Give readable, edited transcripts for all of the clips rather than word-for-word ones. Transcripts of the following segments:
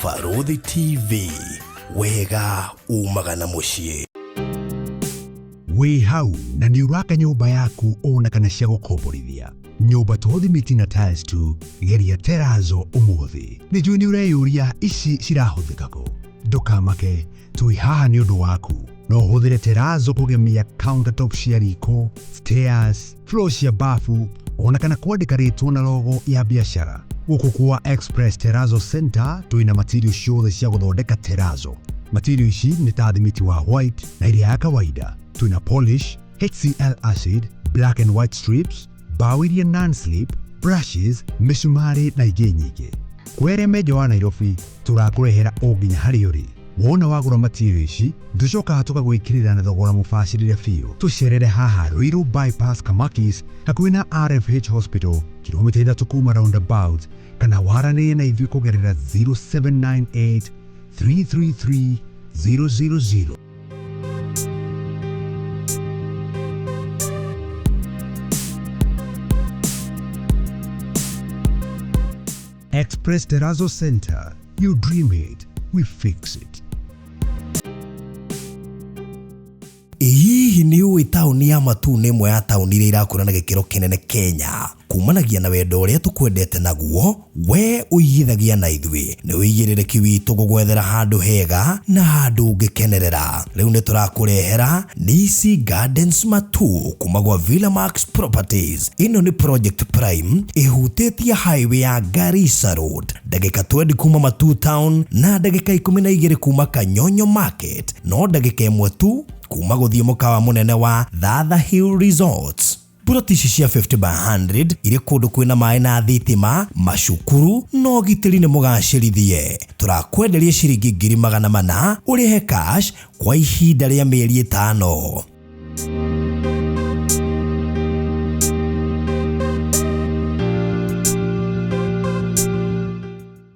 Barũthi TV, wega umaga na mũciĩ. Wĩ hau na nĩ ũraka nyũmba yaku ona kana cia gũkomborithia. Nyũmba to thimiti na tiles tu, geria terazo ũmũthĩ. Nĩ njũĩ nĩ ũreyũria ici cirahũthĩka kũ? Ndũkamake, twĩ haha nĩ ũndũ waku. No ũhũthĩre terazo kũgemia countertop cia riko, stairs, floor cia bafu, ona kana kwandĩka rĩtwa na logo ya biacara. Gũkũ kwa Express Terrazzo Center twĩna material ciothe cia gũthondeka terrazzo. Material ici nĩ ta thimiti wa white na ĩrĩa ya kawaida. Twĩna polish, HCl acid, black and white strips, mbaũ iria non-slip, brushes, mĩcumarĩ na ingĩ nyingĩ. Kwĩ arĩa me nja wa Nairobi, tũrakũrehera o nginya harĩa ũrĩ. Wona wagũra material ici, tũcokaga tũgagwĩkĩrĩra na thogora mũbacĩrĩre biũ. Tũcerere haha Ruiru Bypass Kamakis, hakuhĩ na RFH Hospital, kilomita 3 kuma roundabout, kana waranĩrie na ithuĩ kũgerera 0798 333 000. Express Terrazzo Center. You dream it, we fix it. Ĩ hihi nĩ ũĩ taũni ya Matuu nĩ ĩmwe ya taũni iria irakũra na gĩkĩro kĩnene Kenya? Kumanagia na wendo ũrĩa tũkwendete naguo, we ũigithagia na ithuĩ. Nĩ ũigĩrĩrĩki witũ gũgwethera handũ hega na handũ ũngĩkenerera. Rĩu nĩ tũrakũrehera Nisi Gardens Matuu kuma gwa Villa Max Properties. Ĩno nĩ project prime ĩhutĩtie highway ya Garissa Road, ndagĩka 20 kuma Matuu Town na ndagĩka 12 kuma Kanyonyo Market, no ndagĩka 1 tu kuma gũthiĩ mũkawa mũnene wa Thatha Hill Resorts. Mburoti ici cia 50 by 100 irĩ kũndũ kwĩna maĩ na thitima, macukuru na ũgitĩri nĩ mũgacĩrithie. Tũrakwenderia ciringi 400,000 ũrĩhe cash kwa ihinda rĩa mĩeri 5.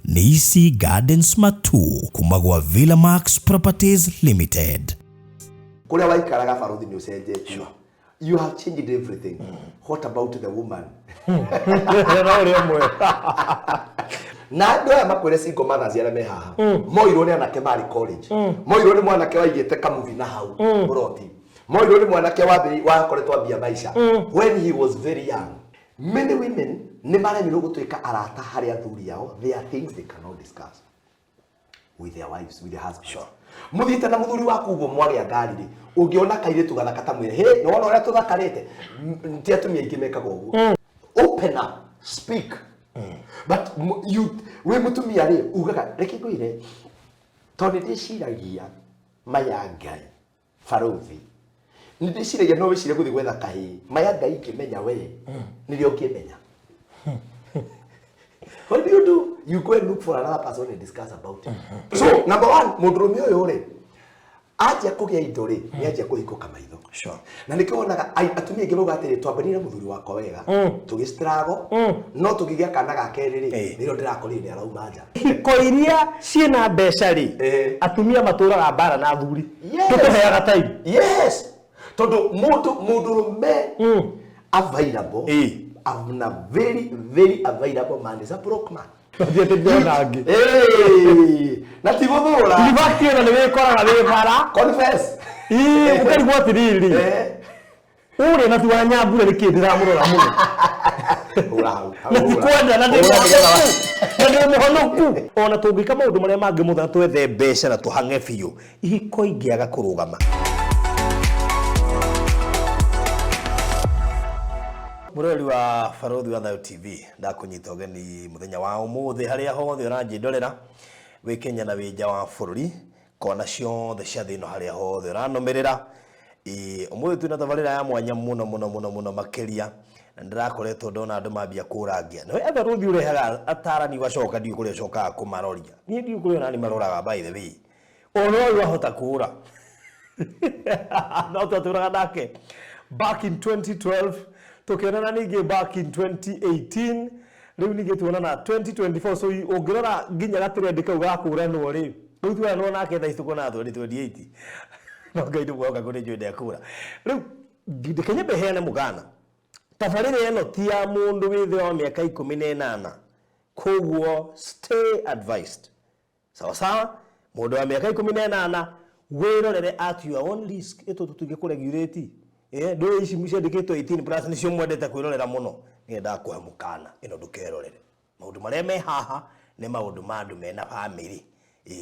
Nisi Gardens Matuu kuma gwa Villa Max Properties Limited. Kũrĩa waikaraga barũthi nĩ ũcenjetie. You have changed everything. What about the woman? No ũrĩa ũmwe. Na andũ aya makwĩre single mothers arĩa me haha moirwo nĩ anake marĩ college, moirwo nĩ mwanake waigĩte kamuvi na hau mũroti, moirwo nĩ mwanake wakoretwo ambia maica when he was very young. Many women nĩ maremirwo gũtuĩka arata harĩ athuri ao. There are things they cannot discuss with their wives, with their husbands. Sure. Muthiĩte na mũthuri waku ũguo mwagĩa ngari rĩ, ũngĩona kairĩtu gathaka ta mwĩre, hey, nĩwona ũrĩa tũthakarĩte? Ti atumia aingĩ mekaga ũguo. Open up, speak. But you, wĩ mũtumia rĩ, ugaga, reke ngwĩre, tondũ nĩndĩciragia maya Ngai, barũthi. Nĩndĩciragia no wĩcirie gũthiĩ gwetha kahĩĩ, maya Ngai ingĩmenya we, nĩrĩo ũngĩmenya. What do you do? You go and look for another person and discuss about it. So, number one, mũndũrũme ũyũ rĩ, anjia kũgĩa indo rĩ, nĩ anjia kũhingũka maitho. Sure. Na nĩkĩo wonaga atumia aingĩ mauga atĩrĩ, twambanire na mũthuri wakwa wega, tũgĩ-struggle, no tũkĩgĩa kana ga kerĩ rĩ, nĩrĩo ndĩrakorire nĩ arauma nja. Hiko iria ciĩna mbeca rĩ, atumia matũraga mbara na athuri. Yes. Tũkũheaga time. Yes. Tondũ mũndũrũme available, a very, very available man is a broke man. Thiĩte ndĩrona angĩ. Hey, na ti gũthũra. In fact, ona nĩ wĩkoraga wĩ bara. Confess. Ii, ũkaigua atĩrĩrĩ. Ũrĩa na ti wa Nyambura nĩkĩ ndĩramũrora mũno. Hũra hau, hau, Na ti hũra. kwenda, na ndĩ Hũra nĩgetha wa- mũhonoku. Na ndĩ mũhonoku. Ona tũngĩka maũndũ marĩa mangĩ mothe na twethe mbeca na tũhang'e biũ, ihiko ingĩaga kũrũgama. Mũroreri wa Barũthi wa Thayũ TV, ndakũnyita ũgeni mũthenya wa ũmũthĩ harĩa hothe ũranjĩndorera, wĩ Kenya na wĩ nja wa bũrũri, kona ciothe cia thĩ ĩno harĩa hothe ũranũmĩrĩra. Ĩĩ, ũmũthĩ twĩna tabarĩra ya mwanya mũno mũno mũno mũno makĩria, na nĩndĩrakoretwo ndona andũ mambia kũrangia. Nĩwe Barũthi ũrehaga atarani ũgacoka ndiũĩ kũrĩa ũcokaga kũmaroria. Niĩ ndiũĩ kũrĩa onani maroraga by the way. Ona ũyũ ahota kũra. No twatũraga nake back in 2012, tũkĩonana ningĩ back in 2018, rĩu ningĩ tuonana 2024. So ũngĩrora nginya gatrendi kau ga kũranwo rĩ, rĩu tuonanwo nake thaa ici tũkuonaga 2028. No Ngai nĩ mwĩhokeku, nĩ njũĩ ndekũra. Rĩu reke nyambe heane mũgana. Tabarĩra ĩno ti ya mũndũ wĩ thĩ wa mĩaka 18, koguo stay advised. Sawa sawa, mũndũ wa mĩaka 18 wĩrorere at your own risk. Ĩtũ tũtingĩkũregulate. Ndũĩ ici ciandĩkĩtwo 18 plus nĩcio mwendete kwĩrorera mũno. Nĩendaga kũhe mũkana ĩno ndũkerorere. Maũndũ marĩa me haha nĩ maũndũ ma andũ mena bamĩrĩ.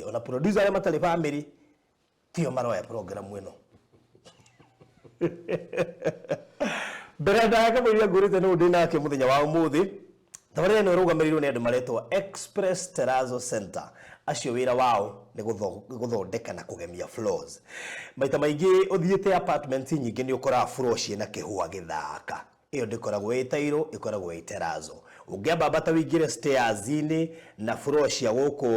Ona producer arĩa matarĩ bamĩrĩ tio maroya program ĩno. Mbere ndaya kamũiria ngũrĩte nũ ndĩ nake mũthenya wa ũmũthĩ. Tabarĩra ĩno ĩrũgamĩrĩirwo nĩ andũ maretwo Express Terrazzo Center. Acio wĩra wao nĩ gũthondeka na kũgemia floors. Maita maingĩ ũthiĩte apartment nyingĩ nĩ ũkoraga floor ciĩna kĩhũa gĩthaka. Ĩyo ndĩkoragwo ĩ tairo, ĩkoragwo ĩ terrazzo. Ũngĩambambata ũingĩre stairs-inĩ na floor cia gũkũ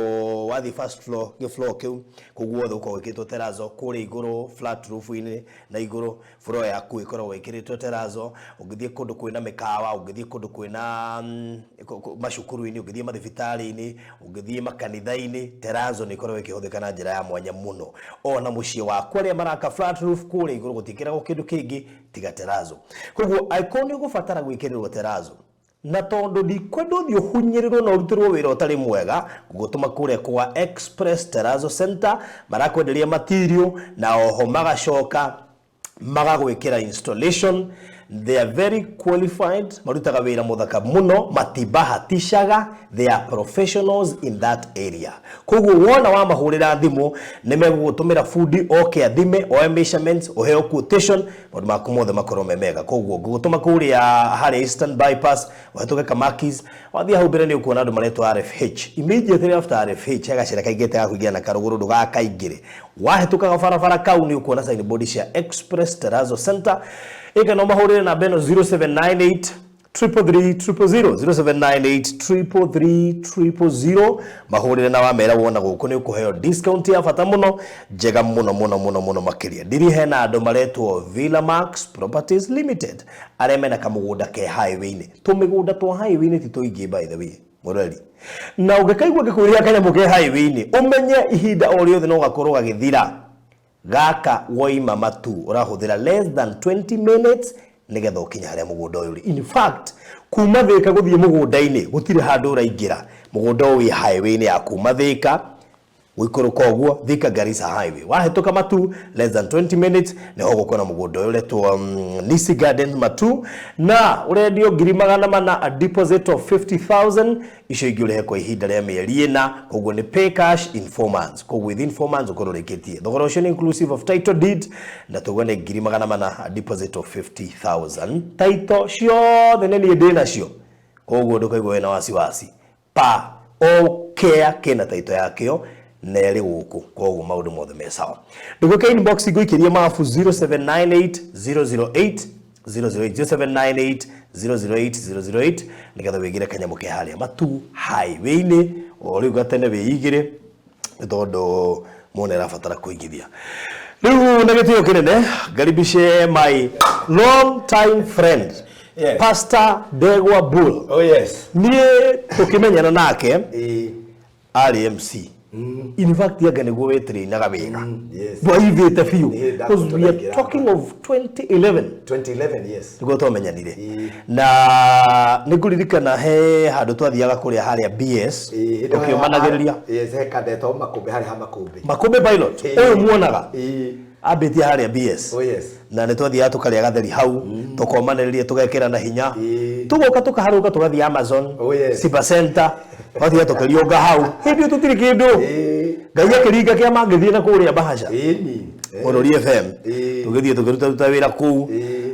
wathiĩ first floor, gĩ floor kĩu, kũu guothe gũkoragwo gwĩkĩrĩtwo terrazzo, kũrĩa igũrũ flat roof-inĩ na igũrũ floor yaku ĩkoragwo ĩkĩrĩtwo terrazzo. Ũngĩthiĩ kũndũ kwĩna mĩkawa, ũngĩthiĩ kũndũ kwĩna macukuru-inĩ, ũngĩthiĩ mathibitarĩ-inĩ, ũngĩthiĩ makanitha-inĩ, terrazzo nĩ ĩkoragwo ĩkĩhũthĩka na njĩra ya mwanya mũno. Ona mũciĩ waku arĩa maraka flat roof kũrĩa igũrũ gũtiĩkĩragwo kĩndũ kĩngĩ tiga terrazzo. Koguo angĩkorwo nĩ ũgũbatara gwĩkĩrĩrwo terrazzo, na tondũ ndikwenda ũthiĩ ũhunyĩrĩrwo na ũrutĩrwo wĩra ũtarĩ mwega, ngũgũtũma kũrĩa kwa Express Terrazzo Center, marakwenderia material na oho magacoka magagwĩkĩra installation. They are very qualified, marutaga wĩra mũthaka mũno, matibahatishaga, they are professionals in that area. Koguo wona wamahũrĩra thimũ nĩ megũgũtũmĩra bundi oke athime, oe measurements, ũheo quotation, maũndũ maku mothe makorwo me mega. Koguo ngũgũtũma kũrĩa harĩa Eastern Bypass, ũhetũke Kamakis, wathiĩ hau mbere nĩ ũkuona andũ maretwo RFH. Immediately after RFH, he gacĩra kaingĩte ga kũingĩra na karũgũrũ ndũgakaingĩre. Wahĩtũka gabarabara kau nĩ ũkuona signboard cia Express Terrazzo Center. Ĩka no mahũrĩre namba ĩno 0798 333 000, 0798 333 000, mahũrĩre na wamera wona gũkũ nĩ ũkũheo discount ya bata mũno, njega mũno mũno mũno mũno makĩria. Ndiri hena andũ maretwo Villa Max Properties Limited arĩa mena kamũgũnda ke highway-inĩ. Tũmĩgũnda twa highway-inĩ ti tũingĩ by the way, mũrori. Na ũngĩkaigua ngĩkwĩrĩra kanyamũ ke highway-inĩ, ũmenye ihinda o rĩothe no gakorwo gagĩthira. Gaka woima matu ũrahũthĩra less than 20 minutes nĩgetha ũkinye harĩa mũgũnda ũyũ ũrĩ. In fact, kuma Thĩka gũthiĩ mũgũnda-inĩ gũtirĩ handũ ũraingĩra. Mũgũnda ũyũ wĩ highway-inĩ ya kuma Thĩka gũikũrũka ũguo Thika Garissa Highway. Wahĩtũka Matu less than 20 minutes nĩho ũgũkora mũgũnda ũyũ ũretwo Nisi Gardens Matu, na ũrendio 400,000, a deposit of 50,000, icio ingĩ ũrĩhe kwa ihinda rĩa mĩeri 4, koguo nĩ pay cash in 4 months. Koguo within 4 months ũkorwo ũrĩkĩtie. Thogora ũcio nĩ inclusive of title deed, na tuge nĩ 400,000, a deposit of 50,000. Title ciothe nĩ niĩ ndĩ nacio, koguo ndũkaigua wĩna wasiwasi. Pa o kea kĩna title yakĩo na ĩrĩ gũkũ, koguo maũndũ mothe me sawa. Ndũgũke inbox ngũikĩrie mabu 0798 008 008, 0798 008 008, nĩgetha wĩgĩre kanyamũ ke harĩa Matu highway-inĩ o rĩu gatene wĩigĩre, nĩ tondũ mũndũ nĩarabatara kũigithia. Rĩu na gĩtĩo kĩnene ngaribishe my long time friend, Yes. Pastor Ndegwa Bull. Oh yes. Niĩ tũkĩmenyana nake arĩ MC. In fact, anga nĩguo wĩtrainaga wega. Ndwaivĩte biũ. Niĩ Because we are ndakũtũra talking of 2011. 2011, yes. Nĩguo twamenyanire. Na nĩngũririkana he handũ twathiaga kũrĩa harĩa BS tũkĩũmanagĩrĩria. Yes, he kandetwo Makũmbĩ, harĩ ha Makũmbĩ. Makũmbĩ Pilot. Ũyũ muonaga. Ambĩtie harĩa BS. Oh yes. Na nĩ twathiaga tũkarĩa gatheri hau, tũkomanĩrĩria, tũgekĩra na hinya. Tũgoka tũkaharũka tũgathiĩ Amazon, Oh, yes. Siba Center, twathiĩ tũkĩriũnga hau. Hĩndĩ ĩyo tũtirĩ kĩndũ. Ngai akĩringa kĩama ngĩthiĩ na kũrĩa Bahasha. Ĩni. Mũrũri FM. Tũgĩthiĩ tũkĩrutaruta wĩra kũu.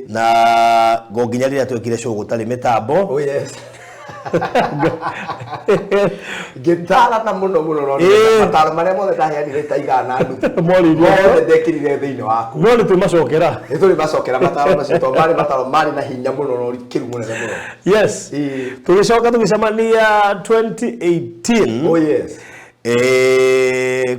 Na ngo nginya rĩrĩa twekire show gũtarĩ mĩtambo. Oh yes. Ngĩtarana mũno mũno no mataro marĩa mothe ndaheanire taigana na nuthu. Morĩirio. Mothe ndekĩrire thĩinĩ waku. No nĩ twĩmacokera. Nĩ tũrĩ macokera mataro macio tondũ marĩ mataro marĩ na hinya mũno na ũrikĩru mũnene mũno. Yes. Tũgĩcoka tũgĩcemania 2018. Oh yes.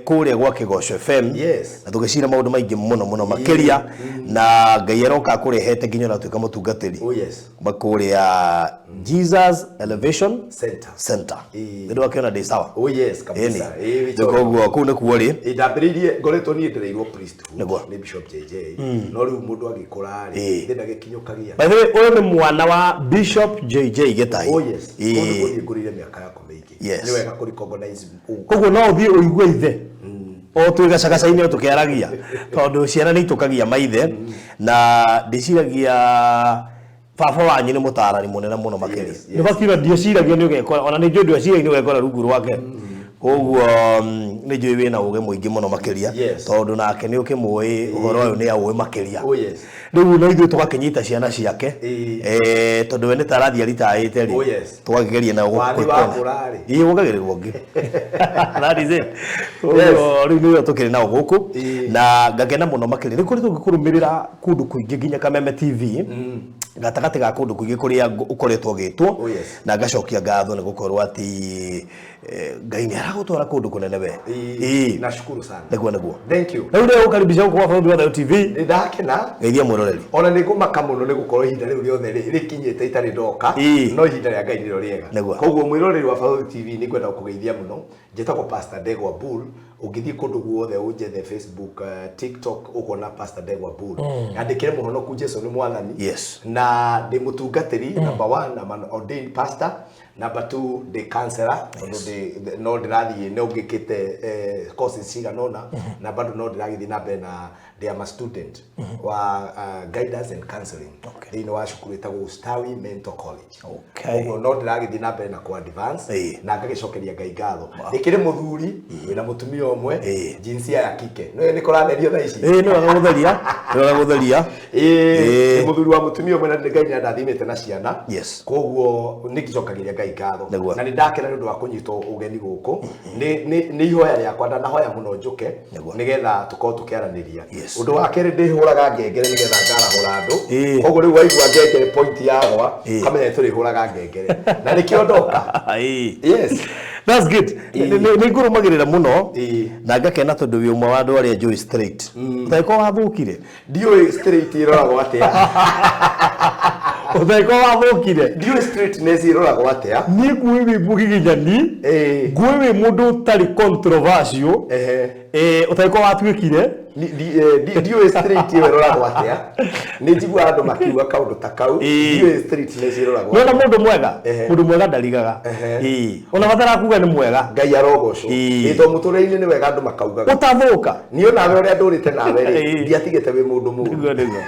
Kũrĩa gwa Kĩgoco FM. Yes. Na tũgĩcira maũndũ maingĩ mũno mũno makĩria, na Ngai aroka akũrehete nginya ũratuĩka mũtungatĩri. Oh yes. Kuma kũrĩa Jesus Elevation Center. Center. Nĩ ndwakĩona ndĩ sawa. Oh yes, kabisa. Koguo kũu nĩkuo rĩ. Ndambĩrĩirie ngoretwo niĩ ndereirwo priesthood Nĩguo. nĩ Bishop JJ. No rĩu mũndũ agĩkũra rĩ, thĩna gĩkinyũkagia. By the way, ũyũ nĩ mwana wa Bishop JJ Gĩtai. Oh yes. Kũu nĩkuo niĩ ngũrĩire mĩaka yakwa mĩingĩ. Yes. Nĩ wega kũ recognize ũguo. Ũguo no ũthiĩ ũigue ithe o twĩ gacagaca-inĩ o tũkĩaragia, tondũ ciana nĩ itũkagia maithe, na ndĩciragia baba wanyu nĩ mũtaarani mũnene mũno makĩria. Yes. Nĩ bakiuga ndieciragia nĩ ũgekora, ona nĩ njũĩ ndweciragia nĩ ũgekora rungu rwake. Koguo nĩ njũĩ wĩna ũgĩ mũingĩ mũno makĩria, tondũ nake nĩ ũkĩmũĩ ũhoro ũyũ nĩ aũĩ makĩria. Oh, yes. Rĩu no ithuĩ tũgakĩnyita ciana ciake, tondũ we nĩ ta arathiĩ aritaĩte rĩ, Oh, yes. tũgakĩgeria na Wathiĩ wakũra rĩ. Ĩĩ, wongagĩrĩrwo ũngĩ. That is it. Koguo rĩu nĩyo tũkĩrĩ nao gũkũ, na ngakena mũno makĩria nĩ koretwo ngĩkũrũmĩrĩra kũndũ kũingĩ nginya Kameme TV, gatagatĩ ga kũndũ kũingĩ kũrĩa ũkoretwo ũgĩtwo, Oh, yes. na ngacokia ngatho nĩ gũkorwo atĩ Ngai nĩ aragũtwara kũndũ kũnene we. Ĩĩ. Nashukuru sana. Nĩguo, nĩguo. Thank you. Rĩu nĩ gũkaribisha gũkũ gwa Bũrũri wa Thayũ TV. Nĩ ndakena. Geithia mwĩroreri. Ona nĩ ngũmaka mũno nĩ gũkorwo ihinda rĩu rĩothe rĩkinyĩte itarĩ ndoka, no ihinda rĩa Ngai nĩrĩo rĩega. Nĩguo. Koguo mwĩroreri wa Barũthi TV, nĩ ngwenda gũkũgeithia mũno. Njĩtagwo Pastor Ndegwa Bull. Ũngĩthiĩ kũndũ guothe ũnjethe Facebook, TikTok, ũkona Pastor Ndegwa Bull. Yandĩkĩre mũhonoku Jesu nĩ mwathani. Na ndĩ mũtungatĩri, number one, I'm an ordained pastor. Number two, ndĩ counselor, tondũ no ndĩrathiĩ no ngĩkĩte courses cigana ũna, na bado no ndĩragĩthiĩ na mbere na ndĩ am a student wa guidance and counseling thĩinĩ wa cukuru ĩtagwo Ustawi Mental College. Ũguo no ndĩragĩthiĩ na mbere na ku advance, na ngagĩcokeria Ngai ngatho. Ndĩkĩrĩ mũthuri wĩna mũtumia ũmwe, jinsia ya kike. Nĩ nĩ kũratherio thaa ici? Ĩĩ, nĩ wega gũtheria, nĩ wega gũtheria. Ĩĩ, nĩ mũthuri wa mũtumia ũmwe na Ngai nĩ andathimĩte na ciana. Koguo nĩ ngĩcokagĩria Ngai ngatho. Nĩguo. Na nĩ ndakena nĩ ũndũ wa kũnyitwo ũgeni gũkũ. Nĩ ihoya rĩakwa, ndanahoya mũno njũke nĩgetha tũkorwo tũkĩaranĩria. Ũndũ wa kerĩ, ndĩhũraga ngengere nĩgetha ngarahũra andũ. Koguo rĩu waigua ngengere point yagwa, kamenya nĩ tũrĩhũraga ngengere. Na nĩkĩo ndoka. Yes. That's good. Nĩ ngũrũmagĩrĩra mũno na ngakena tondũ wĩ ũmwe wa andũ arĩa njũĩ straight. Ũtagĩkorwo wathũkire? Ndiũĩ straight ĩroragwo atĩa. Ũtagĩkorwo wathũkire? Ndiũĩ straightness ĩroragwo atĩa. Niĩ nguĩ wĩ mũgiginyani, nguĩ wĩ mũndũ ũtarĩ controversial, ũtagĩkorwo watuĩkire. Ndiũĩ straight ĩyo ĩroragwo atĩa. Nĩ njiguaga andũ makiuga kaũndũ ta kau. Ndiũĩ straightness ĩroragwo Nĩwona atĩa. mũndũ mwega, mũndũ mwega ndarigaga. Ona batara kuga nĩ mwega. Ngai arogocwo. Ĩĩ, tondũ mũtũrĩre-inĩ nĩ wega andũ makaugaga. Ũtathũka. Niĩ onawe ũrĩa ndũrĩte nawe rĩ, ndiatigĩte wĩ mũndũ mũũru. Nĩguo, nĩguo.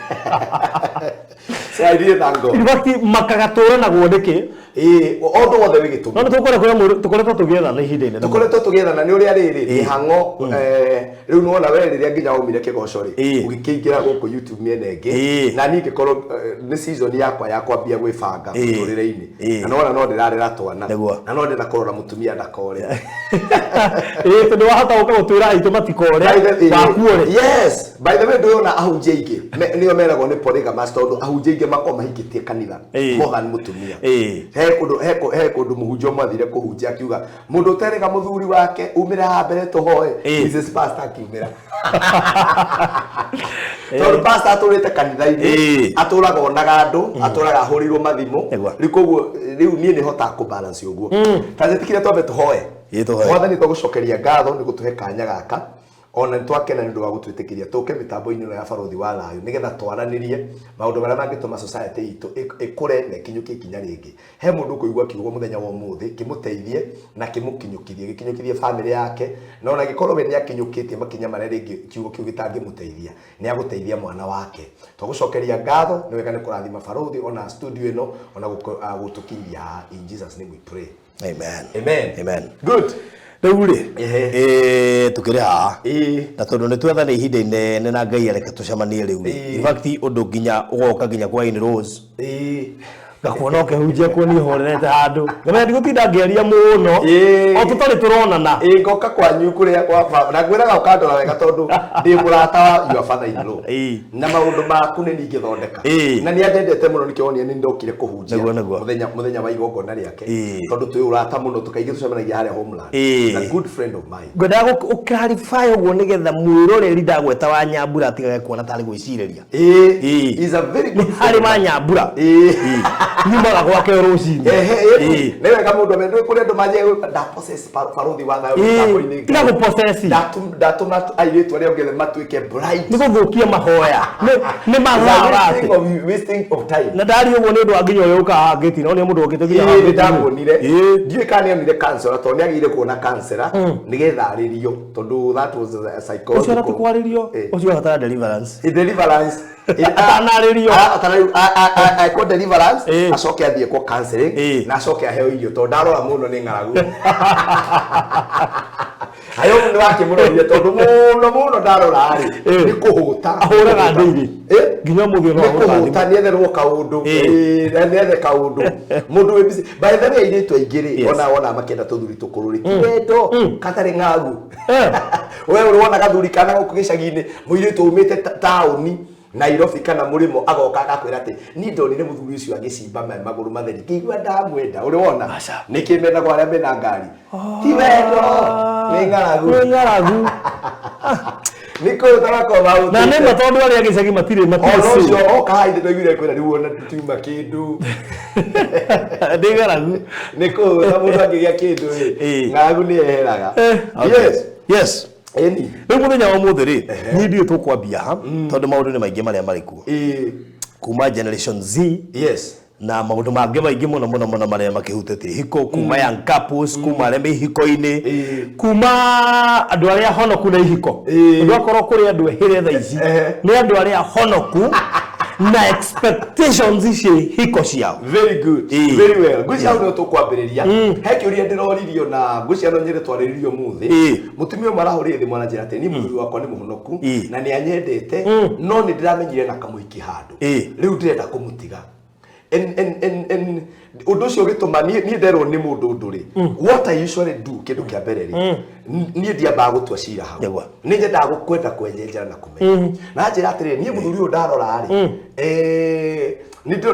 So I really thank God. In fact, makaga tũranagwo nĩkĩ? Ĩĩ, o ũndũ wothe wĩ gĩtũmi. No nĩ tũkũrĩa kũrĩa tũkoretwo tũgĩethana ihinda inene. Tũkoretwo tũgĩethana nĩ ũrĩa rĩrĩ mĩhang'o, rĩu nĩwona we rĩrĩa nginya waumire kĩgoco rĩ, ũgĩkĩingĩra gũkũ YouTube mĩena ĩngĩ, na niĩ ngĩkorwo nĩ season yakwa ya kwambia gwĩbanga mũtũrĩre-inĩ, na nĩwona no ndĩrarera twana, na no ndĩrenda kũrora mũtumia ndakore. Ĩĩ, tondũ wahota gũka gũtwĩra aitũ matikore, wakuore. Yes, by the way, ndũyona ahunjia aingĩ nĩo meragwo nĩ polygamous, tondũ ahunjia aingĩ makoragwo mahikĩtie kanitha more than mũtumia. He kũndũ mũhunjia ũmwe athire kũhunjia akiuga mũndũ ũterĩga mũthuri wake umĩre haha mbere tũhoe. Mrs Pastor akiumĩra, tondũ pastor atũrĩte kanitha-inĩ, atũraga onaga andũ, atũraga ahũrĩirwo mathimũ. Rĩu koguo rĩu niĩ nĩ hotaga kũ balance ũguo. Ta njĩtĩkire twambe tũhoe. Ĩĩ, tũhoe. Mwathani, twagũcokeria ngatho nĩ gũtũhe kanya gaka, ona nĩ twakena nĩ ũndũ wa gũtwĩtĩkĩria tũke mĩtambo-inĩ ĩno ya Barũthi wa Thayũ nĩgetha twaranĩrie maũndũ marĩa mangĩtũma society itũ ĩkũre na ĩkinyũkie ikinya rĩngĩ. He mũndũ ũkũigua kiugo mũthenya wa ũmũthĩ kĩmũteithie na kĩmũkinyũkithie, gĩkinyũkithie famĩlĩ yake, na ona gĩkorwo we nĩ akinyũkĩtie makinya marĩa rĩngĩ kiugo kĩu gĩtangĩmũteithia, nĩ agũteithia mwana wake. Twagũcokeria ngatho, nĩ wega nĩ kũrathima Barũthi ona studio ĩno, ona gũtũkinyia haha. In Jesus name we pray. Amen. Amen. Amen. Good. Rĩu rĩ, tũkĩrĩ haha na tondũ nĩ twethana ihinda inene na Ngai areke tũcemanie rĩu rĩ, in fact ũndũ nginya ũgoka nginya kwa in-laws, ngakuona ũkĩhunjia kuo niĩ horerete handũ, ngamenya ndigũtinda ngĩaria mũno o tũtarĩ tũronana. Ĩĩ, ngoka kwanyu kũrĩa kwa baba na ngwĩraga ũkandora wega tondũ ndĩ mũrata wa your father in law, na maũndũ maku nĩ niĩ ingĩthondeka, na nĩ andendete mũno, nĩkĩo wonire nĩ ndokire kũhunjia Nĩguo, nĩguo. mũthenya wa igongona rĩake, tondũ twĩ ũrata mũno, tũkaingĩ tũcemanagia harĩa homeland. He's a good friend of mine. Ngwendaga ũclarify ũguo nĩgetha mwĩroreri ndagweta wa Nyambura atigage kuona tarĩ gwĩcirĩria. He's a very good Nĩ harĩ wa Nyambura. Nyumaga gwake rũcinĩ. Ehe, Ĩĩ. nĩ wega mũndũ amenye nĩ kũrĩ andũ manjia gwĩka ndapossess barothi wa thayũ Ĩĩ, mĩtambo-inĩ. tiga gũpossess. Ndatũma airĩtu arĩa angĩ matuĩke bright. Nĩ gũthũkia mahoya. Nĩ mathaa Wasting ũrate. wasting of time. Na ndari ũguo nĩ ũndũ wa nginya ũrĩa ũkaga ngĩti no nĩ mũndũ ũkĩte nginya Ĩĩ, haha nĩ ngĩti-inĩ. ndamuonire. Ĩĩ. Ndiũĩ kana nĩ onire counselor tondũ nĩ agĩrĩire kuona counselor nĩgetha arĩrio tondũ that was a Ũcio psychological ona ti kwarĩrio. Ĩĩ. Ũcio abatara deliverance. Ĩ, deliverance. Ĩ, Atanarĩrio. Ekwo deliverance Ĩĩ. acoke athiĩ kwa counseling Ĩĩ. na acoke aheo irio tondũ ndarora mũno nĩ ng'aragu. Hayo nĩ wakĩmũrorire tondũ mũno mũno ndarora rĩ Ĩĩ. nĩ kũhũta. Ahũraga ndĩirĩ. Ĩ? Nginya ũmũthĩ no nĩ ahũraga kũhũta nĩetherwo kaũndũ. Ĩĩ. Ĩĩ, nĩethe kaũndũ mũndũ wĩ busy. By the way, airĩtu aingĩ rĩ Yes. ona makĩenda tũthuri tũkũrũ rĩ ti wendo katarĩ ng'aragu. Eh. We ũrĩ wona gathuri kana gũkũ gĩcagi-inĩ mũirĩtu umĩte taũni Nairobi kana mũrĩmo agoka agakwĩra atĩ niĩ ndonire mũthuri ũcio agĩcimba maĩ magũrũ matheri ngĩigua ndamwenda. Ũrĩ wona? Aca. Nĩkĩ mendagwo arĩa mena ngari? Ti wendo, nĩ ng'aragu. Nĩ ng'aragu. Nĩ kũhũta makoragwo mahũtĩte. Na nĩ ma tondũ arĩa gĩcagi matirĩ Ona matirĩ ũcio oka haha ithe ndaiguire kwĩra rĩu ona tutiuma kĩndũ. Nĩ ng'aragu. Nĩ kũhũta mũndũ angĩgĩa kĩndũ rĩ Ĩĩ. ng'aragu nĩ yeheraga. Okay. Yes. Yes. Ĩni. Rĩu mũthenya wa ũmũthĩ rĩ, niĩ ndiũĩ tũkwambia ha, tondũ maũndũ nĩ maingĩ marĩa marĩ kuo. Ĩĩ. Kuma Generation Z Yes. na maũndũ mangĩ maingĩ mũno mũno mũno marĩa makĩhutĩtie ihiko, kuma young couples, kuma arĩa me ihiko-inĩ, Ĩĩ. Kuma andũ arĩa honoku na ihiko. Ĩĩ. Ũndũ akorwo kũrĩ andũ ehĩre thaa ici Ehe. nĩ andũ arĩa honoku na expectations cia ihiko ciao. Very good. Ĩĩ. Very well. Ngwĩciria hau nĩho tũkwambĩrĩria. He kĩũria ndĩroririo na ngwĩciria no nyende twarĩrĩrio ũmũthĩ. Ĩĩ. Mũtumia ũmwe arahũrire thimũ ananjĩra atĩ niĩ mũthuri wakwa nĩ mũhonoku Ĩĩ. na nĩ anyendete no nĩ ndĩramenyire na kamũhiki handũ. Ĩĩ. Rĩu ndĩrenda kũmũtiga. And ũndũ ũcio ũgĩtũma niĩ nderwo nĩ mũndũ ũndũ rĩ, what I usually do kĩndũ kĩa mbere rĩ, niĩ ndiambaga gũtua cira hau. Nĩguo. Nĩ nyendaga kwenda kwenjenjera na kũmenya. Na njĩra atĩrĩrĩ, niĩ mũthuri ũyũ ndarora rĩ,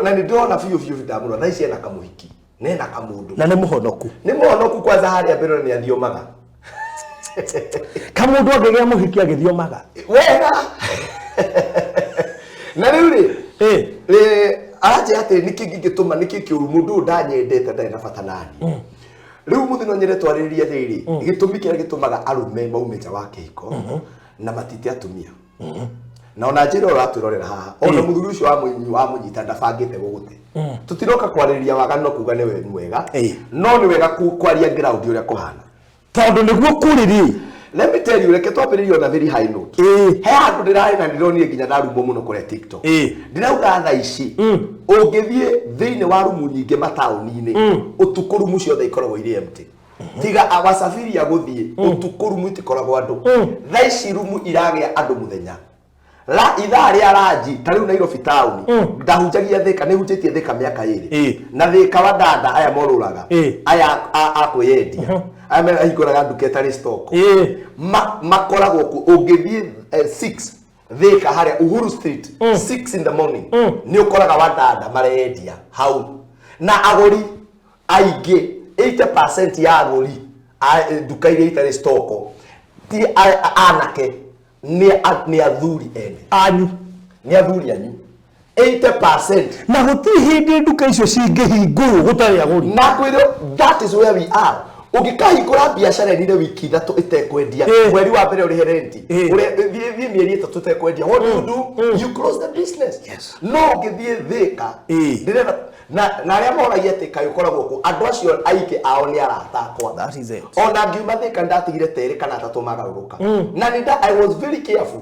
na nĩ ndĩrona biũ biũ ndamũrora thaa ici ena kamũhiki na ena kamũndũ. Na nĩ mũhonoku. Nĩ mũhonoku kwanza harĩa mbere nĩ athiomaga. Kamũndũ angĩgĩa mũhiki agĩthiomaga. Wega. Na rĩu rĩ, Ĩĩ. Aranjĩra atĩrĩ nĩkĩ kĩngĩtũma nĩkĩ kĩũru mũndũ ũyũ ndanyendete ndarĩ na bata naniĩ. Rĩu mũthĩ no nyende twarĩrĩrie rĩrĩ gĩtũmi kĩrĩa gĩtũmaga arũme maume nja wa kĩhiko na matite atumia. Na ona njĩra ĩyo ũratwĩrorera haha ona mũthuri ũcio wamũnyita ndabangĩte gũgũte. Tũtiroka kwarĩrĩria waganu no kuga nĩ mwega no nĩ wega kwaria ground ũrĩa kũhana. Tondũ nĩguo kũrĩ rĩ. Let me tell you, reke twambĩrĩrie on a very high note. Ĩĩ. He handũ ndĩrarĩ na ndĩronire nginya ndarumwo mũno kũrĩa TikTok. Ĩĩ. Ndĩrauga thaa ici ũngĩthiĩ thĩinĩ wa rumu nyingĩ mataũni-inĩ ũtukũ rumu ciothe ikoragwo irĩ empty. Tiga wasafiri ya gũthiĩ ũtukũ rumu itikoragwo andũ. Thaa ici rumu iragĩa andũ mũthenya. La ithaa rĩa ranji ta rĩu Nairobi taũni ndahunjagia Thika, nĩ hunjĩtie Thika mĩaka ĩrĩ. Ĩĩ. Na Thika wa dada aya morũraga Ĩĩ. aya a kwĩyendia aya mahingũraga nduka ĩtarĩ stock Ĩĩ. Makoragwo kuo ũngĩthiĩ 6 Thika harĩa Uhuru Street 6 in the morning nĩ ũkoraga wadada marendia hau na agũri aingĩ 80% ya agũri a nduka iria itarĩ stock ti anake nĩ athuri ene. Anyu. Nĩ athuri anyu 80%. Na gũtirĩ hĩndĩ nduka icio cingĩhingũrwo gũtarĩ agũri. Na kwĩrwo that is where we are. Ũngĩkahingũra biacara ĩnine wiki ithatũ ĩtekwendia mweri wa mbere ũrĩhe renti thiĩ mĩeri ĩtatũ ĩtekwendia, what do you do? You close the business. Yes. No ũngĩthiĩ Thika ndĩrenda na arĩa moragia atĩ kaĩ ũkoragwo kũ, andũ acio aingĩ ao nĩ arata akwa. That is it. Ona ngiuma Thika ndatigire terĩ kana atatũ magarũrũka. Na nĩ nda I was very careful.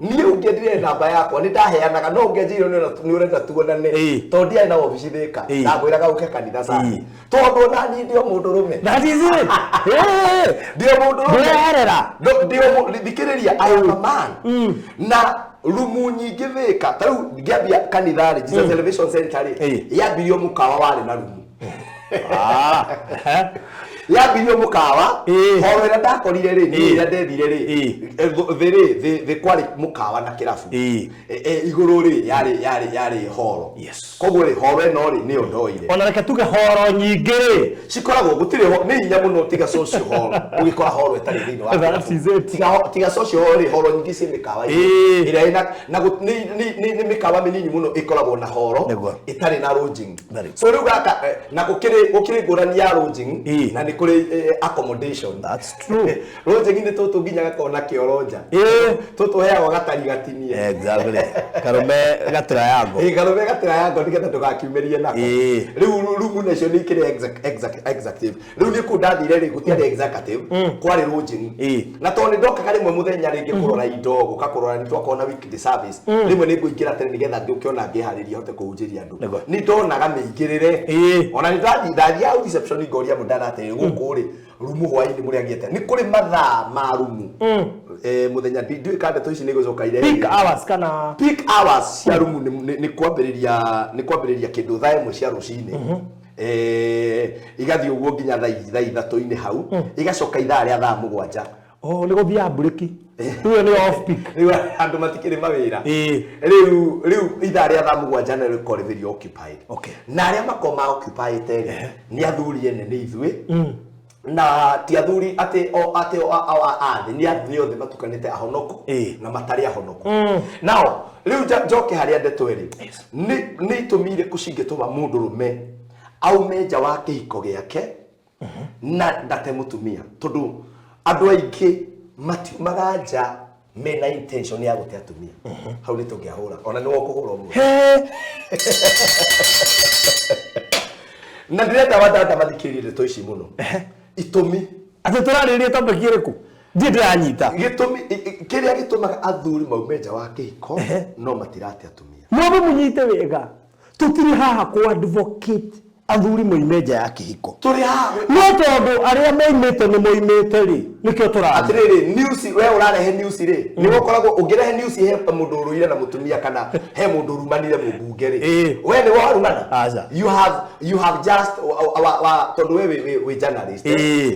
Niĩ ũngĩendire namba yakwa nĩ ndaheanaga, no ũngĩanjĩrire nĩ ũrenda tuonane tondũ ndiarĩ na obici Thika, ndakwĩraga ũke kanitha Sunday. Tondũ ona niĩ ndĩ o mũndũrũme. That is it. Ndĩ o mũndũrũme. Ndũreherera. Thikĩrĩria, I am a man. Na rumu nyingĩ Thika ta rĩu ngĩambia kanitha rĩ, Jesus Elevation Center rĩ, yambirio mũkawa warĩ na rumu. Yambirio mũkawa. Horo ĩrĩa ndakorire rĩ, niĩ ĩrĩa ndethire rĩ, thĩ rĩ, thĩ kwarĩ mũkawa na kĩrabu. Igũrũ rĩ, yarĩ horo. Koguo rĩ, horo ĩno rĩ, nĩyo ndoire. Ona reke tuge horo nyingĩ rĩ, cikoragwo gũtirĩ nĩ hinya mũno tiga social hall ũgĩkora horo ĩtarĩ thĩinĩ wa That kĩrabu. is it. Tiga social hall rĩ, horo nyingĩ ciĩ mĩkawa-inĩ. Ĩrĩa ĩna na nĩ mĩkawa mĩnini mũno ĩkoragwo na horo ĩtarĩ na lodging. So rĩu gaka na gũkĩrĩ ngũrani ya lodging na nĩ kũrĩ accommodation. That's true. Lodging nĩ tũtũ nginya gakoragwo na kĩoro nja. Tũtũ heagwo gatari gatinie. Exactly. Karume gatirayango. Karume gatirayango nĩgetha ndũgakiumĩrie nako. Rĩu rumu nacio nĩ ikĩrĩ executive. Rĩu niĩ kũu ndathire rĩ, gũtiarĩ executive, kwarĩ lodging. Na tondũ nĩ ndokaga rĩmwe mũthenya rĩngĩ kũrora indo, gũka kũrora, nĩ twakorwo na weekly service. Rĩmwe nĩ ngũingĩra tene nĩgetha ngĩũke ona ngĩharĩria hote kũhunjĩria andũ. Nĩ ndonaga mĩingĩrĩre. Ona nĩ ndathiaga hau reception ngoria mũndana atĩrĩ, gũkũ rĩ, rumu hwaĩ-inĩ mũrĩ angĩte. Nĩ kũrĩ mathaa ma rumu. Mũthenya ndiũĩ kana ndeto ici nĩ igũcoka irehe. Peak hours kana peak hours cia rumu nĩ kwambĩrĩria kĩndũ thaa 1 cia rũcinĩ. Igathiĩ ũguo nginya thaa ithatũ-inĩ hau. Igacoka ithaa rĩa thaa 7. Oh, nĩ gũthiaga mburĩki. Rĩu nĩ off peak. Rĩu andũ matikĩrĩ mawĩra. Rĩu ithaa rĩa thaa 7 nĩ rĩkoragwo rĩ very occupied. Na arĩa makoragwo ma occupied rĩ, nĩ athuri ene nĩ ithuĩ. Na ti athuri atĩ o atĩ o a thĩ, nĩ athuri othe matukanĩte ahonoku na matarĩ ahonoku. Nao rĩu njoke harĩa ndeto ĩrĩ. Nĩ itũmi irĩkũ cingĩtũma mũndũrũme aume nja wa kĩhiko gĩake na ndate mũtumia? Tondũ andũ aingĩ matiumaga nja mena intention ya gũte atumia. Hau nĩ tũngĩahũra, ona nĩ wokũhũra ũmwe. Na ndĩrenda wadada mathikĩrĩrie ndeto ici mũno. Itũmi. Atĩ tũrarĩrĩria topic ĩrĩkũ? Ndiĩ ndĩranyita. Gĩtũmi, kĩrĩa gĩtũmaga athuri maume nja wa kĩhiko, no matirate atumia. Mwambe mũnyite wega. Tũtirĩ haha kũ advocate athuri moime nja ya kĩhiko. Tũrĩ haha. No tondũ arĩa moimĩte nĩ moimĩte rĩ, nĩkĩo tũraria. Atĩrĩrĩ, news, we ũrarehe news rĩ, nĩ ũkoragwo ũngĩrehe news he mũndũ ũrũire na mũtumia kana he mũndũ ũrumanire mũmbunge rĩ. We nĩ warumana? Aca. You have just, wa, tondũ we wĩ journalist.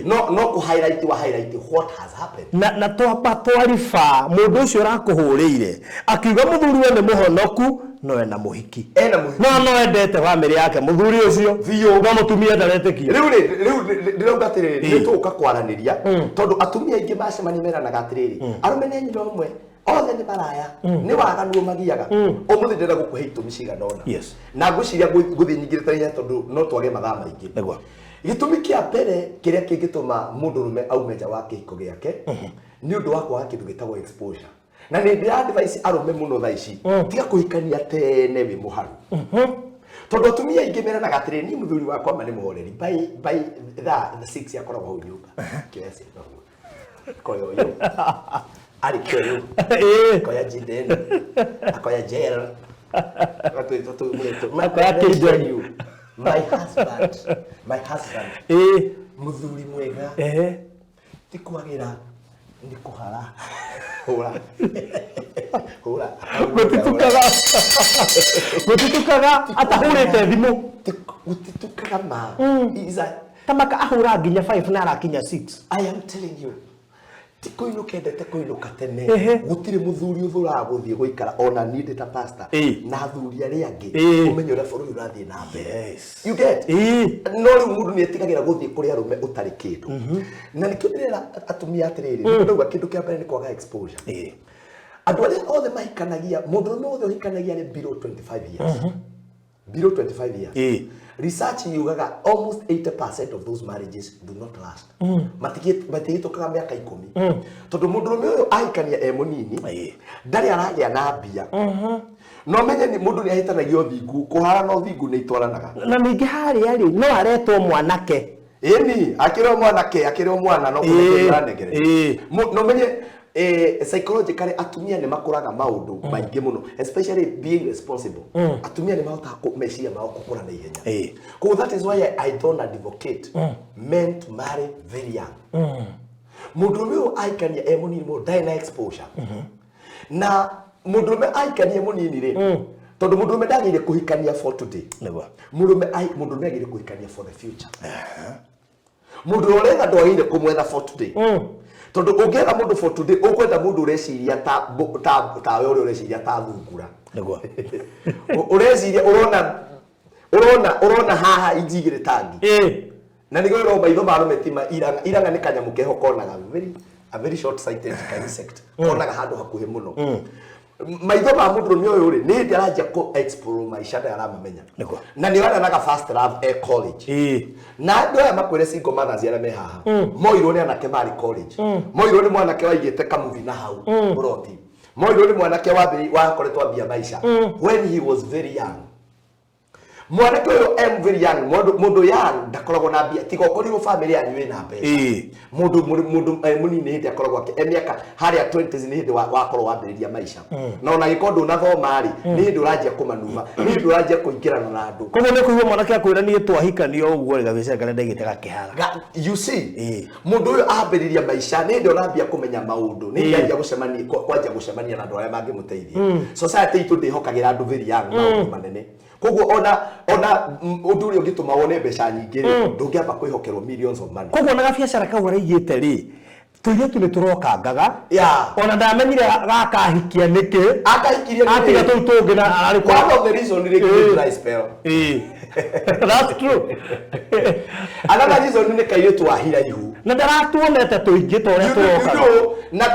No, no kũ highlight, wa highlight what has happened. Na twamba twariba mũndũ ũcio ũrakũhũrĩire akiuga mũthuri we nĩ mũhonoku no ena mũhiki. Ena mũhiki. No, no endete bamĩrĩ yake mũthuri ũcio. Biũ. No mũtumia ndaretĩkia. Rĩu rĩ, rĩu ndĩrauga atĩrĩrĩ, nĩ tũgũka kwaranĩria, tondũ atumia aingĩ macemania meranaga atĩrĩrĩ, arũme nĩ nyina ũmwe, othe nĩ maraya, nĩ waganu ũmagiaga. Ũmũthĩ ndĩrenda gũkũhe itũmi cigana ũna. Na ngwĩciria ngũthiĩ nyingĩrĩte na ihenya tondũ no twage mathaa maingĩ. Gĩtũmi kĩa mbere kĩrĩa kĩngĩtũma mũndũrũme aume nja wa kĩhiko gĩake, nĩ ũndũ wa kwaga kĩndũ gĩtagwo exposure. Na nĩ ndĩra advice arũme mũno thaa ici, tiga kũhikania tene wĩ mũharu. Tondũ atumia aingĩ meranaga atĩrĩrĩ, niĩ mũthuri wakwa ma nĩ mũhoreri, by thaa 6 akoragwo hau nyũmba. Kĩoya ciana ũguo. Koya ũyũ. Arĩ kĩoyũ. Koya Jiden. Akoya Jel. Akoya Kiden. My husband. My husband. Mũthuri mwega. Ti kwagĩra, nĩ kũhara. Hũra. Hũra. Gũtitukaga. Gũtitukaga atahũrĩte thimũ. Gũtitukaga ma. Is a Ta maka ahũra nginya 5 na arakinya 6. I am telling you. Ti kũinũka endete kũinũka tene. Gũtirĩ mũthuri ũthũraga gũthiĩ gũikara ona niĩ ndĩ ta pastor. Na athuri arĩa angĩ, ũmenye ũrĩa bũrũri ũrathiĩ na mbere. You get? No rĩu mũndũ nĩ etigagĩra gũthiĩ kũrĩ arũme ũtarĩ kĩndũ. Na nĩkĩo ndĩrera atumia atĩrĩrĩ, ndauga kĩndũ kĩa mbere nĩ kwaga exposure. Andũ arĩa othe mahikanagia, mũndũrũme wothe ũhikanagia arĩ below 25 years. Below 25 years. Research yugaga almost 80% of those marriages do not last. Matigĩtũkaga mĩaka 10. Tondũ mũndũrũme ũyũ ahikania e mũnini, ndarĩ aragĩa na mbia. No menye ni mũndũ nĩ ahĩtanagia ũthingu, kũhara na ũthingu nĩ itwaranaga. Na ningĩ harĩa rĩ, no aretwo mwanake. Ĩni, akĩrwo mwanake, akĩrwo mwana, no kũnengerera anengere. No menye, psychologically atumia nĩ makũraga maũndũ maingĩ mũno, especially being responsible. Atumia nĩ mahotaga meciria mao gũkũra na ihenya. Koguo that is why I don't advocate men to marry very young. Mũndũrũme ũyũ ahikania e mũnini mũno, ndarĩ na exposure. Na mũndũrũme ahikania e mũnini rĩ, tondũ mũndũrũme ndagĩrĩire kũhikania for today. Mũndũrũme agĩrĩire kũhikania for the future. Mũndũ ũrĩa ũretha ndwagĩrĩire kũmwetha for today. Tondũ ũngĩetha mũndũ for today, ũkwetha mũndũ ũreciria ta ta tawe ũrĩa ũreciria ta thungura. Nĩguo. Ũreciria ũrona haha inji igĩrĩ tangi. Na nĩguo ĩrwo maitho ma arũme ti iranga. Iranga nĩ kanyamũ keho konaga very a very short sighted insect. Konaga handũ hakuhĩ mũno. Maitho ma mũndũrũme ũyũ rĩ, nĩ hĩndĩ aranjia kũ explore maica na aramamenya. Nĩguo. Na nĩ orananaga first love e college. Na andũ aya makwĩre single mothers arĩa me haha, moirwo nĩ anake marĩ college, moirwo nĩ mwanake waigĩte kamuvi na hau mũroti, moirwo nĩ mwanake wakoretwo ambia maica when he was very young. Mwanake ũyũ em very young, mũndũ young ndakoragwo na mbia, tiga ũkorirwo family yanyu ĩna mbeca. Mũndũ mũnini hĩndĩ akoragwo e mĩaka harĩa 20s nĩ hĩndĩ wakorwo wambĩrĩria maica. Na ona gĩkorwo ndũnathoma rĩ, nĩ hĩndĩ ũranjia kũmanuva, nĩ hĩndĩ ũranjia kũingĩrana na andũ. Koguo nĩ kũigua mwanake akwĩra niĩ twahikanio ũguo rĩ, gabiacara karĩa ndaigĩte gakĩhara. You see, mũndũ ũyũ ambĩrĩria maica nĩ hĩndĩ ũrambia kũmenya maũndũ, nĩ hĩndĩ anjia gũcemania, kwanjia gũcemania na andũ arĩa mangĩmũteithia. Society itũ ndĩhokagĩra andũ very young maũndũ manene. Koguo ona ũndũ ũrĩa ũngĩtũma wone mbeca nyingĩ rĩ, ndũngĩamba kwĩhokerwo millions of money. Koguo ona gabiacara kau araigĩte rĩ, tũirĩtu nĩ tũrokangaga. Ona ndamenyire gakahikia nĩkĩ. Akahikirie nĩkĩ? Atiga tũu tũngĩ na ararĩ kwa. One of the reason rĩ, nĩ dry spell. That's true. Another reason nĩ kairĩtu wa hiraihu. Na ndaratuonete tũingĩ ta ũrĩa tũrokaga. Na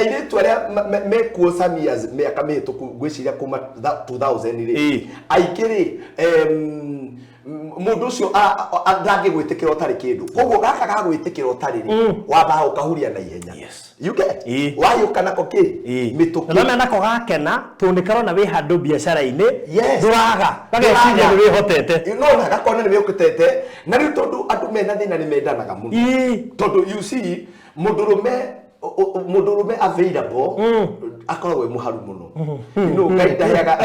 airĩtu arĩa mekuo some years, mĩaka mĩhĩtũku, ngwĩciria kuma 2000 rĩ, aingĩ rĩ, mũndũ ũcio ndangĩgwĩtĩkĩra ũtarĩ kĩndũ. Koguo gaka gagwĩtĩkĩra ũtarĩ rĩ, wambaga ũkahuria na ihenya. You get? Wayũka nako kĩ? Mĩtũkĩ. Na mena nako gakena, tondũ nĩ karona wĩ handũ biacara-inĩ, ndũraga. Gageciria nĩ wĩhotete. No, na gakona nĩ wĩhotete. Na rĩu tondũ andũ mena thĩna nĩ mendanaga mũno. Tondũ you see, mũndũrũme available, akoragwo e mũharu mũno. No, Ngai ndaheaga.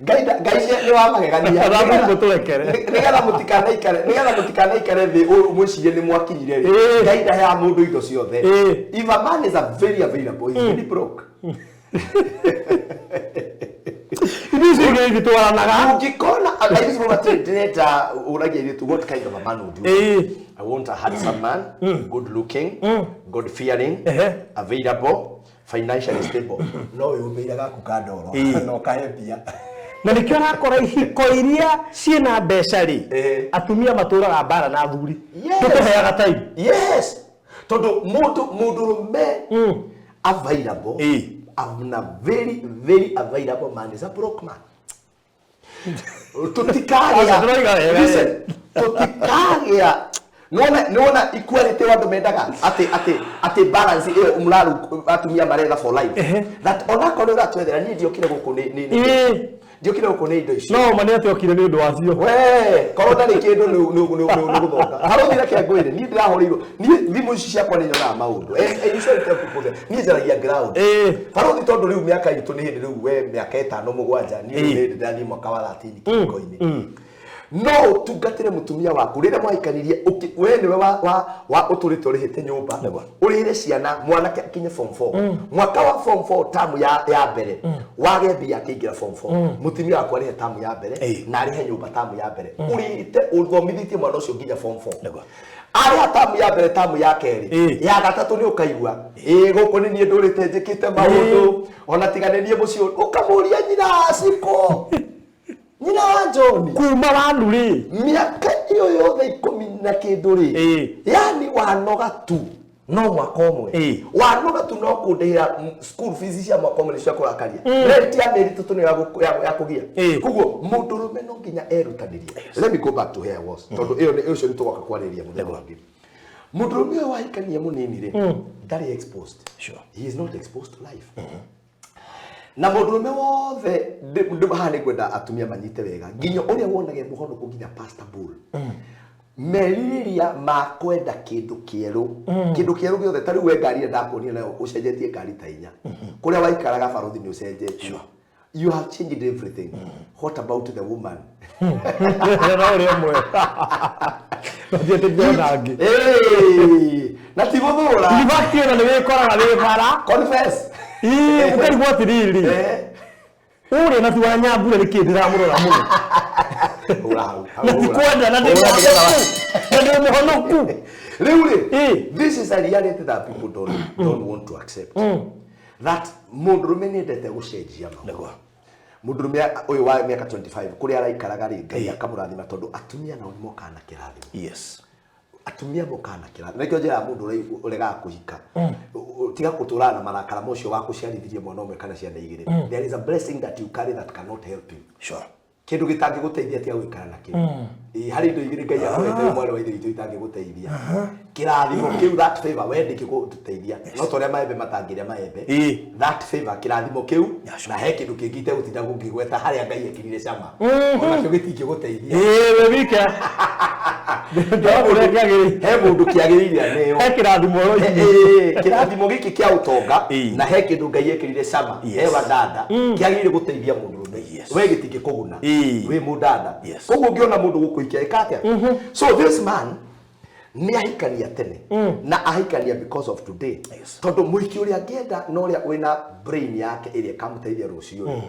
Ngai nĩ wa magegania. Nĩgetha mũtikanaikare thĩ mwĩcirie nĩ mwakinyire rĩ. Ngai ndaheaga mũndũ indo ciothe. If a man is a very available, he's very broke. Ithuĩ icio igĩrĩ ititwaranaga. Ũngĩkona, airĩtu mauga atĩrĩ, ndĩrenda ũragia airĩtu, what kind of a man would you want? I want a handsome man, good looking, God fearing, available, financially stable. No wĩyũmbĩire gaku ka ndoro, na ũkahe mbia. Na nĩkĩo ũrakora ihiko iria ciĩna mbeca rĩ, atumia matũraga mbara na athuri. Tũkũheaga time. Yes. Tondũ mũndũrũme available, a very, very available man is a broke man. Tũtikagĩa. Listen, tũtikagĩa. Nĩwona equality wa andũ mendaga atĩ balance ĩyo mũraru atumia maretha for life. That onakorwo ũratwethera niĩ ndiokire gũkũ nĩ ndiokire gũkũ nĩ indo icio. No ma nĩ atĩ okire nĩ ũndũ wacio. We, korwo ndarĩ kĩndũ nĩ gũthonga. Harũthire kĩa ngwĩre, niĩ ndĩrahũrĩirwo. Niĩ thimũ ici ciakwa nĩ nyonaga maũndũ. And you should tell people that niĩ njaragia ground. Barũthi tondũ rĩu mĩaka itũ nĩ hĩndĩ rĩu we mĩaka ĩtano mũgwanja, niĩ rĩu nĩ hĩndĩ ndathiĩ mwaka wa 13 kĩhiko-inĩ. No ũtungatĩre mũtumia waku rĩrĩa mwahikanirie, we nĩwe wa ũtũrĩte ũrĩhĩte nyũmba, ũrĩhĩre ciana, mwanake akinye form 4. Mwaka wa form 4 tamu ya mbere, wage mbia akĩingĩra form 4. Mũtumia waku arĩhe tamu ya mbere, na arĩhe nyũmba tamu ya mbere. Ũrĩhĩte, ũthomithĩtie mwana ũcio nginya form 4. Arĩha tamu ya mbere, tamu ya kerĩ, ya gatatũ nĩ ũkaigua, gũkũ nĩ niĩ ndũrĩte njĩkĩte maũndũ, ona tiga nĩ niĩ mũciĩ, ũkamũria nyina Ciko. Nyina wa John. Kuma wanu rĩ. Mĩaka ĩyo yothe ikũmi na kĩndũ rĩ. Yani wanoga tu no mwaka ũmwe. Wanoga tu no kũndĩhĩra school fees cia mwaka ũmwe nĩcio kũrakaria. Rent ya mĩeri ĩtatũ nĩyo ya kũgia. Koguo mũndũrũme no nginya erutanĩrie. Let me go back to where I was. Tondũ ĩyo nĩ ũcio nĩ tũgoka kwarĩrĩria mũthenya ũngĩ. Mũndũrũme ũyũ wahikania mũnini rĩ, ndarĩ exposed. He is not exposed to life. Na mũndũrũme wothe haha nĩ ngwenda atumia manyite wega nginya ũrĩa wonage mũhonoko nginya Pastor Bull. Merirĩria ma kwenda kĩndũ kĩerũ, kĩndũ kĩerũ gĩothe ta rĩu we ngari ĩrĩa ndakuonia nayo ũcenjetie ngari ta inya. Kũrĩa waikaraga barũthi nĩ ũcenjetie. You have changed everything. What about the woman? No ũrĩa ũmwe. Na ti gũthũra. In fact, ona nĩ wĩkoraga wĩ bara. Confess. Ũkaigua atĩrĩrĩ. Ũrĩa na ti wa Nyambura nĩkĩ ndĩramũrora mũno. Hũra hau, hau, Na hũra. tikwenda na ndĩ Hũra nĩgetha na ndĩ mũhonoku. Rĩu rĩ, Ĩ. this is a reality that people don't want to accept, that mũndũrũme nĩ endete gũcenjia maũndũ. Mũndũrũme ũyũ wa mĩaka 25 kũrĩa araikaraga rĩ, Ngai akamũrathima, tondũ atumia nao nĩ mokaga na kĩrathimo. Atumia mokaga na kĩrathimo. Nĩkĩo njĩraga mũndũ ũrĩa ũregaga kũhika, tiga gũtũraga na marakara ma ũcio wakũciarithirie mwana ũmwe kana ciana igĩrĩ. There is a blessing that you carry that cannot help you. Kĩndũ gĩtangĩgũteithia tiga gũikara nakĩo. Ĩ, harĩ indo igĩrĩ Ngai akũhete wĩ mwarĩ wa ithe witũ itangĩgũteithia: kĩrathimo kĩu, that favor, we ndĩkĩgũteithia, no ta ũrĩa maembe matangĩrĩa maembe. That favor, kĩrathimo kĩu, na he kĩndũ kĩngĩ itegũtinda gũkĩgweta harĩa Ngai ekĩrire cama, onakĩo gĩtingĩgũteithia. Ĩĩ, wĩ wike. Ndĩrakũrĩa kĩagĩrĩire. He mũndũ kĩagĩrĩire aneo. He kĩrathimo oro. Kĩrathimo gĩkĩ kĩa ũtonga, na he kĩndũ Ngai ekĩrire cama, he wadada, kĩagĩrĩire gũteithia mũndũrũme. We gĩtingĩkũguna wĩ mũndanda. Koguo ũngĩona mũndũ gũkũikia, ĩka atĩa? So this man nĩ ahikania tene, na ahikania because of today, tondũ mũhiki ũrĩa angĩenda na ũrĩa wĩna brain yake ĩrĩa ĩkamũteithia rũciũ rĩ,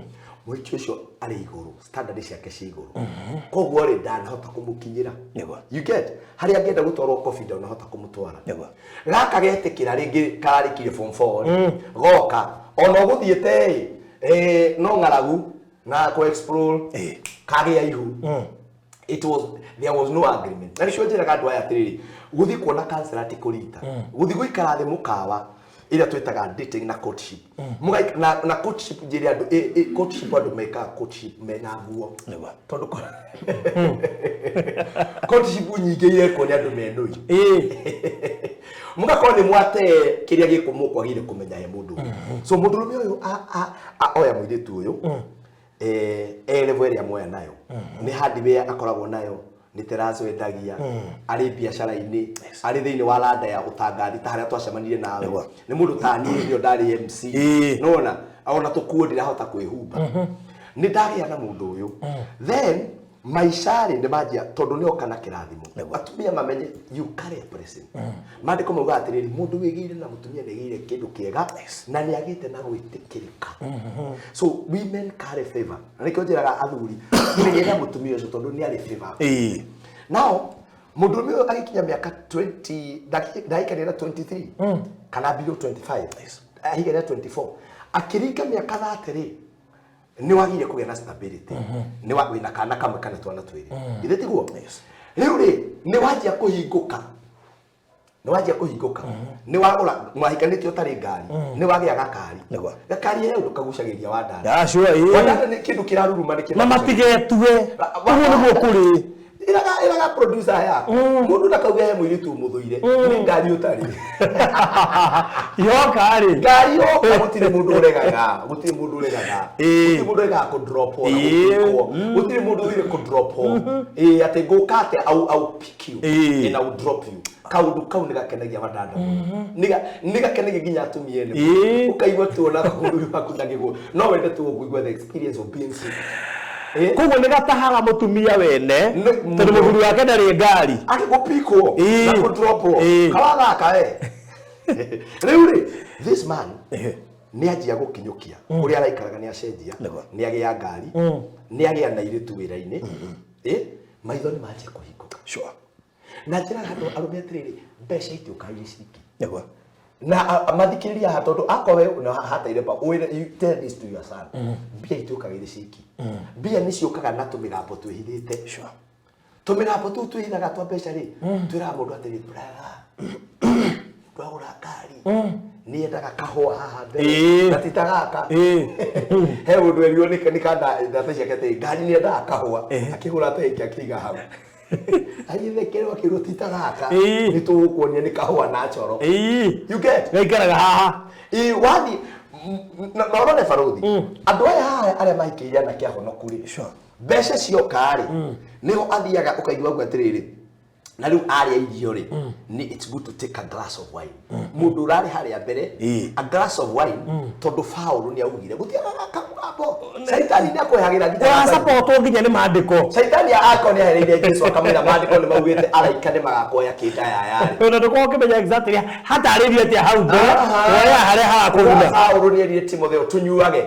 mũhiki ũcio arĩ igũrũ, standard ciake ci igũrũ, koguo rĩ, ndanahota kũmũkinyĩra. You get? Harĩa angĩenda gũtwarwo kobi, ndanahota kũmũtwara. Gaka getĩkĩra rĩngĩ kararĩkirie form 4 rĩ, goka ona ũgũthiĩte ĩ, no ng'aragu na kũ explore, kagĩa ihu. It was There was no agreement, na nĩcio njĩraga andũ aya atĩrĩrĩ, gũthiĩ kuona counselor ti kũrita, gũthiĩ gũikara thĩ mũkawa ĩrĩa twĩtaga dating na courtship. Na courtship, njĩre andũ, courtship, andũ mekaga courtship mena nguo, tondũ courtship nyingĩ irekwo nĩ andũ menũi. Mũgakorwo nĩ mwate kĩrĩa gĩkũ mũkwagĩire kũmenya he mũndũ ũyũ. So mũndũrũme ũyũ oya mũirĩtu ũyũ, e level ĩrĩa moya nayo, nĩ hardware akoragwo nayo, nĩ terazo endagia, arĩ biacara-inĩ, arĩ thĩinĩ wa landa ya ũtangathi, ta harĩa twacemanirie nawe. Nĩ mũndũ ta niĩ nĩo ndarĩ MC. Nona ona tũkuo ndirahota kwĩhumba, nĩ ndagĩa na mũndũ ũyũ. Then maica rĩ, nĩ manjia, tondũ nĩ oka na kĩrathimo. Atumia mamenye you carry a blessing. Maandĩko maugaga atĩrĩrĩ, mũndũ wĩgĩire na mũtumia nĩ agĩire kĩndũ kĩega na nĩ agĩte na gwĩtĩkĩrĩka. So women carry favor, na nĩkĩo njĩraga athuri, menyerera mũtumia ũcio, tondũ nĩ arĩ favor. Now mũndũrũme ũyũ agĩkinya mĩaka 20, ndahikania na 23 kana below 25, ahikania 24, akĩringa mĩaka 30 rĩ, nĩ wagire kũgĩa na stability, nĩ wa wĩna kana kamwe kana twana twĩrĩ, githĩ tiguo? Rĩu rĩ, nĩ wanjia kũhingũka, nĩ wanjia kũhingũka, nĩ wagũra, mwahikanĩtie ũtarĩ ngari, nĩ wagĩa gakari. Gakari he ũndũ kagucagĩria wandanda. Acio ĩĩ. Wandanda nĩ kĩndũ kĩraruruma, nĩ Na matigetue. Ũguo nĩguo kũrĩ. Ĩraga producer yaku, mũndũ ndakauge he mũirĩtu ũmũthũire, nĩ ngari ũtarĩ. Yoka rĩ. Ngari yoka, gũtirĩ mũndũ ũregaga, gũtirĩ mũndũ ũregaga. Gũtirĩ mũndũ ũregaga kũ drop na gũpikwo. Gũtirĩ mũndũ ũthire kũ drop, ĩĩ, atĩ ngũka atĩa, I'll pick you and I'll drop you. Kaũndũ kau nĩ gakenagia wadada mũno. Nĩ gakenagia nginya atumia ene. Ũkaigua tu ona mũthuri waku ndangĩgwo, no wende tu kũigua the experience of being single. Koguo nĩ gatahaga mũtumia wene, tondũ mũno. Mũthuri wake ndarĩ ngari. Agĩgũpikwo na kũdropwo. Kawathaka we. Rĩu rĩ, this man nĩ anjia gũkinyũkia ũrĩa araikaraga, nĩ acenjia, nĩ agĩa ngari, nĩ agĩa na irĩtu wĩra-inĩ, maitho nĩ manjia kũhingũka. Na njĩra andũ arũme atĩrĩrĩ, mbeca itiũkaga irĩ ciki. Na mathikĩrĩria haha, tondũ akorwo we na hataire ba wĩre, you tell this to your son, mbia itiũkaga irĩ ciki. Mbia nĩ ciũkaga na tũmĩgambo twĩhithĩte. Tũmĩgambo tũu twĩhithaga twa mbeca rĩ, twĩraga mũndũ atĩrĩ, brother, ndwagũra ngari nĩ endaga kahũa haha mbere, na ti ta gaka. He mũndũ erirwo nĩ kanda ndata ciake atĩ ngari nĩ endaga kahũa, akĩgũra tenki akĩiga hau, agĩthekerwo, akĩrwo ti ta gaka. Nĩ tũgũkuonia nĩ kahũa natural. You get? Gaikaraga haha. Ĩ, wathi na ũrore barothi, andũ aya haha arĩa mahikĩire anake ahonoku rĩ, mbeca cioka rĩ, nĩho athiaga ũkaigua guo atĩrĩrĩ, na rĩu arĩa irio rĩ, nĩ it's good to take a glass of wine. Mũndũ ũrarĩ harĩa mbere, a glass of wine, tondũ Paũlũ nĩ augire gũtiagaga Mũgambo. Caitani nĩ akwehagĩra nginya Ũrasapotwo nginya nĩ maandĩko. Caitani akorwo nĩ ahereire Jesu akamwĩra maandĩko nĩ maugĩte araika nĩ magakuoya kĩndayayarĩ. Ona ndũkorwo ũkĩmenya exactly hatarĩrie atĩa hau mbere woya harĩa harakũguna. Paũlũ nĩ erire Timotheo tũnyuage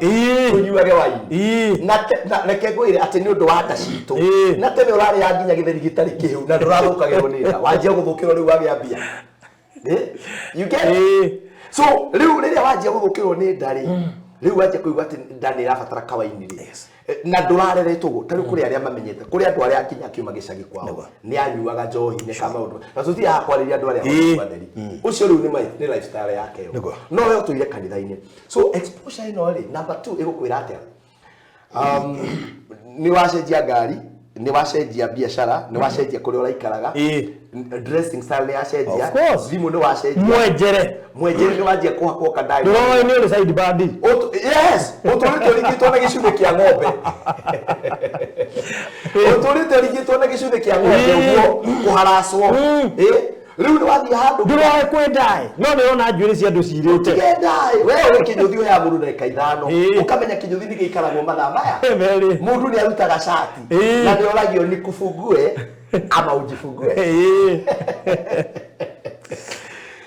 tũnyuage waini. Na reke ngwĩre atĩ nĩ ũndũ wa nda citũ na tene ũrarĩa nginya gĩtheri gĩtarĩ kĩhĩu na ndũrathũkagĩrwo nĩ nda, wanjia gũthũkĩrwo rĩu wagĩa mbia. You get it? So rĩu rĩrĩa wanjia gũthũkĩrwo nĩ nda rĩ, rĩu wanjia kũigua atĩ nda nĩ ĩrabatara kawaini rĩ, na ndũrareretwo ũguo. Ta rĩu kũrĩ arĩa mamenyete, kũrĩ andũ arĩa nginya akiuma gĩcagi kwao nĩ anyuaga njohi nĩ ka maũndũ na tũtirĩ haha kwarĩria andũ arĩa mm. atheri ũcio rĩu nĩ lifestyle yake ĩyo, no we ũtũire kanitha-inĩ. So exposure ĩno rĩ, number 2 ĩgũkwĩra atĩa? Nĩ wacenjia ngari, nĩ wacenjia biacara, nĩ wacenjia kũrĩa ũraikaraga, dressing style nĩ yacenjia, Of course. thimũ nĩ wacenjia, Mwenjere. Mwenjere nĩ wanjia kũhakwo kandai. Ndũroĩ nĩ ũrĩ side band. Yes, ũtũrĩte ũringĩtwo na gĩcuthĩ kĩa ng'ombe, ũtũrĩte ũringĩtwo na gĩcuthĩ kĩa ng'ombe ũguo kũharacwo. Rĩu nĩ wathiĩ handũ Ndũroĩ kwenda no nĩ ũrona njuĩrĩ cia andũ cirĩte. Tigenda we ũrĩ kĩnyũthi ũheaga mũndũ ndagĩka 5, ũkamenya kĩnyũthi nĩ gĩikaragwo mathaa maya. Merĩ. Mũndũ nĩ arutaga cati na nĩ oragio ni kufungue ama ujifungue.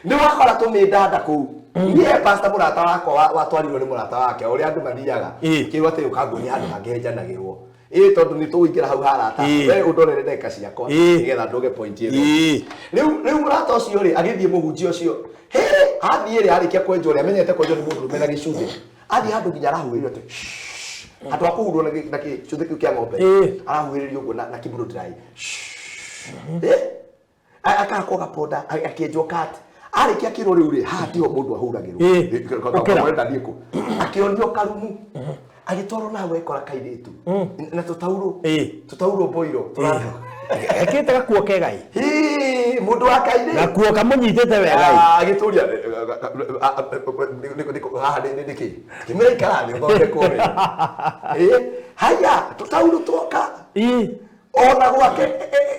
Nĩ wakora tũmĩndanda kũu. Niĩ pastor mũrata wakwa watwarirwo nĩ mũrata wake ũrĩa andũ mathiaga kĩu atĩ ũkanguonia handũ hangĩ henjanagĩrwo ĩ tondũ nĩ tũgũingĩra hau harata we ũndorere ndagĩka ciakwa nĩgetha ndũge point ĩno. Rĩu mũrata ũcio rĩ agĩthiĩ mũhunjia ũcio he athiĩ rĩ arĩkia kwenjwo rĩ amenyete kwenjwo nĩ mũndũrũme na gĩcuthĩ athiĩ handũ nginya arahuhĩrĩrio atĩ handũ ha kũhurwo na gĩcuthĩ kĩu kĩa ng'ombe arahuhĩrĩrio ũguo na kiburo dry akahakwo gaponda akĩenjwo kati arĩkia kĩro rĩu rĩ haha tiho mũndũ ahuragĩrwo ũrenda thiĩ kũ akĩonio karumu agĩtwarwo na hau ekora kairĩtu na tũtaurũ tũtaurũ mboiro Ekĩrĩte gakuo kegai. Mũndũ wa kairĩ Gakuo kamũnyitĩte wegai. Agĩtũria haha nĩ kĩ kĩmĩra ikara thĩ ũthondekwo wega. Haya tũtaurũ twoka ona gwake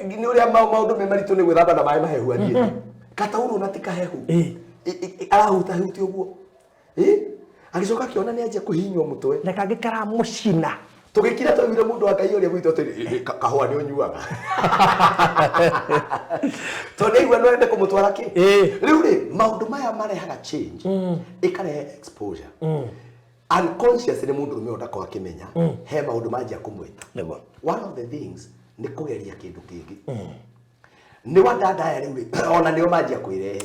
nĩ ũrĩa maũndũ me maritũ nĩ gwĩthamba na maĩ mahehu athiĩte kataurũ na ti kahehu arahutahutia ũguo agĩcoka akĩona nĩ anjia kũhihinywo mũtwe na kangĩ karamũcina. Tũgĩkira twaiguire mũndũ wa Ngai ũrĩa gwitũ atĩ kahũa nĩ ũnyuaga tondũ nĩaigua no ende kũmũtwara kĩ. Rĩu rĩ maũndũ maya marehaga change, ĩkarehe exposure unconsciously mũndũrũme ũyũ ndakorwo akĩmenya he maũndũ manjia kũmwĩta. One of the things nĩ kũgeria kĩndũ kĩngĩ nĩ wandanda aya rĩu rĩ ona nĩo manjia kwĩrehe,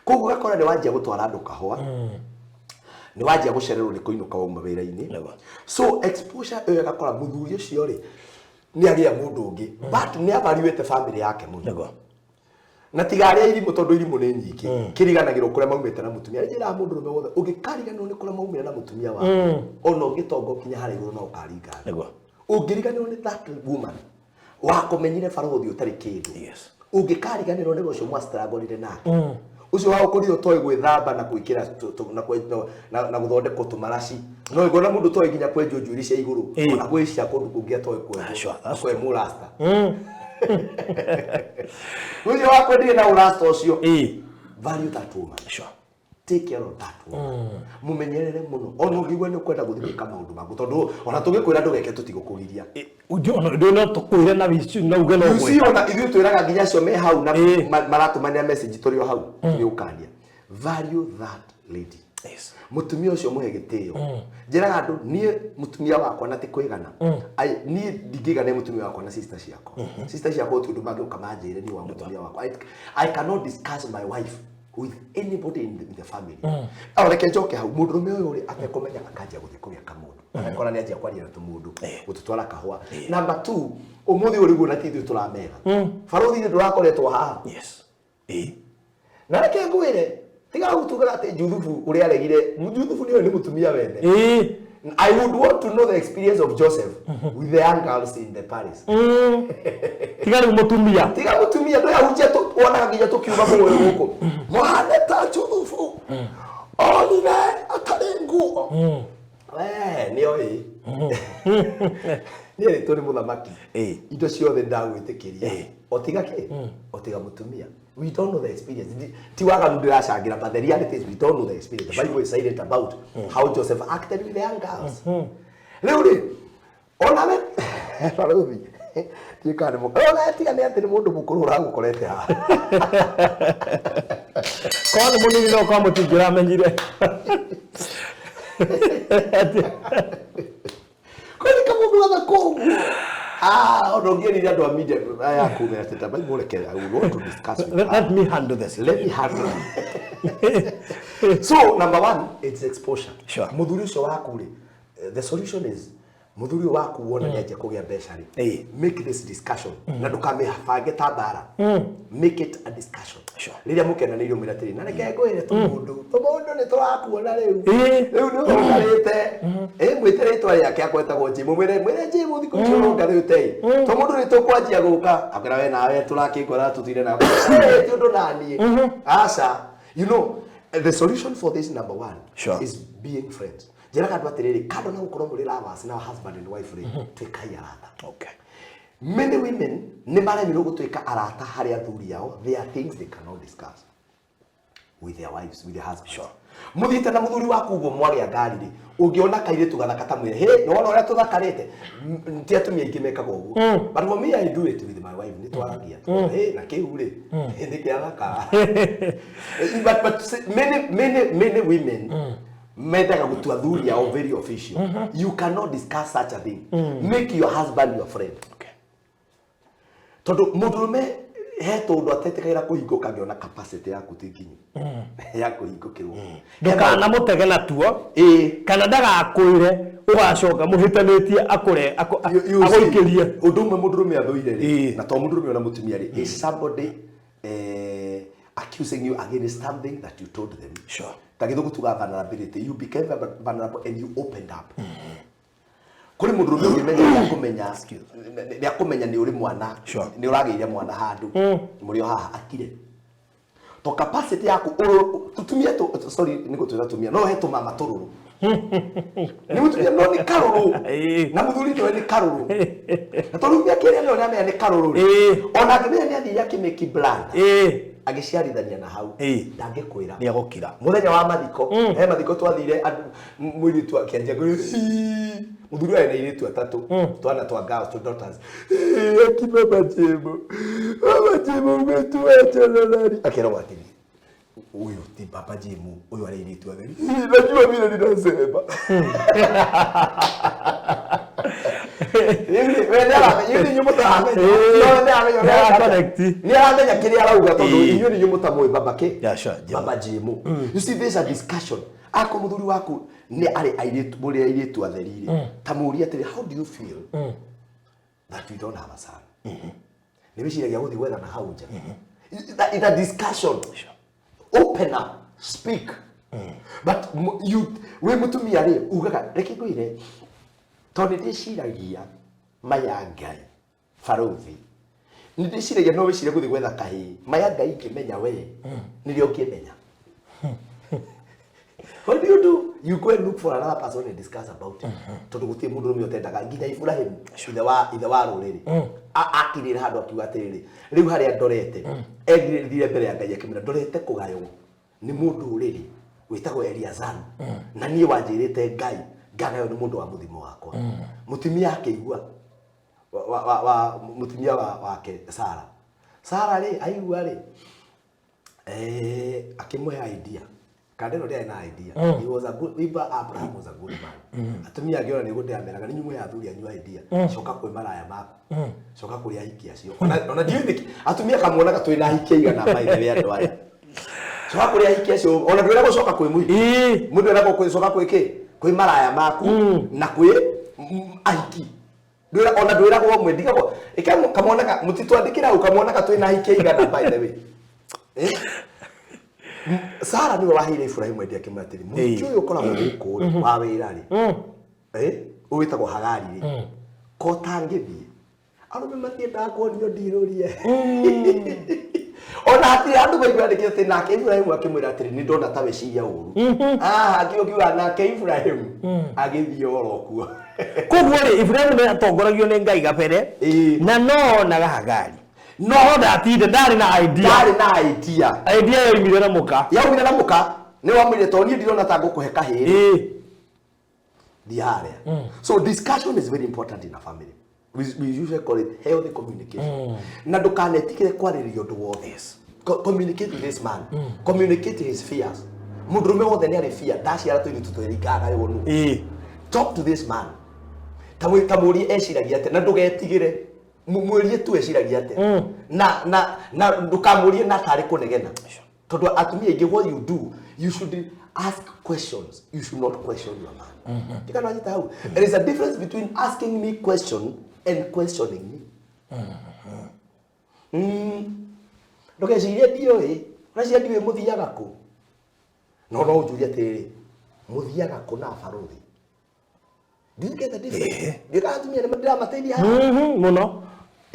koguo ũgakora nĩ wanjia gũtwara andũ kahũa, nĩ wanjia gũcererwo nĩ kũinũka wauma wĩra-inĩ. So exposure ĩyo ĩgakora mũthuri ũcio rĩ nĩ agĩa mũndũ ũngĩ, but nĩ avariwĩte family yake mũno na tiga arĩa irimũ, tondũ irimũ nĩ nyingĩ kĩriganagĩrwo kũrĩa maumĩte na mũtumia. Njĩraga mũndũrũme wothe ũngĩkariganĩrwo nĩ kũrĩa maumire na mũtumia waku, ona ũngĩtonga ũkinya harĩa igũrũ no ũkaringa thĩ. Ũngĩriganĩrwo nĩ that woman wakũmenyire barũthi ũtarĩ kĩndũ, ũngĩkariganĩrwo nĩ ũcio mwastrugglire nake, ũcio wagũkũrire ũtoĩ gwĩthamba na gwĩkĩra na gũthondekwo tũmaraci no ĩgona mũndũ ũtoĩ nginya kwenjwo njuĩrĩ cia igũrũ ona gwĩ cia kũndũ kũngĩ atoĩ kwenjwo akoe mũrasta ũcio wakwendire na ũrasta ũcio. Value that woman. Take care of that woman. Mumenyerere mũno ona ũngĩigua nĩ ũkwenda gũthiĩ gwĩka maũndũ maku, tondũ ona tũngĩkwĩra ndũgeke tũtigũkũgiria. Ndũ no tũkwĩre na na uge no You see, gwĩka. Ona ithuĩ twĩraga nginya acio me hau na maratũmanĩra message tũrĩ o hau nĩ ũkania value that lady. Mũtumia ũcio mũhe gĩtĩo. Njĩraga andũ niĩ mũtumia wakwa na ti kwĩgana, niĩ ndingĩigana mũtumia wakwa na sister ciakwa. Sister ciakwa gũtirĩ ũndũ mangĩũka manjĩre niĩ wa mũtumia wakwa. I cannot discuss my wife with anybody in the family. O reke njoke hau mũndũrũme ũyũ rĩ atekũmenya akanjia gũthiĩ kũgĩa kamũndũ agakora nĩ anjia kwaria na tũmũndũ gũtũtwara kahũa. Number 2, ũmũthĩ ũyũ rĩguo na ti ithuĩ tũramera barũthi-inĩ ndũrakoretwo haha. Na reke ngwĩre tiga gũtugaga atĩ Juthubu ũrĩa aregire Juthubu nĩ ũyũ nĩ mũtumia wene. I would want to know the experience of Joseph with the young girls in the palace. Tiga rĩu mũtumia. Tiga mũtumia ndũyahunjia wonaga nginya tũkiuma mũgũrũ gũkũ mũhane ta Juthubu onire atarĩ nguo. We nĩ oĩ nĩ erĩtwo nĩ mũthamaki indo ciothe ndagwĩtĩkĩria o tiga kĩ o tiga mũtumia. We don't know the experience. Ti waganu ndĩracangĩra, but the reality is we don't know the experience. The Bible is silent about how Joseph acted with the young girls. Rĩu rĩ, onawe barũthi ndiũĩ kana nĩ onawe tiga nĩ atĩ nĩ mũndũ mũkũrũ ũragũkorete haha. Korwo nĩ mũnini no korwo mũtingĩramenyire. Kwani kamũndũ gathaka ũguo. Ah, ona ũngĩerire andũ a media aya kumĩra atĩ tambai mũreke, I will want to discuss with Let, her. let me handle this. Let me handle it. So number one, it's exposure. Sure. Mũthuri ũcio waku rĩ, the solution is mũthuri ũyũ waku wona nĩ anjia kũgĩa mbeca rĩ, Ĩĩ. make this discussion na ndũkamĩbange ta mbara, make it a discussion. Sure. Rĩrĩa mũkenanĩirio mwĩre atĩrĩ, na reke ngwĩre, tũmũndũ tũmũndũ nĩ tũrakuona rĩu. Ĩĩ. Rĩu nĩ ũrongarĩte, ĩ mwĩte rĩtwa rĩake akwetagwo Jimu, mwĩre mwĩre Jimu thikũ ici ũrongarĩte ĩ, tũmũndũ nĩ tũkwanjia gũka, akwĩra we nawe tũrakĩngora tũtire na ti ũndũ naniĩ aca. You know, the solution for this, number one, Sure. is being friends. Njĩraga andũ atĩrĩrĩ, kando na gũkorwo mũrĩ lovers na husband and wife rĩ, tuĩkai arata. Okay. Many women nĩ maremirwo gũtuĩka arata harĩ athuri ao. There are things they cannot discuss with their wives, with their husbands. Sure. Mũthiĩte na mũthuri waku ũguo mwarĩa ngari rĩ, ũngĩona kairĩtu gathaka ta mwĩre, "Hey, nĩwona ũrĩa tũthakarĩte?" Ti atumia aingĩ mekaga ũguo, but for me, I do it with my wife. Nĩ twaragia, "Hey, na kĩu rĩ, nĩ kĩathaka." But many many many women mendaga gũtua athuri ao very official. You cannot discuss such a thing. Make your husband your friend. Okay. Tondũ mũndũrũme he tũndũ atetĩkagĩra kũhingũka angĩona capacity yaku ti nginyu ya kũhingũkĩrwo. Ndũkanamũtege natuo. Ĩĩ. Kana ndagakwĩre ũgacoka mũhĩtanĩtie akũre You see, agũikĩrie. Ũndũ ũmwe mũndũrũme athũire rĩ, Ĩĩ. na to mũndũrũme ona mũtumia rĩ, is somebody accusing you against something that you told them. Sure. Ta gĩthũngũ tugaga vulnerability. You became vulnerable and you opened up. Kũrĩ mũndũrũme ũngĩmenya nĩakũmenya nĩakũmenya nĩ ũrĩ mwana, Sure. nĩ ũragĩire mwana handũ mũrĩ o haha akire to capacity yaku tũtumia sorry, nĩ gũtuĩra tumia no he tũmama tũrũrũ nĩ mũtumia no nĩ karũrũ. Ĩĩ. Na mũthuri nĩwe nĩ karũrũ, na tondũ mĩaka ĩrĩa nĩyo nĩamenya nĩ karũrũ rĩ, Ĩĩ. ona angĩmenya nĩ athire akĩmĩki brand Ĩĩ. agĩciarithania na hau, Ĩĩ. ndangĩkwĩra. Nĩ egũkira. Mũthenya wa mathiko, he mathiko twathire, andũ mũirĩtu akĩanjia kwĩra, "Hii." Mũthuri arĩ na airĩtu atatũ, twana twa girls, two daughters. "Hii, aki baba Jemo, baba Jemo umetuacha nani?" Akĩragwo atĩrĩ, "Ũyũ ti baba Jemo, ũyũ arĩ airĩtu atheri." "Hii, najua vile ninasema." We nĩaramenya, inyuĩ nĩ inyuĩ mũtaramenya. Ĩĩ. No we nĩaramenya ũrĩa Nĩara areka. connect. Nĩaramenya kĩrĩa arauga tondũ Ĩĩ. inyuĩ nĩ inyuĩ mũtamũĩ baba kĩ. Yeah, sure, Jemo. Baba Jemo. You see, there's a discussion. Akorwo mũthuri waku nĩ arĩ airĩtu, mũrĩ airĩtu atheri rĩ, ta mũũrie atĩrĩ, "How do you feel that we don't have a son? Nĩ wĩciragia gũthiĩ gwetha na hau nja?" It's a discussion. Open up, speak. But you wĩ mũtumia rĩ, ugaga reke ngwĩre, tondũ nĩ ndĩciragia maya Ngai barũthi, nĩ ndĩciragia no wĩcirie gũthiĩ gwetha kahĩĩ, maya Ngai ingĩmenya we nĩrĩo ũngĩmenya. What do you do? You go and look for another person and discuss about it. Tondũ gũtirĩ mũndũ ũrũme ũtendaga, nginya Ibrahim, ithe wa rũrĩrĩ, akirĩra handũ akiuga atĩrĩrĩ, rĩu harĩa ndorete, ethire mbere ya Ngai akĩmwĩra, "Ndorete kũgaywo nĩ mũndũ ũrĩrĩ wĩtagwo Eliazaru, na niĩ wanjĩrĩte Ngai ngagaywo nĩ mũndũ wa mũthimo wakwa." Mũtumia akĩigua wa mũtumia wake Sara, Sara rĩ aigua rĩ, akĩmũhe idea kandero ndĩarĩ na idea. He was a good, even Abraham was a good man. Atumia angĩ ona nĩguo ndĩrameraga, nĩ inyuĩ athuri anyu idea, coka kwĩ maraya maku, coka kũrĩ ahiki acio. Ona ndiũĩ nĩkĩ atumia kamuonaga twĩ na ahiki aigana. By the way, andũ aya, coka kũrĩ ahiki acio, ona ndwĩragwo coka kwĩ mũhiki. Mũndũ eragwo coka kwĩ kĩ, kwĩ maraya maku na kwĩ ahiki. Ona ndwĩragwo ũmwe ndigagwo ĩka kamonaga mũtitwandĩkĩra hau kamonaga twĩna ahiki aigana, by the way. Eh? Sara nĩwe waheire Ibrahimu idea, akĩmwĩra atĩrĩ, "Mũhiki ũyũ ũkoragwo gũkũ rĩ, wa wĩra rĩ, ũyũ wĩtagwo Hagari rĩ, ko tangĩthiĩ arũme matiendaga kuonio ndirũrie." Ona hatirĩ handũ maigua andĩkĩte atĩ nake Ibrahimu akĩmwĩra atĩrĩ, "Nĩ ndona ta weciria ũru." Ah, akĩũkiuga nake Ibrahimu agĩthiĩ oro kuo. Koguo rĩ, Ibrahimu nĩ atongoragio nĩ Ngai gabere. Ĩĩ. Na no onaga Hagari, no ndatinde ndarĩ na idea. Ndarĩ na idea. Idea yoimire na mũka. Yaumire na mũka, nĩ wamwĩrire, "Tondũ niĩ ndirona ta ngũkũhe kahĩĩ." Thiĩ harĩa. So discussion is very important in a family. We usually call it healthy communication. Na ndũkanetigĩre kwarĩrĩria ũndũ wothe. Communicate with this man. Communicate his fears. Mũndũrũme wothe nĩ arĩ fear. Ndaciara tũirĩtu twĩrĩ ingagaywo nũ. Talk to this man. Ta mũrie eciragia atĩa na ndũgetigĩre. Mwĩrie tu eciragia atĩa. Na ndũkamũrie na tarĩ kũnegena. Tondũ atumia aingĩ, what you do, you should ask questions. You should not question your man. Tikana wanyita hau. There is a difference between asking me question and questioning me. Ndũgecirie ndiũĩ, ũreciria ndiũĩ mũthiaga kũ? No ũnjũrie atĩrĩrĩ, mũthiaga kũ na barũthi? Do you get the difference? Ndiũĩ atumia nĩ ndĩramateithia haha. Mũno.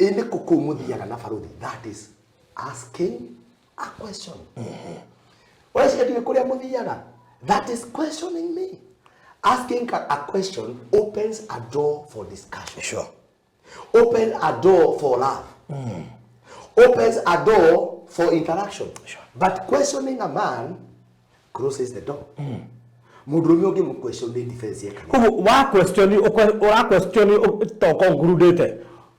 Ĩ nĩ kũ kũu mũthiaga na barũthi? That is asking a question. Ũreciria ndiũĩ kũrĩa mũthiaga? That is questioning me. Asking a question opens a door for discussion. Opens a door for love. Opens a door for interaction. But questioning a man closes the door. Mũndũrũme ũngĩ mũquestion nĩ defense yekaga. Koguo wa question, ũra question to concludĩte.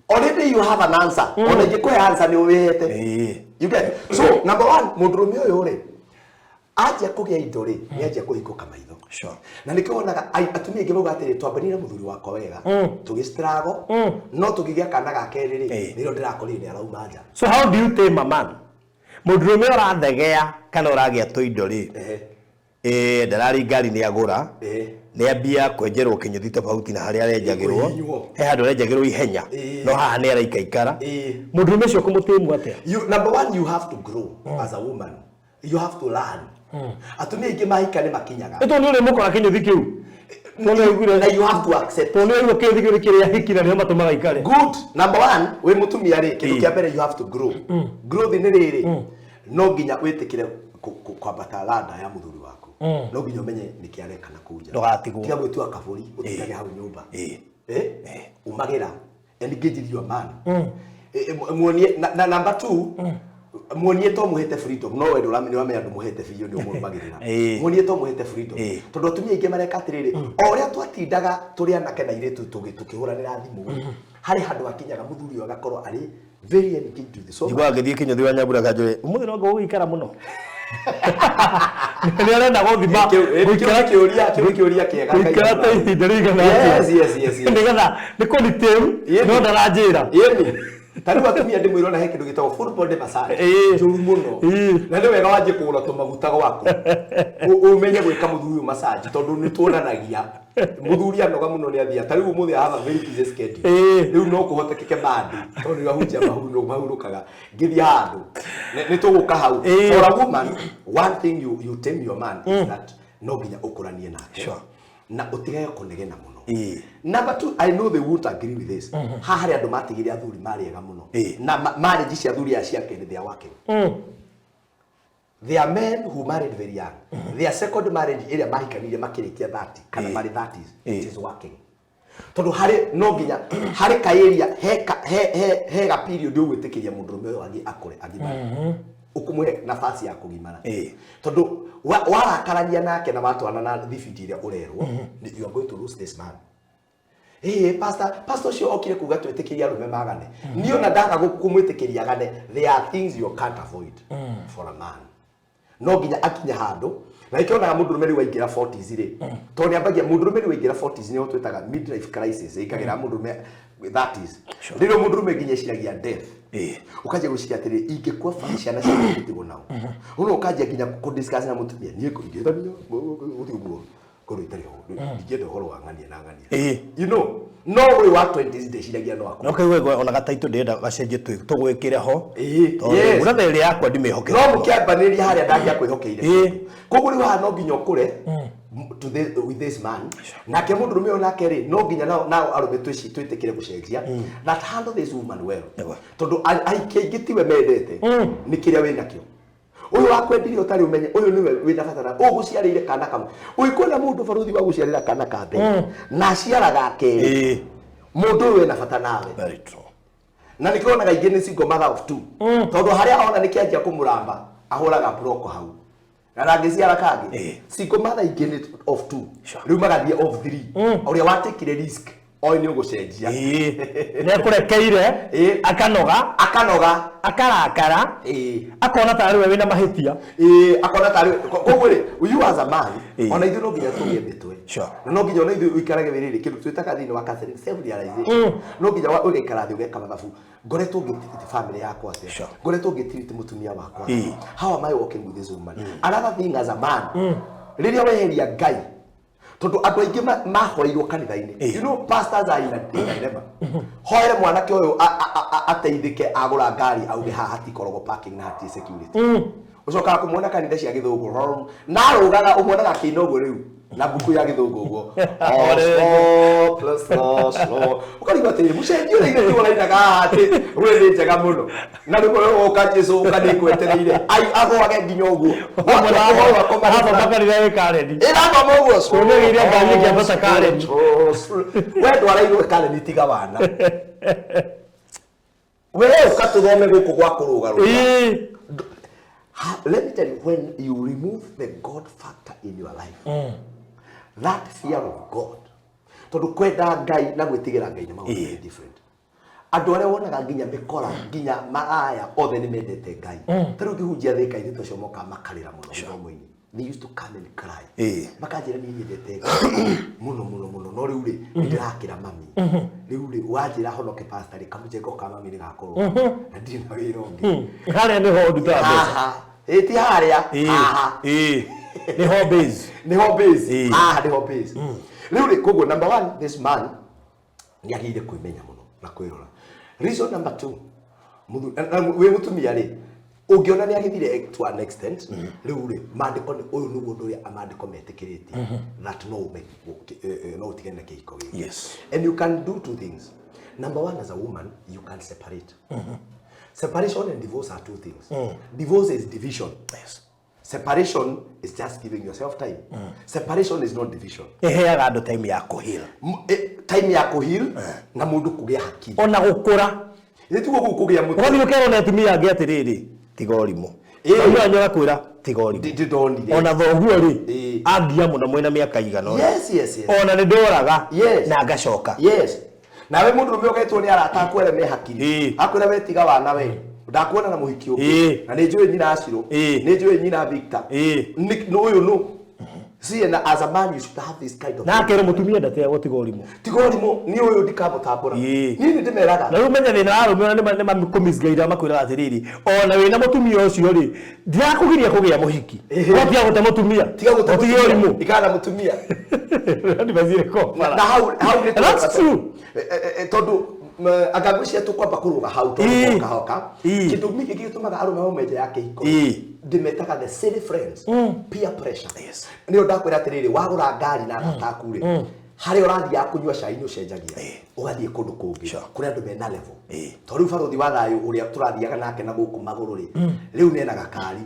Already you have an answer. Ona ingĩkũhe answer nĩ ũwĩhete. You get? So number one, mũndũrũme ũyũ rĩ, anjia kũgĩa indo rĩ, nĩ anjia kũhingũka maitho. Na nĩkĩo wonaga atumia aingĩ mauga atĩrĩ, twambanire na mũthuri wakwa wega, tũgĩ struggle, no tũkĩgĩa kana ga kerĩ rĩ, nĩrĩo ndĩrakorire nĩ arauma nja. So how do you tame a man? Mũndũrũme ũrathegea kana ũragĩa tũindo rĩ, ndararĩ ngari nĩ agũra, nĩ ambia kwenjerwo kĩnyũthi tofauti na harĩa arenjagĩrwo. Kũhihinywo. He handũ arenjagĩrwo ihenya, no haha nĩ araikaikara. Mũndũrũme ũcio ũkũmũtĩmu atĩa? You, number one, you have to grow as a woman. You have to learn. Atumia aingĩ mahika nĩ makinyaga. Nĩ tondũ nĩ ũrĩmũkora kĩnyũthi kĩu. Tondũ nĩ aiguire Na you have to accept. Tondũ nĩ aigua kĩnyũthi kĩu nĩ kĩrĩa hiki na nĩo matũmaga ikare. Good. Number one, wĩ mũtumia rĩ, kĩndũ kĩa mbere you have to grow. Growth nĩ rĩrĩ, no nginya wĩtĩkĩre kwambata lada ya mũthuri waku. No nginya ũmenye nĩkĩ areka na kũu nja. Ndũgatigwo. Tiga gwĩtua kabũri, ũtindage hau nyũmba. Umagĩra. Engage your man. Muonie na number two, muonie to muhete freedom. No wendo nĩ wamenya ndũmũhete biũ, nĩ ũmũrũmagĩrĩra. Muonie to muhete freedom. Tondũ atumia aingĩ mareka atĩrĩrĩ, o ũrĩa twatindaga tũrĩ anake na airĩtu tũkĩhũranĩra thimũ rĩ, harĩ handũ hakinyaga mũthuri ũyũ agakorwo arĩ very engaged with so Njiguaga ngĩthiĩ kĩnyũthi wa Nyambura kanjũre, ũmũthĩ no ngũgũikara mũno. Nĩ arenda gũthima Kĩu kĩũria, kĩu kĩũria kĩega. Gũikara ta ihinda rĩigana atĩa. Yes. Nĩgetha nĩ kũnitĩmu, no ndaranjĩra. Yeni. Ta rĩu atumia ndĩmwĩra ona he kĩndũ gĩtagwo full body massage. Njũru mũno. Na nĩ wega wanjie kũgũra tũmaguta gwaku. Ũmenye gwĩka mũthuri ũyũ massage tondũ nĩ tuonanagia. Mũthuri anoga mũno nĩ athiaga. Ta rĩu ũmũthĩ I have a very busy schedule. Rĩu no kũhotekeke Monday tondũ nĩ ahunjia mahurũkaga. Ngĩthiĩ handũ. Nĩ tũgũka hau. For a woman, one thing you tame your man is that no nginya ũkũranie nake. Na ũtigage kũnegena mũno. Number two, I know they won't agree with this. Haha harĩ andũ matigire athuri marĩ ega mũno. Na marriage cia athuri aya cia kerĩ, they are working. They are men who married very young. Their second marriage ĩrĩa mahikanirie makĩrĩkia 30 kana marĩ 30s, it is working. Tondũ harĩ no nginya harĩ ka area he ka, he he he ga period ũgwĩtĩkĩria mũndũrũme ũyũ athiĩ akũre agimare. Ũkũmũhe nafasi ya kũgimara. Tondũ warakarania nake na watwarana na thibindi ĩrĩa ũrerwo, you are going to lose this man. Pastor ũcio okire kuga twĩtĩkĩrie arũme magane. Niĩ ona ndaga kũmwĩtĩkĩria agane, there are things you can't avoid for a man. No nginya akinye handũ, na nĩkĩo onaga mũndũrũme rĩu aingĩra 40s rĩ, tondũ nĩambagia mũndũrũme rĩu aingĩra 40s nĩho twĩtaga midlife crisis, ĩingagĩra mũndũrũme 30s. Rĩrĩa mũndũrũme nginya eciragia death. Ũkanjia gwĩciria atĩrĩ, ingĩkua ciana ciakwa ingĩtigwo nao. Ũno ũkanjia nginya kũ-discuss na mũtumia, niĩ ingĩthamio, gũthiĩ ũguo, ngorwo itarĩ ho, ndingĩenda ũhoro wa ng'ania na ng'ania. You know, no ũyũ wa 20s ndeciragia no akue. No kaigua ona gataitũ ndĩrenda gacenjie tũgwĩkĩre ho. Tondũ ũratha ĩrĩa yakwa ndimĩhokete. No mũkĩambanĩria harĩa ndangĩakwĩhokeire. Koguo rĩu haha no nginya ũkũre with this man. Nake mũndũrũme ũyũ nake rĩ, no nginya nao arũme twĩtĩkĩre gũcenjia. That handle this woman well. Tondũ aingĩ aingĩ tiwe mendete, nĩ kĩrĩa wĩnakĩo. Ũyũ wakwendirie ũtarĩ ũmenye, ũyũ nĩwe wĩna bata na ũgũciarĩire kana kamwe. Ũngĩkona mũndũ barũthi wa gũciarĩra kana ka mbere, na aciaraga kerĩ, mũndũ ũyũ ena bata nawe. Very true. Na nĩkĩo wonaga aingĩ nĩ single mother of two. Tondũ harĩa ona nĩkĩanjia kũmũramba, ahũraga block hau. Na ndangĩciara kangĩ. Single mother ingĩ nĩ of two. Rĩu magathiĩ of three. Ũrĩa watekire risk oĩ nĩ ũgũcenjia. Nĩ akũrekeire. Akanoga. Akanoga. Akarakara. Akona tarĩ we wĩna mahĩtia. Ĩĩ, akona tarĩ koguo rĩ, you as a man, ona ithuĩ no nginya tũgĩe mĩtwe. Na no nginya ona ithuĩ ũikarage wĩrĩrĩ kĩndũ twĩtaga thĩinĩ wa counseling self realization. No nginya ũgaikara thĩ ũgeka mathabu, ngoretwo ngĩtiriti family yakwa atĩa? Ngoretwo ngĩtiriti mũtumia wakwa atĩa? How am I working with this woman? Another thing as a man, rĩrĩa weheria Ngai, tondũ andũ aingĩ mahoeirwo kanitha-inĩ. You know pastors are in a dilemma. Hoere mwanake ũyũ ateithĩke agũra ngari, auge haha hatikoragwo parking na hatirĩ security. Ũcokaga kũmuona kanitha cia gĩthũngũ rom, na arũgaga ũmuonaga akĩina ũguo rĩu na mbuku ya gĩthũngũ ũguo. Oh, slow, slow, slow. Ũkarigwo atĩrĩrĩ, mũcenji ũrĩa ithe tiwe ũrainaga haha atĩ we nĩ njega mũno na rĩu ũrĩa ũka Jesũ ũka nĩ ngwetereire. Ai, agũage nginya ũguo. Athoma kanitha wĩ Karen. Ĩrathoma ũguo. Ũnĩgĩire ngari ĩkĩambata Karen. We ndwarairwo Karen, tiga wana. We ũka tũthome gũkũ gwa kũrũgarũga. Let me tell you, when you remove the God factor in your life, that fear of God, tondũ kwenda Ngai na gwĩtigĩra Ngai nĩ maũndũ very different. Andũ arĩa wonaga nginya mĩkora, nginya maraya, othe nĩ mendete Ngai. Ta rĩu ngĩhunjia Thĩka, airĩtu acio mokaga makarĩra mũno gĩthomo-inĩ. They used to come and cry. Makanjĩra niĩ nyendete Ngai mũno mũno mũno, no rĩu rĩ, nĩ ndĩrakĩra mami. Rĩu rĩ, wanjĩra honoke pastor rĩ, kamũcengo ka mami nĩ gakorwo na ndirĩ na wĩra ũngĩ. Harĩa nĩho ndutaga mbeca. Haha. Ĩ, ti harĩa, haha. Nĩho base. Nĩho base. Haha nĩho base. Rĩu rĩ, koguo number one, this man nĩ agĩrĩire kwĩmenya mũno na kwĩrora. Reason number two, wĩ mũtumia rĩ, ũngĩona nĩ agĩthire to an extent, rĩu rĩ, maandĩko nĩ ũyũ nĩguo ũndũ ũrĩa maandĩko metĩkĩrĩtie that no ũme, no ũtigane na kĩhiko gĩkĩ. And you can do two things. Number one, as a woman, you can separate. Separation and divorce are two things. Divorce is division. Separation is just giving yourself time. Separation is not division. Ĩheaga andũ time ya kũheal. Time ya kũheal na mũndũ kũgĩa hakiri. Ona gũkũra. Nĩ tiguo kũu kũgĩa mũtwe. Ũgathiĩ ũkerwo nĩ atumia angĩ atĩrĩrĩ, tiga ũrimũ. Mami wanyu agakwĩra tiga ũrimũ. Ndĩndonire. Ona thoguo rĩ, angia mũno mwĩna mĩaka igana ũna. Yes, yes, yes. Ona nĩ ndoraga na ngacoka. Yes. Nawe mũndũ ũrũme ũgetwo nĩ arata aku arĩa me hakiri. Akwĩra we tiga wana we. Ndakuona na mũhiki ũngĩ. Na nĩ njũĩ nyina Acirũ. Nĩ njũĩ nyina Victor. Nĩ ũyũ nũ. See, and as a man you should have this kind of Na akerwo mũtumia ndateagwo, tiga ũrimũ. Tiga ũrimũ, niĩ ũyũ ndikamũtambũra. Niĩ nĩ ndĩmeraga. Na rĩu menya thĩna wa arũme ona nĩ makũmisguide makwĩraga atĩrĩrĩ, ona wĩna mũtumia ũcio rĩ, ndirakũgiria kũgĩa mũhiki. No tiga gũte mũtumia. Tiga gũte Ũtige mũtumia. ũrimũ. Ikara na mũtumia. Ndibacire ko. Na hau hau nĩ That's true. Tondũ anga ngwĩciria tũkwamba kũrũga hau tondũ hoka hoka. Kĩndũ gĩkĩ gĩtũmaga arũme maume nja ya kĩhiko, ndĩmetaga the silly friends, peer pressure. Nĩyo ndakwĩra atĩrĩrĩ, wagũra ngari na arata aku rĩ, harĩa ũrathiaga kũnyua cai nĩ ũcenjagia ũgathiĩ kũndũ kũngĩ kũrĩa andũ mena level. To rĩu barũthi wa thayũ ũrĩa tũrathiaga nake na gũkũ magũrũ rĩ, rĩu nĩ ena gakari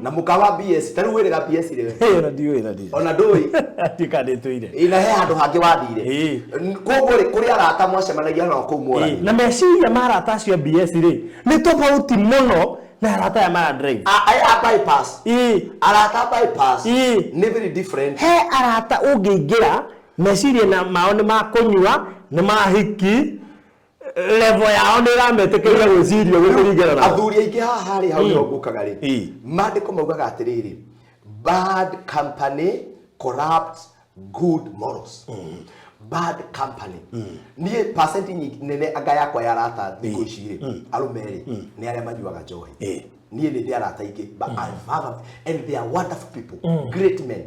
na mũkawa BS. Ta rĩu wĩrĩga BS rĩ? Ona ndiũĩ na ndiũĩ. Ona ndũĩ. Ndiũĩ kana ndĩtũire. Ĩ, na he handũ hangĩ wathire. Koguo rĩ, kũrĩ arata mwacemanagia nao kũu moragĩra. Na meciria ma arata acio a BS rĩ, nĩ tofauti mũno na arata aya mara drive. A bypass. Arata bypass nĩ very different. He arata ũngĩingĩra, meciria na mao nĩ ma kũnyua, nĩ ma hiki, level yao nĩ ĩrametĩkĩria gwĩciria ũguo kũringana na Athuri aingĩ haha rĩ, hau nĩho ngũkaga rĩ, maandĩko maugaga atĩrĩrĩ, bad company corrupts good morals. Bad company. Niĩ percent nene anga yakwa ya arata thikũ ici rĩ, arũme rĩ, nĩ arĩa manyuaga njohi. Niĩ nĩ ndĩ arata aingĩ, but I have and they are wonderful people, great men,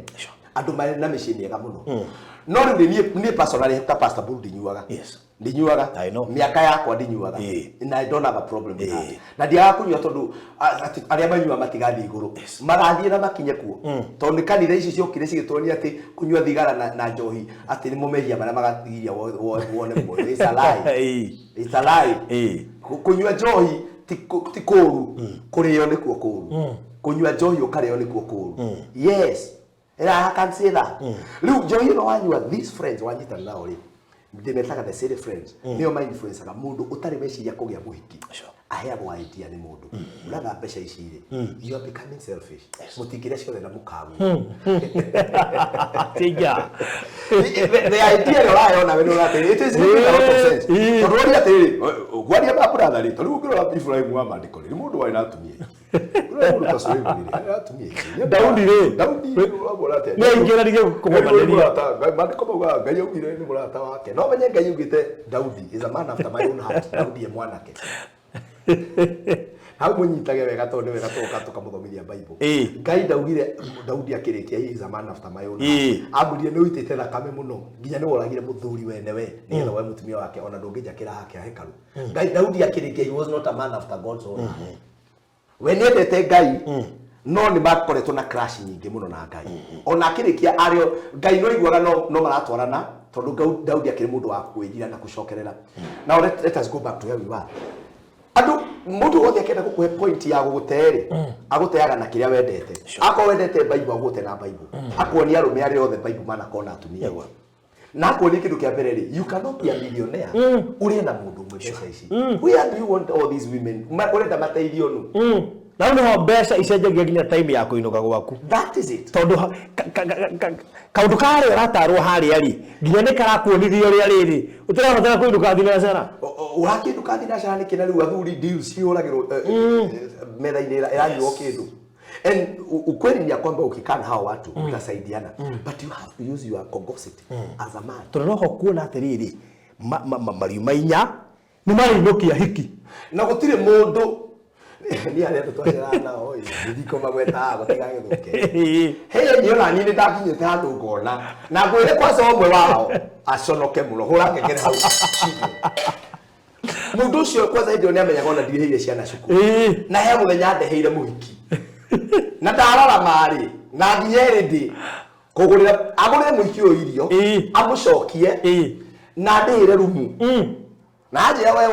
andũ marĩ na mĩciĩ mĩega mũno. No rĩu rĩ, niĩ personally ta Pastor Bull ndinyuaga. Ndinyuaga mĩaka yakwa, ndinyuaga, na I don't have a problem with that. Na ndiagaga kũnyua tondũ atĩ arĩa manyua matigathiĩ igũrũ, magathiĩ na makinye kuo, tondũ nĩ kanitha ici ciokire cigĩtuonia atĩ kũnyua thigara na njohi atĩ nĩmo mehia marĩa magatigiria wone muoyo. It's a lie. It's a lie. Kũnyua njohi ti kũũru, kũrĩo nĩkuo kũũru. Kũnyua njohi ũkarĩo nĩkuo kũũru. Yes. And I can say that. Rĩu njohi ĩno wanyua, these friends wanyitana nao rĩ, ndĩmetaga the silly friends, nĩo ma-influencaga mũndũ ũtarĩ meciria kũgĩa mũhiki. Aheagwo idea nĩ mũndũ ũratha mbeca ici rĩ, you are becoming selfish, mũtingĩrĩa ciothe na mũkagu. Tiga. The idea ĩrĩa ũrayona we nĩ ũratĩ it is making a lot of sense, tondũ ũria atĩrĩrĩ, ngwaria ma brother rĩ, tondũ ũngĩrora Ibrahim wa maandĩko rĩ, nĩ mũndũ warĩ na atumia aingĩ. Ũrĩa mũndũ ta Suleimani rĩ, arĩ na atumia aingĩ. Daudi rĩ, Daudi ũramwona atĩa? nĩ aingĩranirie kũgomanĩria. Maandĩko maugaga Ngai augire nĩ mũrata wake. No menye Ngai augĩte Daudi is a man after my own heart. Daudi e mwanake. Hau mũnyitage wega tondũ nĩ wega tũgoka tũkamũthomithia Bible. Ngai ndaugire Daudi akĩrĩkia, "He is a man after my own heart." Amwĩrire nĩ ũitĩte thakame mũno nginya nĩ woragire mũthuri wene we nĩgetha woe mũtumia wake, ona ndũngĩnjakĩra hake hekarũ. Ngai Daudi akĩrĩkia, he was not a man after God's own heart. We nĩendete Ngai, no nĩ makoretwo na crash nyingĩ mũno na Ngai. Ona akĩrĩkia arĩo Ngai no iguaga no maratwarana tondũ Daudi akĩrĩ mũndũ wa kwĩrira na gũcokerera. Now let us go back to where we were. Andũ, mũndũ wothe akĩenda gũkũhe point ya gũgũte-rĩ, agũteaga na kĩrĩa wendete. Akorwo wendete Bible, agũgũte na Bible, akuonia arũme arĩa othe Bible manakorwo na atumia na akuonia kĩndũ kĩa mbere rĩ, you cannot be a millionaire ũrĩe na mũndũ ũmwe mbeca ici. Where do you want all these women? Ũrenda mateithio nũ? Na hau nĩho mbeca icenjagia nginya time ya kũinũka gwaku. That is it. Tondũ kaũndũ karĩa ũratarwo harĩa rĩ, nginya nĩ karakuonithia ũrĩa rĩrĩ ũtirabatara kũinũka thinacara. Ũrakĩinũka thinacara nĩkĩ na rĩu athuri deals cihũragĩrwo metha-inĩ ĩranyuo kĩndũ? And ukweli ni ya kwamba ukikaa na hao watu mtasaidiana, but you have to use your cogosity as a man. Tondũ noho kuona atĩrĩrĩ, mariuma inya nĩ marĩinũkia hiki. Na gũtirĩ mũndũ nĩ arĩa andũ twaceraga nao ĩ, riko magwetaga gũtigagĩthũke. Hey, niĩ ona niĩ nĩ ndakinyĩte handũ ngona na ngwĩre kwanza ũmwe wao aconoke mũno, hũra ngengere hau mũndũ ũcio kwanza hĩndĩ ĩyo nĩ amenyaga ona ndirĩhĩire ciana cukuru. Na he mũthenya ndeheire mũhiki na ndarora marĩ na nginya ĩrĩ ndĩ kũgũrĩra agũrĩre mũhiki ũyũ irio, amũcokie na ndĩhĩre rumu na anjĩra, "We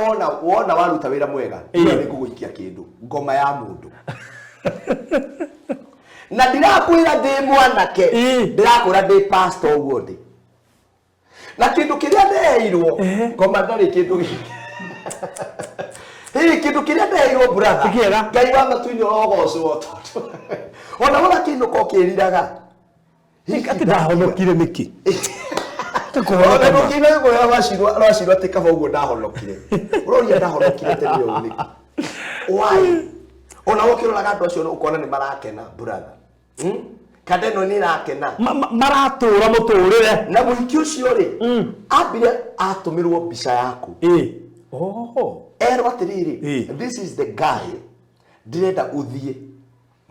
wona waruta wĩra mwega, nĩ ngũgũikia kĩndũ ngoma ya mũndũ." Na ndirakwĩra ndĩ mwanake, ndĩrakwĩra ndĩ pastor ũguo ndĩ na kĩndũ kĩrĩa ndeheirwo ngoma ndarĩ kĩndũ gĩkĩ. Hihi kĩndũ kĩrĩa ndeheirwo, brother, Nĩ kĩega. Ngai wa matu-inĩ ũrogocwo, tondũ ona ũrakĩinũka ũkĩriraga. Atĩ ndahonokire nĩkĩ? Ona ndũkiina gũkũrĩa rwacirwo atĩ kaba ũguo ndahonokire, ũroria ndahonokire tene ũũ nĩkĩ? Why? Ona ũkĩroraga andũ acio ũkona nĩ marakena, brother. Kanda ĩno nĩ ĩrakena. Maratũra mũtũrĩre. Na mũhiki ũcio rĩ, ambire atũmĩrwo mbica yaku. Oho. Erwo atĩrĩrĩ, "This is the guy ndĩrenda ũthiĩ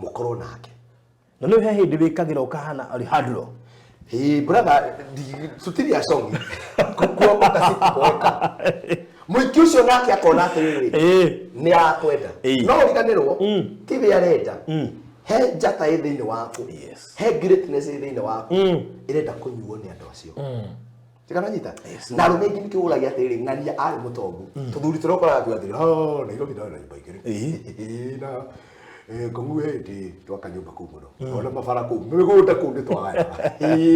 mũkorwo nake." Na nĩ he hĩndĩ wĩkagĩra ũkahana Alejandro. Hey, brother, tutiria songi kuomoka si kuboeka. Mũhiki ũcio nake akona atĩrĩrĩ, nĩ arakwenda, no ũriganĩrwo tiwe arenda, he njata ĩ thĩinĩ waku, he greatness ĩ thĩinĩ waku ĩrenda kũnyuo nĩ andũ acio. Tikananyita na arũme aingĩ nĩkĩo ũragia atĩrĩrĩ, ng'ania arĩ mũtongu, tũthuri tũrĩa ũkoraga akiuga atĩrĩ, "Oh, Nairobi ndarĩ na nyũmba igĩrĩ na ngũngu hĩndĩ twaka nyũmba kũu mũno, ona mabara kũu, mĩgũnda kũu nĩ twagaya.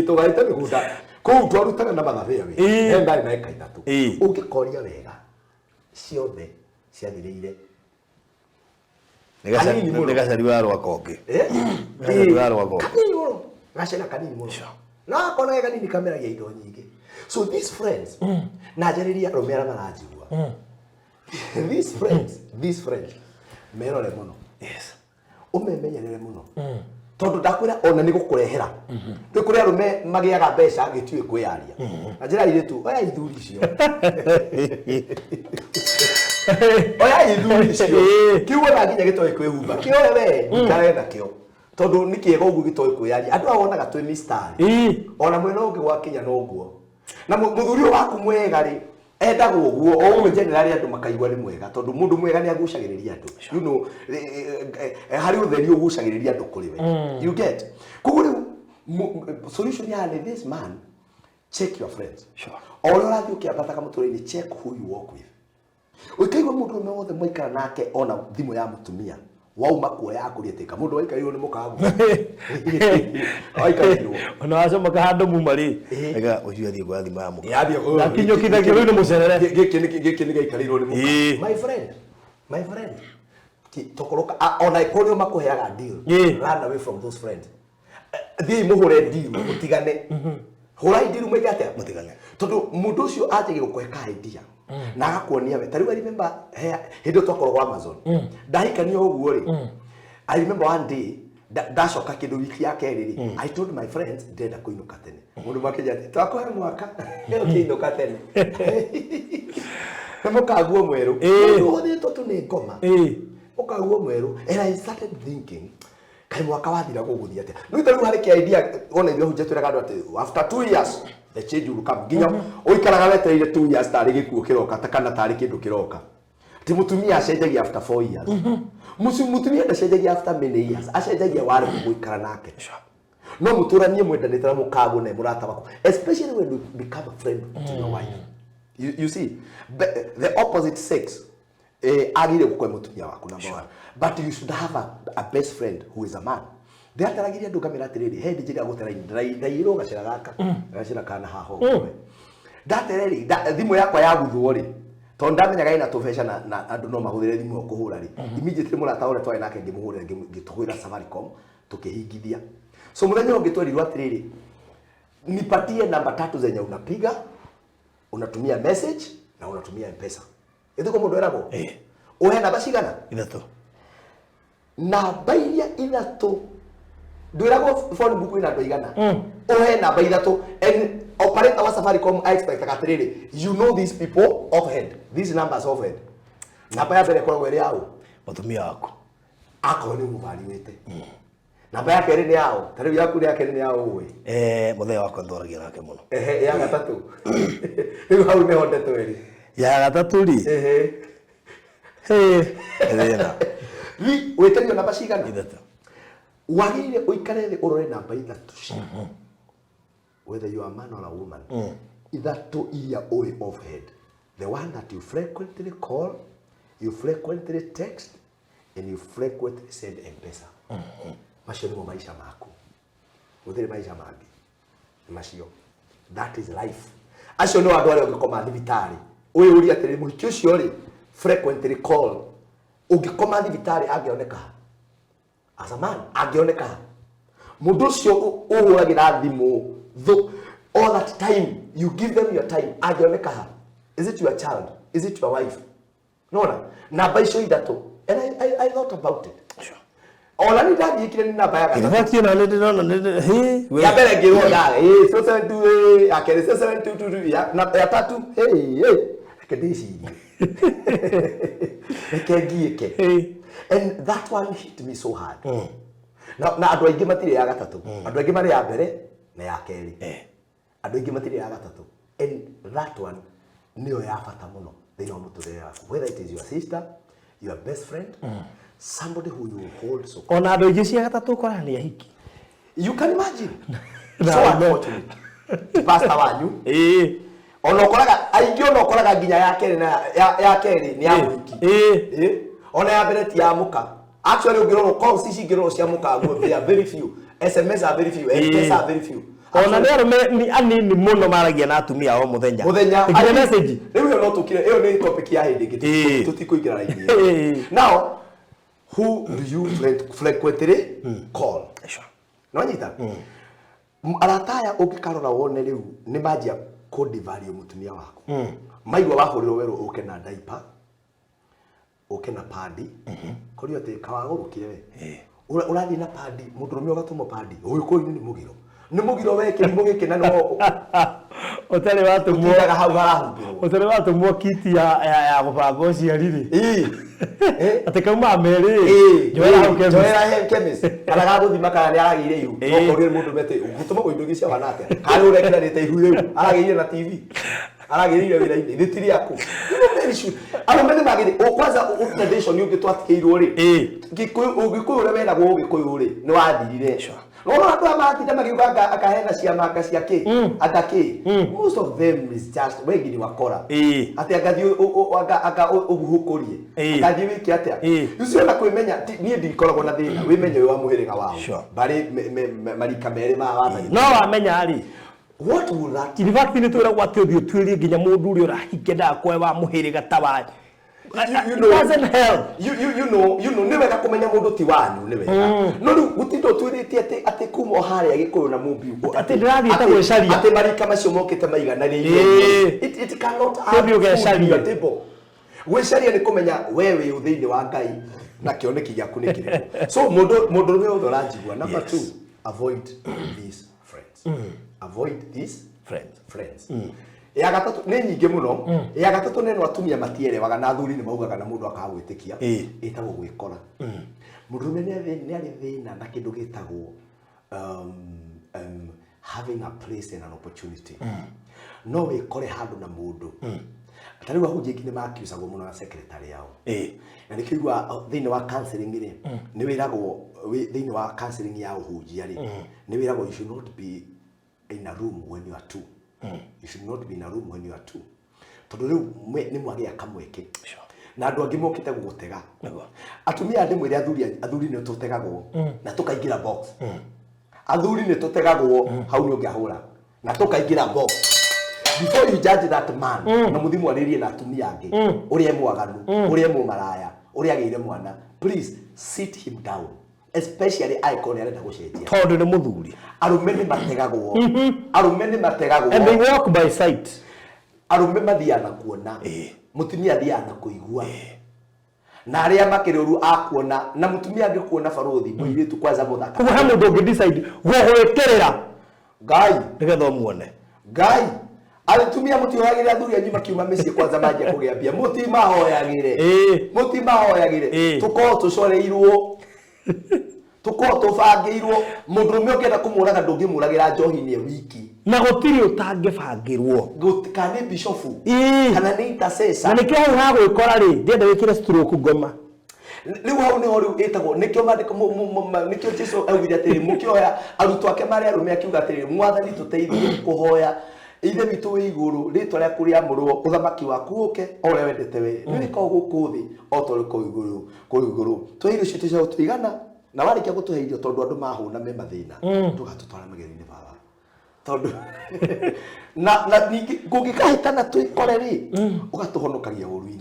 Tũgaĩte mĩgũnda kũu, twarutaga na mathabĩa we." He ndarĩ na eka 3. Ũngĩkoria wega, ciothe ciathirĩire hanini mũno. Nĩ gacari wa rwaka ũngĩ. Eh? Gacari wa rwaka ũngĩ. Kanini mũno, gacĩra kanini mũno, no akona ge kanini kameragia indo nyingĩ. So these friends, na njarĩria arũme arĩa maranjigua, these friends merore mũno. Ũmemenyerere mũno, tondũ ndakwĩra ona nĩ gũkũrehera. Rĩu kũrĩ arũme magĩaga mbeca gĩtiũĩ kwĩyaria na njĩra airĩtu, oya ithuri icio, oya ithuri icio. Kĩu ona nginya gĩtoĩ kwĩhumba, kĩoe we ikare nakĩo, tondũ nĩ kĩega ũguo gĩtoĩ kwĩyaria. Andũ aya wonaga twĩ mistari. Ona mwena ũngĩ gwakinya noguo na mũthuri ũyũ waku mwega rĩ, endagwo ũguo o ũguo generally andũ makaigua nĩ mwega, tondũ mũndũ mwega nĩ agucagĩrĩria andũ, harĩ ũtheri ũgucagĩrĩria andũ kũrĩ we, you get? Koguo rĩu solution ya nĩ this man, check your friends. O ũrĩa ũrathiĩ ũkĩambataga mũtũrĩre-inĩ, check who you walk with. Ũikaigua mũndũ ũmwe wothe mwaikara nake, ona thimũ ya mũtumia wauma kuoya akũria tĩka mũndũ waikarĩirwo nĩ mũkagu waikarĩirwo. Ona wacomoka handũ muma rĩ. Ega ũcio athiĩ kuoya thimũ ya mũka. Ndakinyũkithagio rĩu nĩ mũcerere. Gĩkĩ nĩ gĩaikarĩirwo nĩ mũka. My friend, My friend, tokoroka ona ĩkorwo nĩo makũheaga deal, run away from those friends. Thiĩi mũhũre deal mũtigane. Hũrai deal mwĩke atĩa? Mũtigane. Tondũ mũndũ ũcio anjagia gũkũhe ka idea na agakuonia we. Ta rĩu I remember hĩndĩ ĩyo twakoragwo Amazon, ndahikania ũguo rĩ, I remember one day ndacoka kĩndũ wiki ya kerĩ rĩ, I told my friends ndĩrenda kũinũka tene. Mũndũ makĩnjĩra atĩ twakũhe mwaka ũkĩinũka tene nĩ mũkaguo mwerũ. Mũndũ ũhũthĩtwo tu nĩ ngoma, mũkaguo mwerũ. And I started thinking, kaĩ mwaka wathira gũgũthiĩ atĩa? Rĩu ta rĩu harĩ kĩa idea ona ithuĩ hunjia twĩraga andũ atĩ after 2 years the change will come. Nginya ũikaraga wetereire 2 years tarĩ gĩkuũ kĩroka ta kana tarĩ kĩndũ kĩroka, atĩ mũtumia acenjagia after 4 years. Mũtumia ndacenjagia after many years, acenjagia waremwo gũikara nake. No mũtũranie mwendanĩte na mũkagwo na mũrata waku, especially when you become a friend to your wife. You see, the opposite sex agire gũkwe mũtumia waku, number one, but you should have a best friend who is a man. Ndĩrataragĩria andũ ngamĩra atĩrĩrĩ, he hĩndĩ njĩrĩga gũtera ndaiyĩrwo gacĩra gaka, gacĩra kana haha ũguo. Ndatere rĩ, thimũ yakwa yaguthwo rĩ, tondũ ndamenyaga ĩna tũbeca na andũ no mahũthĩre thimũ ĩyo kũhũra rĩ, immediately mũrata ũrĩa twarĩ nake ngĩmũhũrĩra, ngĩtũhũrĩra Safaricom tukĩhingithia. So mũthenya ũngĩ twerirwo atĩrĩrĩ, nipatie namba tatu zenye unapiga, unatumia message na unatumia Mpesa. Ĩthiko mũndũ eragwo ũhe namba cigana? Ithatũ. Namba iria ithatũ ndwĩragwo phone book ĩna andũ aigana, ũhe namba ithatũ. And operator wa Safaricom I expect atĩrĩrĩ, you know these people off head, these numbers off head. Namba ya mbere ĩkoragwo ĩrĩ yaũ? Mũtumia waku. Akorwo nĩ mũvariwĩte. Namba ya kerĩ nĩ yaũ? Ta rĩu yaku ya kerĩ nĩ yaũ ũĩ? Mũthee wakwa ndwaragia nake mũno. Ehe, ya gatatũ rĩu hau nĩho ndeto ĩrĩ. Ya gatatũ rĩ, thĩna. Ri wĩtĩrio namba cigana? Ithatũ. Wagĩrĩire ũikare thĩ ũrore namba ithatũ ciaku, whether you are a man or a woman, ithatũ iria ũĩ off head, the one that you frequently call, you frequently text and you frequently send Mpesa. Macio nĩmo maica maku, gũtirĩ maica mangĩ, nĩ macio. That is life. Acio nĩ andũ arĩa ũngĩkoma thibitarĩ ũyũrie atĩrĩrĩ, mũhiki ũcio rĩ frequently call, ũngĩkoma thibitarĩ angĩoneka ha? As a man angĩoneka ha? Mũndũ ũcio ũhũragĩra thimũ all that time, you give them your time, angĩoneka ha? Is it your child? Is it your wife? Nona namba icio ithatũ. And I thought about it. Ona nĩ ndathiĩkire nĩ namba ya In gatatũ. Fact, ona nĩ ndĩrona he we. Ya mbere ngĩrwo nda ĩ 072, ya kerĩ 0722, ya na ya tatu, hey hey, reke ndĩcirie, reke ngiĩke. And that one hit me so hard. Na andũ aingĩ matirĩ ya gatatũ. Andũ aingĩ marĩ ya mbere na ya kerĩ. Andũ aingĩ matirĩ ya gatatũ, and that one nĩyo ya bata mũno thĩinĩ wa mũtũrĩre waku, whether it is your sister, your best friend, somebody who you hold so Ona andũ aingĩ cia gatatũ ũkoraga nĩ ahiki. You can imagine. Na So I know. unfortunate pastor wanyu. Ona ũkoraga aingĩ, ona ũkoraga nginya ya kerĩ na ya kerĩ nĩ ya mũhiki. Ona ya mbere ti ya mũka. Actually, ũngĩrorwo calls ici, ingĩrorwo cia mũka guo, they are very few, SMS are very few, M-Pesa are very few. Ona nĩ arũme nĩ anini mũno maragia na atumia o mũthenya. Mũthenya. Nginya message. Rĩu ĩyo no tũkire, ĩyo nĩ topic ya hĩndĩ ĩngĩ, tũtikũingĩra raini ĩyo. Now, who do you frequently call? Nonyita arata aya, ũngĩkarora wone rĩu nĩ manjia kũdevalue mũtumia waku. Maigua wahũrĩrwo werwo ũke na diaper, ũke na padi, kũrio atĩ kawagũrũkire we. Ũrathiĩ na padi, mũndũrũme ũgatũmwo padi ũgĩkũyũ-inĩ nĩ mũgiro, nĩ mũgiro we, kĩrimũ gĩkĩ na nĩwo Ũtarĩ watũmwo. Ũtindaga hau harahumbĩrwo. Ũtarĩ watũmwo kiti ya gũbanga ũciari rĩ, atĩ kauma merĩ, njoera hau chemist. Njoera he chemist kana gagũthima kana nĩ aragĩire ihu. Okorwo nĩ mũndũ mete gũtũmagwo indo ingĩ cia wana atĩa, kana ũrekeranĩte ihu rĩu aragĩire na TV, aragĩrĩire wĩra-inĩ rĩti rĩaku. You know, very sure. Arũme nĩ magĩrĩ kwanza tradition ũngĩ twatigĩirwo rĩ, Gĩkũyũ, ũgĩkũyũ ũrĩa weragwo ũgĩkũyũ rĩ, nĩ wathirire. No andũ aya matinda magiuga anga akahena ciama, anga cia kĩ, anga kĩ, most of them is just wengi ni wakora. Atĩ angathiĩ anga ũguhũkũrie, angathiĩ wĩke atĩa. Ũcio ona kwĩmenya niĩ ndikoragwo na thĩna wĩmenye wĩ wa mũhĩrĩga wao, barĩ marika merĩ ma wathani. No wamenya rĩ, what will that in fact nĩ twĩragwo atĩ ũthiĩ ũtuĩrie nginya mũndũ ũrĩa ũrahingia ndagakorwe wa mũhĩrĩga ta wa You It know, doesn't help. You know nĩ wega kũmenya mũndũ ti wanyu, nĩ wega, no rĩu gũtinda ũtuĩrĩtie atĩ kuma o harĩa Gĩkũyũ na Mũmbi ũguo. Atĩ ndĩrathiĩte gwĩcaria. Atĩ marika macio mokĩte maigananĩire. It cannot add Tũthiĩ food to ũgecarie. your table. Gwĩcaria nĩ kũmenya we wĩ ũ thĩinĩ wa Ngai na kĩoneki gĩaku nĩ kĩrĩkũ. So mũndũ ũrũme wothe ũranjigua, number two, avoid these friends, avoid these friends. Ya gatatũ nĩ nyingĩ mũno. Ya gatatũ nĩ ĩno atumia matierewaga na athuri nĩ maugaga na mũndũ akaga gwĩtĩkia, ĩtagwo gwĩkora. Mũndũrũme nĩ arĩ thĩna na kĩndũ gĩtagwo having a place and an opportunity. No wĩkore handũ na mũndũ ta rĩu ahunjia aingĩ nĩ makiucagwo mũno na secretary yao, na nĩkĩo igua thĩinĩ wa counseling rĩ, nĩ wĩragwo thĩinĩ wa counseling ya ũhunjia rĩ, nĩ wĩragwo you should not be in a room when you are two, you should not be in a room when you are two, tondũ rĩu nĩ mwagĩa kamweke na andũ angĩ mokĩte gũgũtega. Atumia, ndĩmwĩre, athuri nĩ tũtegagwo na tũkaingĩra box. Athuri nĩ tũtegagwo hau nĩ ũngĩahũra na tũkaingĩra box. Before you judge that man, na mũthi mwarĩrie na atumia angĩ ũrĩa e mwaganu, ũrĩa e mũmaraya, ũrĩa agĩire mwana, please sit him down, especially angĩkorwo nĩ arenda gũcenjia. Tondũ nĩ mũthuri. Arũme nĩ mategagwo, arũme nĩ mategagwo. And they walk by sight. Arũme mathiaga na kuona, mũtumia athiaga na kũigua, na arĩa makĩrĩ ũru akuona na mũtumia angĩkuona barũthi mũirĩtu kwanza mũthaka. Koguo he mũndũ ũngĩ decide gũgwĩkĩrĩra Ngai nĩgetha ũmuone. Ngai, atumia, mũtihoyagĩre athuri anyu makiuma mĩciĩ kwanza manjia kũgĩa mbia, mũtimahoyagĩre. Mũtimahoyagĩre. Tũkorwo tũcoreirwo, tũkorwo tũbangĩirwo. Mũndũrũme ũngĩenda kũmũraga, ndũngĩmũragĩra njohi-inĩ wiki. Na gũtirĩ ũtangĩbangĩrwo. Kana nĩ bishofu kana nĩ intercessor. Na nĩkĩo hau hagwĩkora rĩ, ndĩrenda wĩkĩre stroke ngoma. Rĩu hau nĩho rĩu ĩtagwo, nĩkĩo maandĩko nĩkĩo Jesu augire atĩrĩ, mũkĩhoya, arutwo ake marĩ arũme, akiuga atĩrĩrĩ, "Mwathani, tũteithie kũhoya. Ithe witũ wĩ igũrũ, rĩtwa rĩaku rĩamũrwo, ũthamaki waku ũke, o ũrĩa wendete we nĩ wĩkagwo gũkũ thĩ o ta ũrĩa kũu igũrũ kũu igũrũ. Tũhe irio citũ cia gũtũigana, na warĩkia gũtũhe irio, tondũ andũ mahũna me mathĩna, ndũgatũtwara magerio-inĩ, baba, tondũ na ningĩ kũngĩkahĩtana twĩkore rĩ, ũgatũhonokagia ũru-inĩ,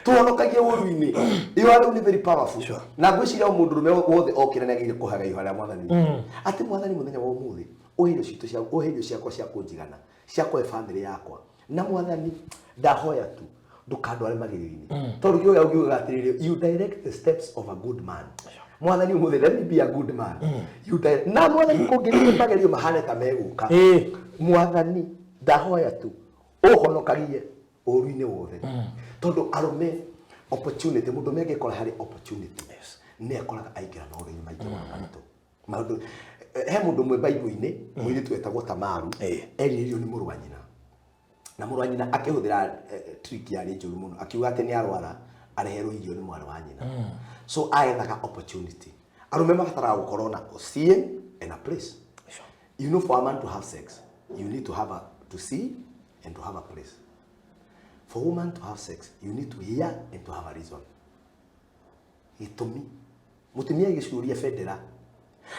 tũhonokagie ũru-inĩ." Iyo rĩu nĩ very powerful, na ngwĩciria o mũndũrũme wothe okĩra nĩ agĩrĩire kũhaga ihoya rĩa Mwathani witũ atĩ, "Mwathani, mũthenya wa ũmũthĩ ũhe irio citũ cia, ũhe irio ciakwa cia kũnjigana, cia kũhe bamĩrĩ yakwa, na Mwathani ndahoya tu ndũkandware magerio-inĩ," tondũ kĩo ũkiugaga atĩrĩrĩ, "You direct the steps of a good man." Mwathani, ũmũthĩ let me be a good man. You direct, na Mwathani, kũngĩrĩ magerio mahane ta megũka, Mwathani ndahoya tu ũhonokagie ũru-inĩ wothe, tondũ arũme, opportunity, mũndũ ũmwe angĩkora harĩ opportunity nĩ akoraga aingĩra maũndũ-inĩ maingĩ mũno maritũ. Maũndũ, he mũndũ ũmwe Baibũ-inĩ, mũirĩtu wetagwo Tamaru, erirĩirio nĩ mũrũ wa nyina, na mũrũ wa nyina akĩhũthĩra trick yarĩ njũru mũno, akiuga atĩ nĩ arwara areherwo irio nĩ mwarĩ wa nyina. So aethaga opportunity. Arũme mabataraga gũkorwo na seeing and a place. You know, for a man to have sex, you need to have a to see and to have a place. For woman to have sex, you need to hear and to have a reason, gĩtũmi. Mũtumia agĩcuria bendera,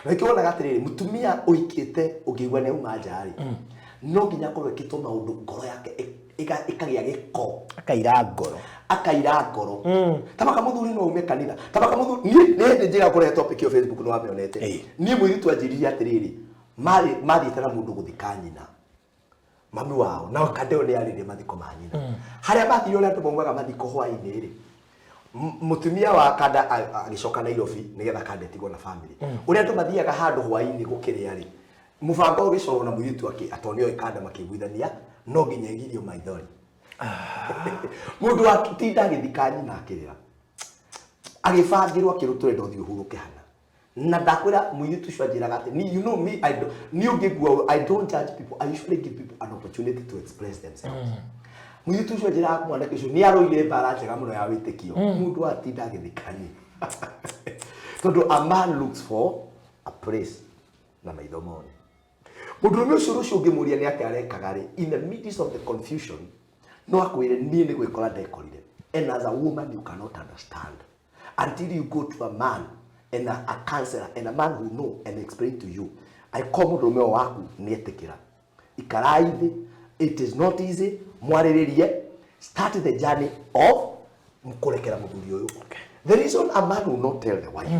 na nĩkĩo wonaga atĩrĩrĩ, mũtumia ũhikĩte ũngĩigua nĩ auma nja rĩ, no nginya akorwo ekĩtwo maũndũ ngoro yake ĩkagĩa gĩko. Akaira ngoro. Akaira ngoro. Tabaka mũthuri no ume kanitha, tabaka mũthuri. Niĩ nĩ hĩndĩ njĩga kũrehe topic ĩyo Facebook, nĩ wamĩonete. Niĩ mũirĩtu anjĩrire atĩrĩrĩ, marĩ mathiĩte na mũndũ gũthika nyina, mami wao, na kandeo nĩ arĩrĩ mathiko ma nyina, harĩa mathire, ũrĩa andũ maumaga mathiko hwaĩ-inĩ rĩ, mũtumia wa kanda agĩcoka Nairobi nĩgetha kanda ĩtigwo na family. Ũrĩa andũ mathiaga handũ hwaĩ-inĩ gũkĩrĩa rĩ, mũbango ũgĩcorwo na mũirĩtu akĩ atondũ nĩoĩ kanda, makĩiguithania no nginya igirio maithori. Mũndũ watinda agĩthika nyina akĩrĩra, agĩbangĩrwo, akĩrwo tũrenda ũthiĩ ũhurũke hana. Na ndakwĩra, mũirĩtu ũcio anjĩraga atĩ you know me, I don't, niĩ ũngĩngua, I don't judge people. I usually give people an opportunity to express themselves. Mũirĩtu ũcio anjĩraga mwanake ũcio nĩ arũire mbara njega mũno ya wĩtĩkio, mũndũ atinda agĩthika nyina, tondũ a man looks for a place na maitho mone. Mũndũrũme ũcio rũciũ ũngĩmũria nĩ atĩa arekaga rĩ, in the midst of the confusion, no akwĩre, "Niĩ nĩ gwĩkora ndekorire." And as a woman, you cannot understand until you go to a man and a counselor and a man who know and explain to you. Angĩkorwo mũndũrũme ũyũ waku nĩ etĩkĩra, ikarai thĩ. It is not easy. Mwarĩrĩrie. Start the journey of kũrekera mũthuri ũyũ. The reason a man will not tell the wife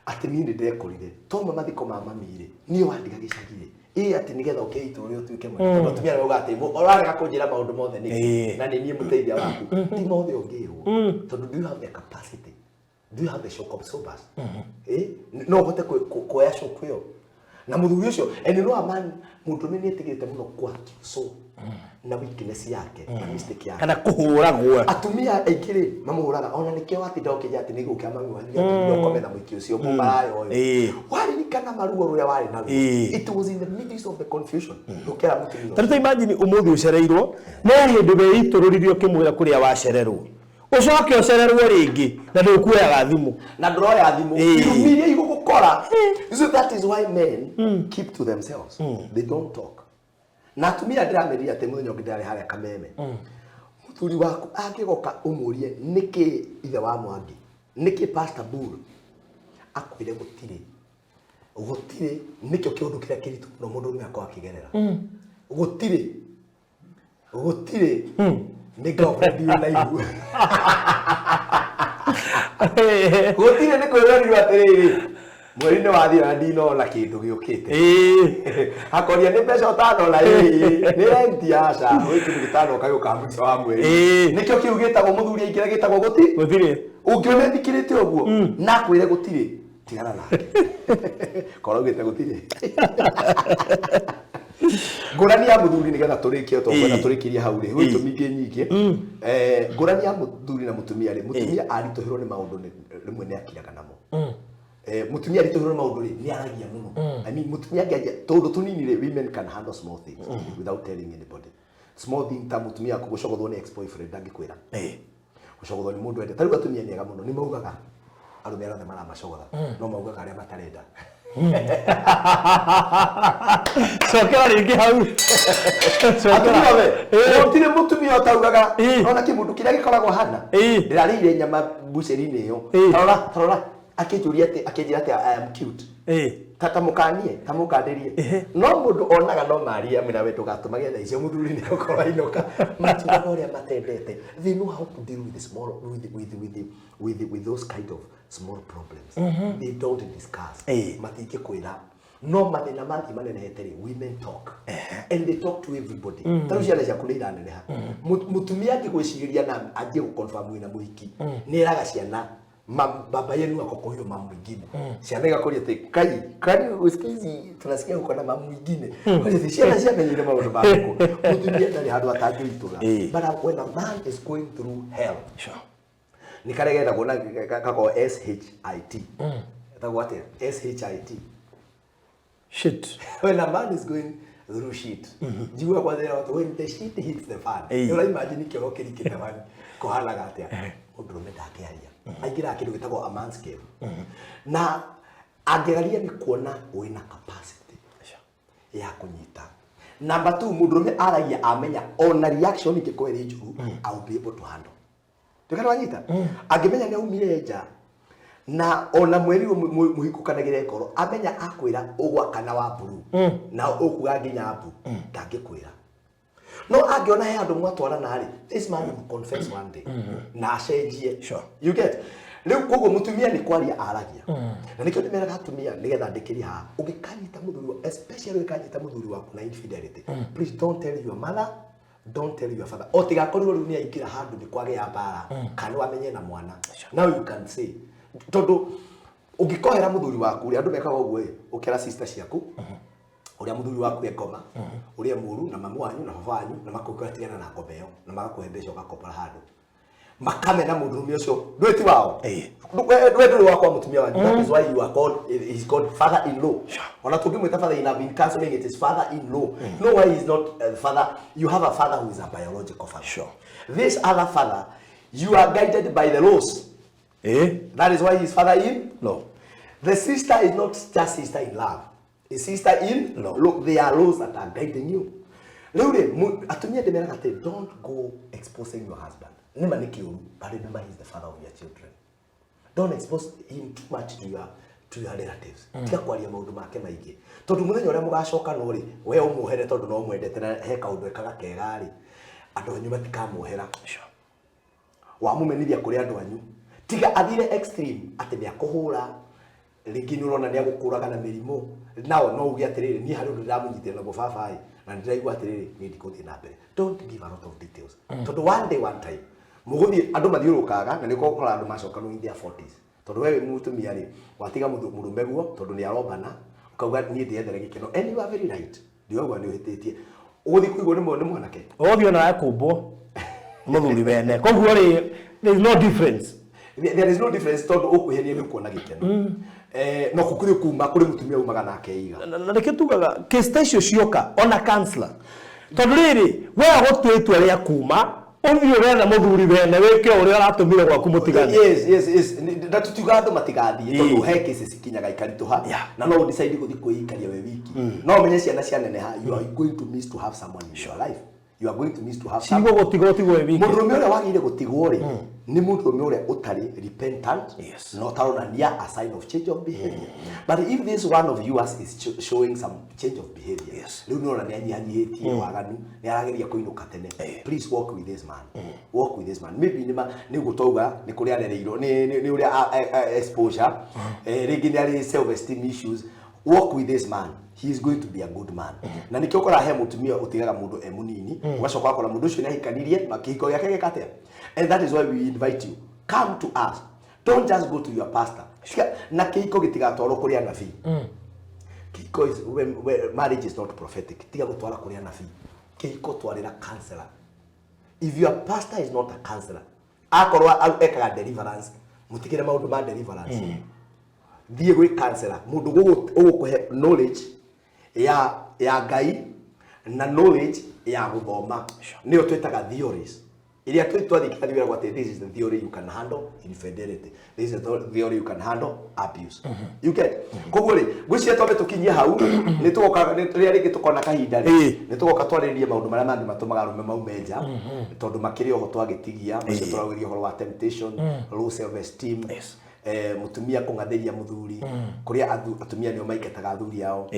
atĩ niĩ nĩ ndekorire toma mathiko ma mami rĩ, niĩ wandiga gĩcagi rĩ, ĩ atĩ nĩgetha ũke itũũra ũtuĩke mwega, tondũ atumia nĩ maugaga atĩ ũrarega kũnjĩra maũndũ mothe nĩkĩ na nĩ niĩ mũteithia waku. Ti mothe ũngĩrwo, tondũ do you have the capacity? Do you have the shock absorbers? No ũhote kuoya shock ĩyo na mũthuri ũcio? And you know, a man, mũndũrũme nĩ etigĩrĩte mũno kwakiso na weakness yake na mistake yake. Kana kũhũragwo. Atumia aingĩ rĩ, mamũhũraga ona nĩkĩo watinda ũkĩnjĩra atĩ nĩ gũkĩa mami wanyu nĩatũmire ũkome na mũingĩ ũcio mũmaraya ũyũ. Waririkana maruo rũrĩa warĩ naruo. It was in the midst of the confusion rũkĩra mũtumia. Ta rĩu ta imagine ũmũthĩ ũcereirwo, no hĩndĩ weitũrũrire ũkĩmwĩra kũrĩa wacererwo, ũcoke ũcererwo rĩngĩ na ndũkuoyaga thimũ. Na ndũroya thimũ. Irumi iria igũgũkora. So that is why men keep to themselves. They don't talk. Na atumia ndĩramerire atĩ mũthenya ũngĩ ndĩrarĩ harĩa Kameme, mũthuri waku angĩgoka ũmũrie nĩkĩ ithe wa Mwangi, nĩkĩ Pastor Bull, akwĩre gũtirĩ. Gũtirĩ nĩkĩo kĩũndũ kĩrĩa kĩritũ mũno mũndũ ũrũme akorwo akĩgerera. Gũtirĩ, gũtirĩ nĩ girlfriend wĩna ihu. Gũtirĩ nĩ kwĩrerirwo atĩrĩrĩ, mweri nĩ wathira na ndinona kĩndũ gĩũkĩte. Akoria nĩ mbeca ũtanona? Ĩĩ. Nĩ rent? Aca, gwĩ kĩndũ gĩtanoka gĩũka mũico wa mweri. Nĩkĩo kĩu gĩtagwo mũthuri aingĩra gĩtagwo gũti. Gũtirĩ. Ũngĩona ethikĩrĩte ũguo na akwĩre gũtirĩ, tigana nake, korwo augĩte gũtirĩ. Ngũrani ya mũthuri, nĩgetha tũrĩkie, tũkwenda tũrĩkĩrie hau rĩ, gwĩ itũmi ingĩ nyingĩ. Ngũrani ya mũthuri na mũtumia rĩ, mũtumia aritũhĩrwo nĩ maũndũ rĩmwe nĩ akiraga namo. Mũtumia aritũhĩrwo nĩ maũndũ rĩ, nĩ aragia mũno. I mean, mũtumia angĩanjia tũũndũ tũnini rĩ, women can handle small things without telling anybody. Small thing ta mũtumia gũcogothwo nĩ ex boyfriend, ndangĩkwĩra. Gũcogothwo nĩ mũndũ ende, ta rĩu atumia nĩ ega mũno, nĩ maugaga arũme arĩa othe maramacogotha, no maugaga arĩa matarenda. Cokera rĩngĩ hau. Atumia othe, gũtirĩ mũtumia ũtaugaga ona kĩmũndũ kĩrĩa gĩkoragwo hana ndĩrarĩire nyama mbucĩri-inĩ ĩyo. Tarora, tarora, akĩnjũria atĩ, akĩnjĩra atĩ I am cute. Ta tamũkanie, tamũkandĩrie, no mũndũ onaga no maria amwĩra we ndũgatũmage thaa icio mũthuri nĩ gũkorwo ainũka. Matiugaga ũrĩa matendete. They know how to deal with the small with those kind of small problems. They don't discuss. Matingĩkwĩra, no mathĩna mathiĩ manenehete rĩ, women talk and they talk to everybody. Ta rĩu ciana ciaku nĩ iraneneha. Mũtumia angĩgwĩcirĩria na anjie gũconfirm wĩna mũhiki, nĩ eraga ciana, "Baba yenu ako kwa huyo mama mwingine." Ciana igakũria atĩ kai kwani siku hizi tunasikia uko na mama mwingine? Kwa hiyo ciana ciamenyire maũndũ ma gũkũ. Mũtumia ndarĩ handũ atangĩitũra. But when a man is going through hell, nĩ karĩa getagwo na gakorwo SHIT, etagwo atĩa SHIT? Shit. When a man is going through shit, njiguaga kwathĩra watu, when the shit hits the fan. Nĩ imagine kĩoro kĩrikĩte fan kũhanaga atĩa? Mũndũrũme ndangĩaria, aingĩraga kĩndũ gĩtagwo a man's cave, na angĩgeria nĩ kuona wĩna capacity ya kũnyita. Number two, mũndũrũme aragia amenya ona reaction ingĩkorwo ĩrĩ njũru, I will be able to handle. Ndũkana wanyita, angĩmenya nĩ aumire nja na ona mweri ũyũ mũhikũkanagĩre ngoro, amenya akwĩra ũgwakana wa mburu na ũkuga nginya mbu, ndangĩkwĩra. No angĩona he handũ mwatwarana rĩ, this man will confess one day na acenjie. You get? Rĩu koguo mũtumia nĩ kwaria aragia, na nĩkĩo ndĩmeraga atumia, nĩgetha ndĩkĩrie haha, ũngĩkanyita mũthuri especially ũngĩkanyita mũthuri waku na infidelity, please don't tell your mother, don't tell your father, o tigakorirwo rĩu nĩ aingĩra handũ nĩ kwagĩa mbara kana wamenye na mwana. Now you can say, tondũ ũngĩkohera mũthuri waku rĩ, andũ mekaga ũguo ĩ, ũkera sister ciaku ũrĩa mũthuri waku ekoma, ũrĩa mũru, na mamu wanyu na baba wanyu, na makũkwĩra tigana na ngombe ĩyo, na magakũhe mbeca ũgakombora handũ, makamena mũndũrũme ũcio ndũĩ ti wao. We ndũrĩ wakwa mũtumia wanyu. That is why you are called, he is called father in law. Ona tũngĩmwĩta father in law, in counseling it is father in law. No, why he is not father? You have a father who is a biological father. This other father, you are guided by the laws. That is why he is father in Law. The sister is not just sister in love, a sister in Law. Look, there are laws that are guiding you. Rĩu rĩ, atumia ndĩmeraga atĩ don't go exposing your husband. Nĩma nĩ kĩũru, but remember he is the father of your children. Don't expose him too much to your relatives. Tiga kwaria maũndũ make maingĩ, tondũ mũthenya ũrĩa mũgacoka no rĩ, we ũmuohere tondũ no mwendete na he kaũndũ ekaga kega rĩ. Andũ anyu matikamuohera. Wamumenithia kũrĩ andũ anyu, tiga athire extreme atĩ nĩ akũhũra rĩngĩ, nĩ ũrona nĩ agũkũraga na mĩrimũ. Nao no uge atĩrĩrĩ, niĩ harĩ ũndũ ndĩramũnyitĩra naguo baba ĩ, na nĩ ndĩraigua atĩrĩrĩ, niĩ ndikũthiĩ na mbere. Don't give a lot of details, tondũ one day, one time mũgũthiĩ andũ mathiũrũrũkaga na nĩ ũkũkora andũ macoka in their 40s, tondũ we wĩ mũtumia rĩ, watiga mũrũme guo tondũ nĩ arombana, ũkauga niĩ ndĩethere gĩkeno, and you are very right. Ndirauga nĩ ũhĩtĩtie, ũgũthiĩ kũigwo nĩ mwanake. Ũgũthiĩ ona ekũmbwo mũthuri wene, koguo rĩ, there is no difference. There is no difference, tondũ ũkwĩhenia nĩ ũkuona gĩkeno. No kũrĩ kuma kũrĩ mũtumia umaga nake iga. Na nĩkĩo tugaga case ta icio cioka ona counselor, tondũ rĩrĩ, we gũtua itua rĩa kuma ũthiĩ ũretha mũthuri wene wĩke ũrĩa ũratũmire gwaku mũtigane. Yes. Na tutiuga andũ matigathiĩ, tondũ he cases ikinyaga ikaritũha na no decide gũthiĩ kwĩikaria we wiki. No ũmenye ciana cianeneha, you are going to miss to have someone in your life. You are going to miss to have Cigwo gũtigwo ũtigwo wĩ wiki. Mũndũrũme ũrĩa wagĩrĩire gũtigwo rĩ, nĩ mũndũrũme ũrĩa ũtarĩ repentant na ũtaronania a sign of change of behavior. But if this one of yours is showing some change of behavior, rĩu nĩ ũrona nĩ anyihanyihĩtie waganu, nĩ arageria kũinũka tene, please walk with this man, walk with this man. Maybe nĩ ũguo twauga, nĩ kũrĩa arereirwo, nĩ ũrĩa exposure, rĩngĩ nĩ arĩ self esteem issues. Walk with this man, he is going to be a good man. Na nĩkĩo ũkoraga he mũtumia ũtigaga mũndũ e mũnini, ũgacoka ũgakora mũndũ ũcio nĩ ahikanirie na kĩhiko gĩake gĩka atĩa. And that is why we invite you, come to us. Don't just go to your pastor. Na kĩhiko gĩtigatwarwo kũrĩ anabii. Kĩhiko is when marriage is not prophetic. Tiga gũtwara kũrĩ anabii kĩhiko, twarĩra counselor. If your pastor is not a counselor, akorwo ekaga deliverance, mũtigĩre maũndũ ma deliverance, thiĩ gwĩ counselor, mũndũ ũgũkũhe knowledge ya Ngai na knowledge ya gũthoma, nĩyo twĩtaga theories iria twathiĩ kĩrathi wĩragwo atĩ this is the theory you can handle infidelity, this is the theory you can handle abuse, you get? Koguo rĩ, ngwĩciria twambe tũkinyie hau, nĩ tũgoka rĩrĩa rĩngĩ tũkona kahinda rĩ, nĩ tũgoka twarĩrĩrie maũndũ marĩa mangĩ matũmaga arũme maume nja, tondũ makĩrĩ oho twagĩtigia macio tũraugeria ũhoro wa temptation, low self esteem, mũtumia kũng'athĩria mũthuri, kũrĩa atumia nĩo maingataga athuri ao,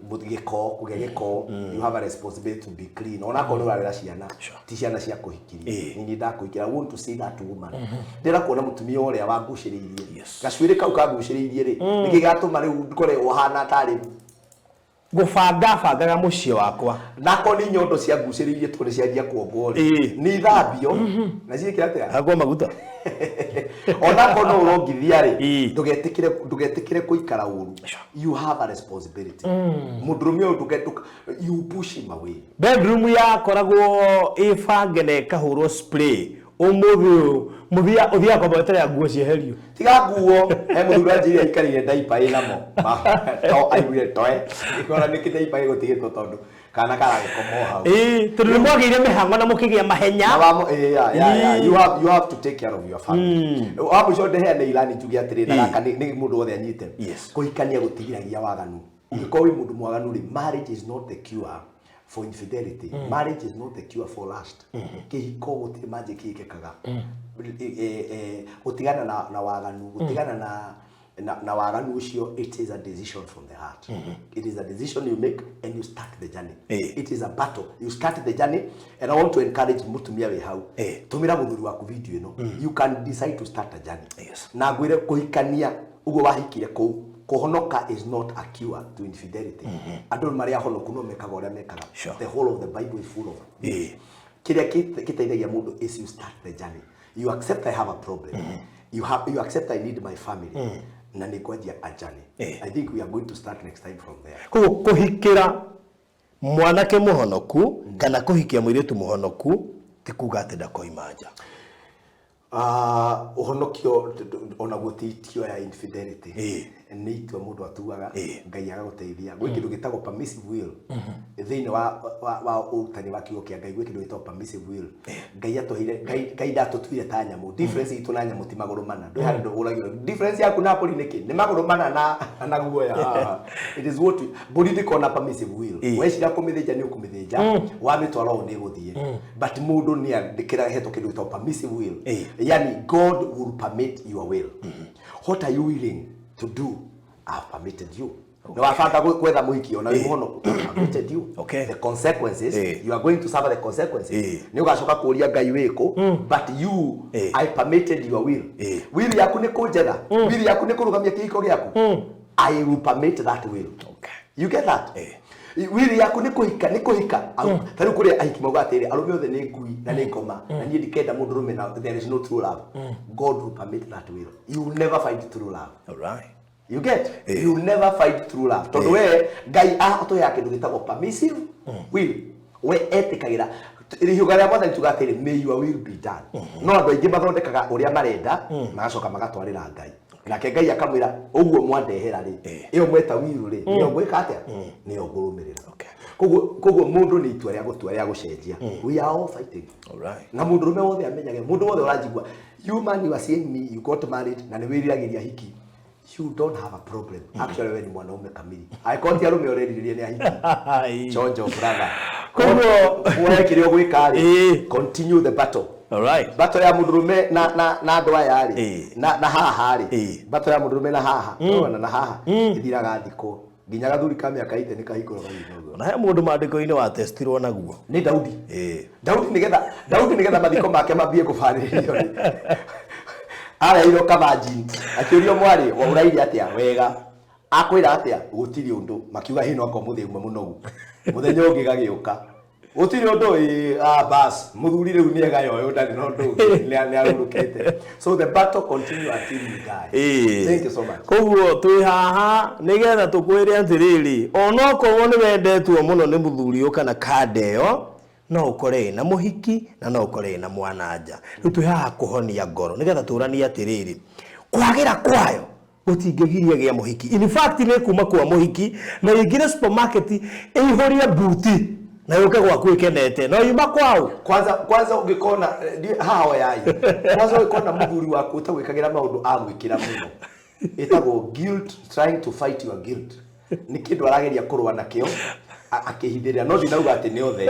gĩko, kũgĩa gĩko. You have a responsibility to be clean, onakorwo nĩ ũrarera ciana, ti ciana cia kũhikiria. Nini ndakũhikira, I want to see that woman. Ndĩrenda kuona mũtumia ũrĩa wangucĩrĩirie. Gacuĩrĩ kau kangucĩrĩirie rĩ, nĩkĩ gatũma rĩu ngore ũhana tarĩ Gũbanga bangaga mũciĩ wakwa. Nako nĩ nyondo ciangucĩrĩirie tondũ nĩ cianjia kuongwo rĩ, nĩ ithambio na ciĩke atĩa? Hakwo maguta. Onakorwo no ũrongithia rĩ, ndũgetĩkĩre kũikara ũru. You have a responsibility. Mũndũrũme ũyũ you push him away. Bedroom yakoragwo ĩbange na ĩkahũrwo spray, ũmũthĩ ũyũ mũthia ũthiaga kwamba weterera nguo cieherio. Tiga nguo, he mũthuri wanjĩire aikarĩire ndaipa ĩnamo to aiguire toe ikora nĩkĩ ndaipa ĩgũtigĩtwo, tondũ kana karagĩkoma o hau. Ĩĩ, tondũ nĩ mwagĩire mĩhango na mũkĩgĩa mahenya. Na yeah. You have to take care of your family. Wa mũico ndeheane irani njuge atĩrĩ, na gaka nĩ mũndũ wothe anyite. Kũhikania gũtigiragia waganu. Ũngĩkorwo wĩ mũndũ mwaganu rĩ, marriage is not the cure for infidelity. Marriage is not the cure for lust. Kĩhiko gũtirĩ magic ĩkĩkaga. Gũtigana na waganu, gũtigana na waganu ũcio, it is a decision from the heart. It is a decision you make and you start the journey. It is a battle. You start the journey, and I want to encourage mũtumia wĩ hau. Tũmĩra mũthuri waku video ĩno. You can decide to start a journey. Na ngwĩre, kũhikania ũguo wahikire kũu, kũhonoka is not a cure to infidelity. Andũ marĩa ahonoku no mekaga ũrĩa mekaga. The whole of the Bible is full of kĩrĩa gĩteithagia mũndũ is you start the journey. You accept I have a problem. You accept I need my family. Na nĩ kwanjia a journey. I think we are going to start next time from there. Koguo kũhikĩra mwanake mũhonoku kana kũhikia mũirĩtu mũhonoku ti kuga atĩ ndakoima nja. Ũhonokio onaguo ti itua ya infidelity. Nĩ itua mũndũ atuaga, Ngai agagũteithia. Gwĩ kĩndũ gĩtagwo permissive will thĩinĩ wa ũrutani wa kiugo kĩa Ngai. Gwĩ kĩndũ gĩtagwo permissive will. Ngai atũheire, Ngai ndatũtuire ta nyamũ. Difference itũ na nyamũ ti magũrũ mana. Ndwĩ handũ ũragio difference yaku na mbũri nĩkĩ? Nĩ magũrũ mana na guoya. It is what mbũri ndĩkona permissive will. Weciria kũmĩthĩnja, nĩ ũkũmĩthĩnja, wamĩtwara ũũ nĩ ĩgũthiĩ. But mũndũ nĩ andĩkĩra hetwo kĩndũ gĩtagwo permissive will. Yani God will permit your will. What are you willing to do? I have permitted you. Nĩ wabanga gwetha mũhiki ona wĩ mũhonoku. Permitted you. The consequences, you are going to suffer the consequences. Nĩ ũgacoka kũria Ngai wĩkũ, but you, I permitted your will. Will yaku nĩ kũnjetha. Will yaku nĩ kũrũgamia kĩhiko gĩaku. I will permit that will. You get that? Will yaku nĩ kũhika, nĩ kũhika. Ta rĩu kũrĩ ahiki mauga atĩrĩ, arũme othe nĩ ngui na nĩ ngoma, na niĩ ndikenda mũndũrũme na there is no true love. God will permit that will. You will never find true love. You get? You will never find true love. Tondũ we Ngai atũheaga kĩndũ gĩtagwo permissive will. We etĩkagĩra rihiũga rĩa Mwathani tuga atĩrĩ, may your will be done. No andũ aingĩ mathondekaga ũrĩa marenda, magacoka magatwarĩra Ngai. Nake Ngai akamwĩra ũguo mwandehera rĩ, ĩyo mweta will rĩ, nĩyo ngwĩka atĩa? Nĩyo ngũrũmĩrĩra. Koguo mũndũ nĩ itua rĩa gũtua rĩa gũcenjia. We are all fighting. Na mũndũrũme wothe amenyage, mũndũ wothe ũranjigua, you man, you are seeing me, you got married na nĩ wĩriragĩria hiki. You don't have a problem. Actually, we ni mwanaume kamili. Angĩkorwo ti arũme ũrerirĩria nĩ ahiki. Chonjo brother. Koguo woe kĩrĩa ũgwĩka rĩ, continue the battle. Battle ya mũndũrũme na andũ aya rĩ, na haha rĩ, battle ya mũndũrũme na haha, ũrona na haha, ĩthiraga thikũ. Nginya gathuri ka mĩaka ite nĩ kahingũraga thutha ũguo. Na he mũndũ maandĩko-inĩ watestirwo naguo. Nĩ Daudi. Daudi nĩgetha mathiko make mambie kũbarĩrĩrio rĩ. Areirwo kabanjini. Akĩũrio mwarĩ, wa ũraire atĩa? Wega. Akwĩra atĩa? Gũtirĩ ũndũ. Makiuga hĩ no akorwo mũthĩ ũmwe mũnogu. Mũthenya ũngĩ gagĩũka. Gũtirĩ ũndũ, bas, mũthuri rĩu nĩ egaya ũyũ ndarĩ na ũndũ ũngĩ, nĩ arurũkĩte. So the battle continue until you die. Thank you so much. Koguo twĩ haha nĩgetha tũkwĩre atĩrĩrĩ, onokorwo nĩ wendetwo mũno nĩ mũthuri ũyũ kana kanda ĩyo, no ũkore ĩna mũhiki na no ũkore ĩna mwana nja. Rĩu twĩ haha kũhonia ngoro nĩgetha tũranie atĩrĩrĩ, kwagĩra kwayo gũtingĩgiria gĩa mũhiki. In fact nĩ kuma kwa mũhiki na ĩingĩre supermarket ĩihũrie buti na yũke gwaku ĩkenete. No yuma kwao. Kwanza ũngĩkona, haha oyai. Kwanza ũngĩkona mũthuri waku ũtagwĩkagĩra maũndũ agwĩkĩra mũno. Ĩtagwo guilt, trying to fight your guilt. Nĩ kĩndũ arageria kũrũa nakĩo, akĩhithĩrĩra. No ndinauga atĩ nĩ othe.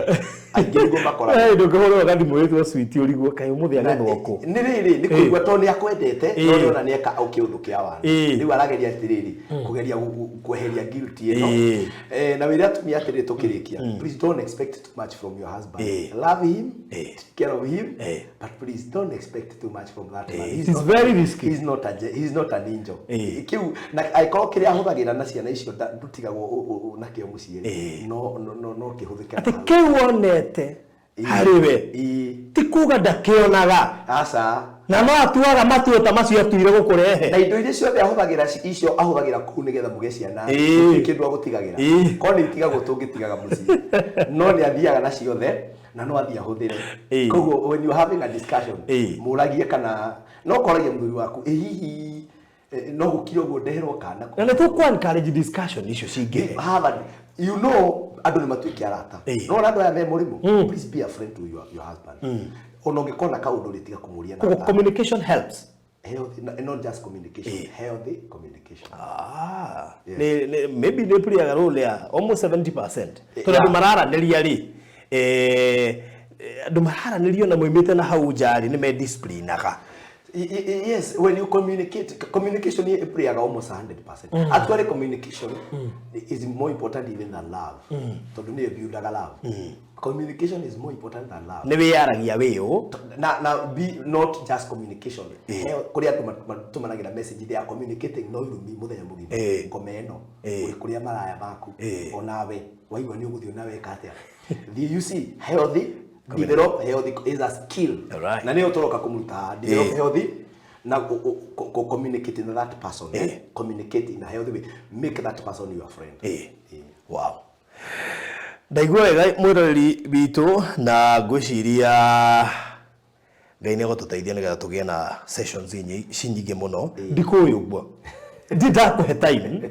Aingĩ nĩguo makoragwo. Hey, ndũngĩhũrĩrwo gathimũ wĩtwo sweet ũrigwo kaĩ ũmũthĩ agethwo kũ? Nĩ rĩrĩ, nĩ kũigua tondũ nĩ akwendete, no nĩ ona nĩ eka o kĩũndũ kĩa wana. Rĩu arageria atĩrĩrĩ, kũgeria kweheria guilt ĩno. Na wĩre atumia atĩrĩrĩ tũkĩrĩkia, please don't expect too much from your husband. Love him, take care of him, but please don't expect too much from that man. It is very risky. He's not a he's not an angel. Kĩu, na angĩkorwo kĩrĩa ahũthagĩra na ciana icio ndũtigagwo nakĩo mũciĩ rĩ, no kĩhũthĩke Atĩ kĩu wonete harĩ we. Ti kuga ndakĩonaga. Aca. Na no atuaga matua ta macio atuire gũkũrehe. Na indo iria ciothe ahũthagĩra icio ahũthagĩra kũu nĩgetha mũgĩe ciana, gũtirĩ kĩndũ agũtigagĩra. Korwo nĩ itigagwo tũngĩtigaga mũciĩ. No nĩ athiaga na ciothe na no athiĩ ahũthĩre. Koguo when you are having a discussion, mũragie kana no ũkoragia mũthuri waku, ĩ hihi, no gũkire ũguo ndeherwo kana kũ? Na nĩ tũkũ encourage discussion icio cingĩhe. Have a, you know, andũ nĩ matuĩke arata. No ona andũ aya me mũrĩmũ, please be a friend to your husband. Ona ũngĩkona kaũndũ rĩ, tiga kũmũria na Koguo thayũ. communication helps. Healthy, no, not just communication, healthy communication. Maybe nĩ playaga role ya almost 70%. Tondũ andũ mararanĩria rĩ, andũ mararanĩria na moimĩte na hau nja rĩ, nĩ medisciplinaga. Yes, when you communicate, communication is playaga almost 100%. Actually, communication is more important even than love. Tondũ nĩyo buildaga love. Communication is more important than love. Nĩ wĩyaragia wĩ ũ? Na be not just communication. Kũrĩa andũ matũmanagĩra message, they are communicating no irumi mũthenya mũgima. Ngoma ĩno, ũrĩ kũrĩa maraya maku. Onawe, waigua nĩ ũgũthiĩ na weka atĩa. You see, healthy, develop healthy is a skill. Na nĩyo tũroka kũmũruta haha. Develop healthy na communicate na that person. Communicate in a healthy way. Make that person your friend. Wow. Ndaigua wega mwĩroreri witũ na ngwĩciria Ngai nĩ egũtũteithia nĩgetha tũgĩe na sessions ci nyingĩ mũno. Ndikũĩ ũguo. Ndi ndakũhe time.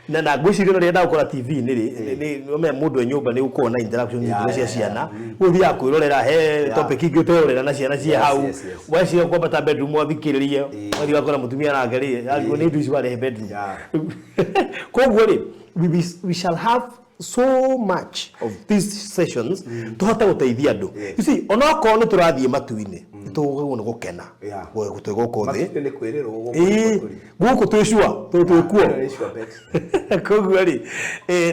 Na ngwĩciria rĩrĩa ndagũkora TV-inĩ rĩ, nĩ ũmenye mũndũ e nyũmba nĩ ũkorwo na interactions nyingĩ cia ciana. Ũthiaga kwĩrorera he topic ingĩ ũterorera na ciana ciĩ hau. Waciria kwambata bedroom wathikĩrĩrie, wathiĩ wakora mũtumia nake rĩ, arigwo nĩ indo ici warehe bedroom. Koguo rĩ, we shall have so much of these sessions tũhote gũteithia andũ. You see, onokorwo nĩ tũrathiĩ matu-inĩ, Nĩ tũgũgwo nĩ gũkena. Yeah. Twĩ gũkũ thĩ. Matirĩ nĩ kwĩrĩrwo gũkũ Ĩĩ, tũrĩ. gũkũ twĩ sure, tondũ twĩ kuo. Ĩno nĩ sure bet. Koguo rĩ,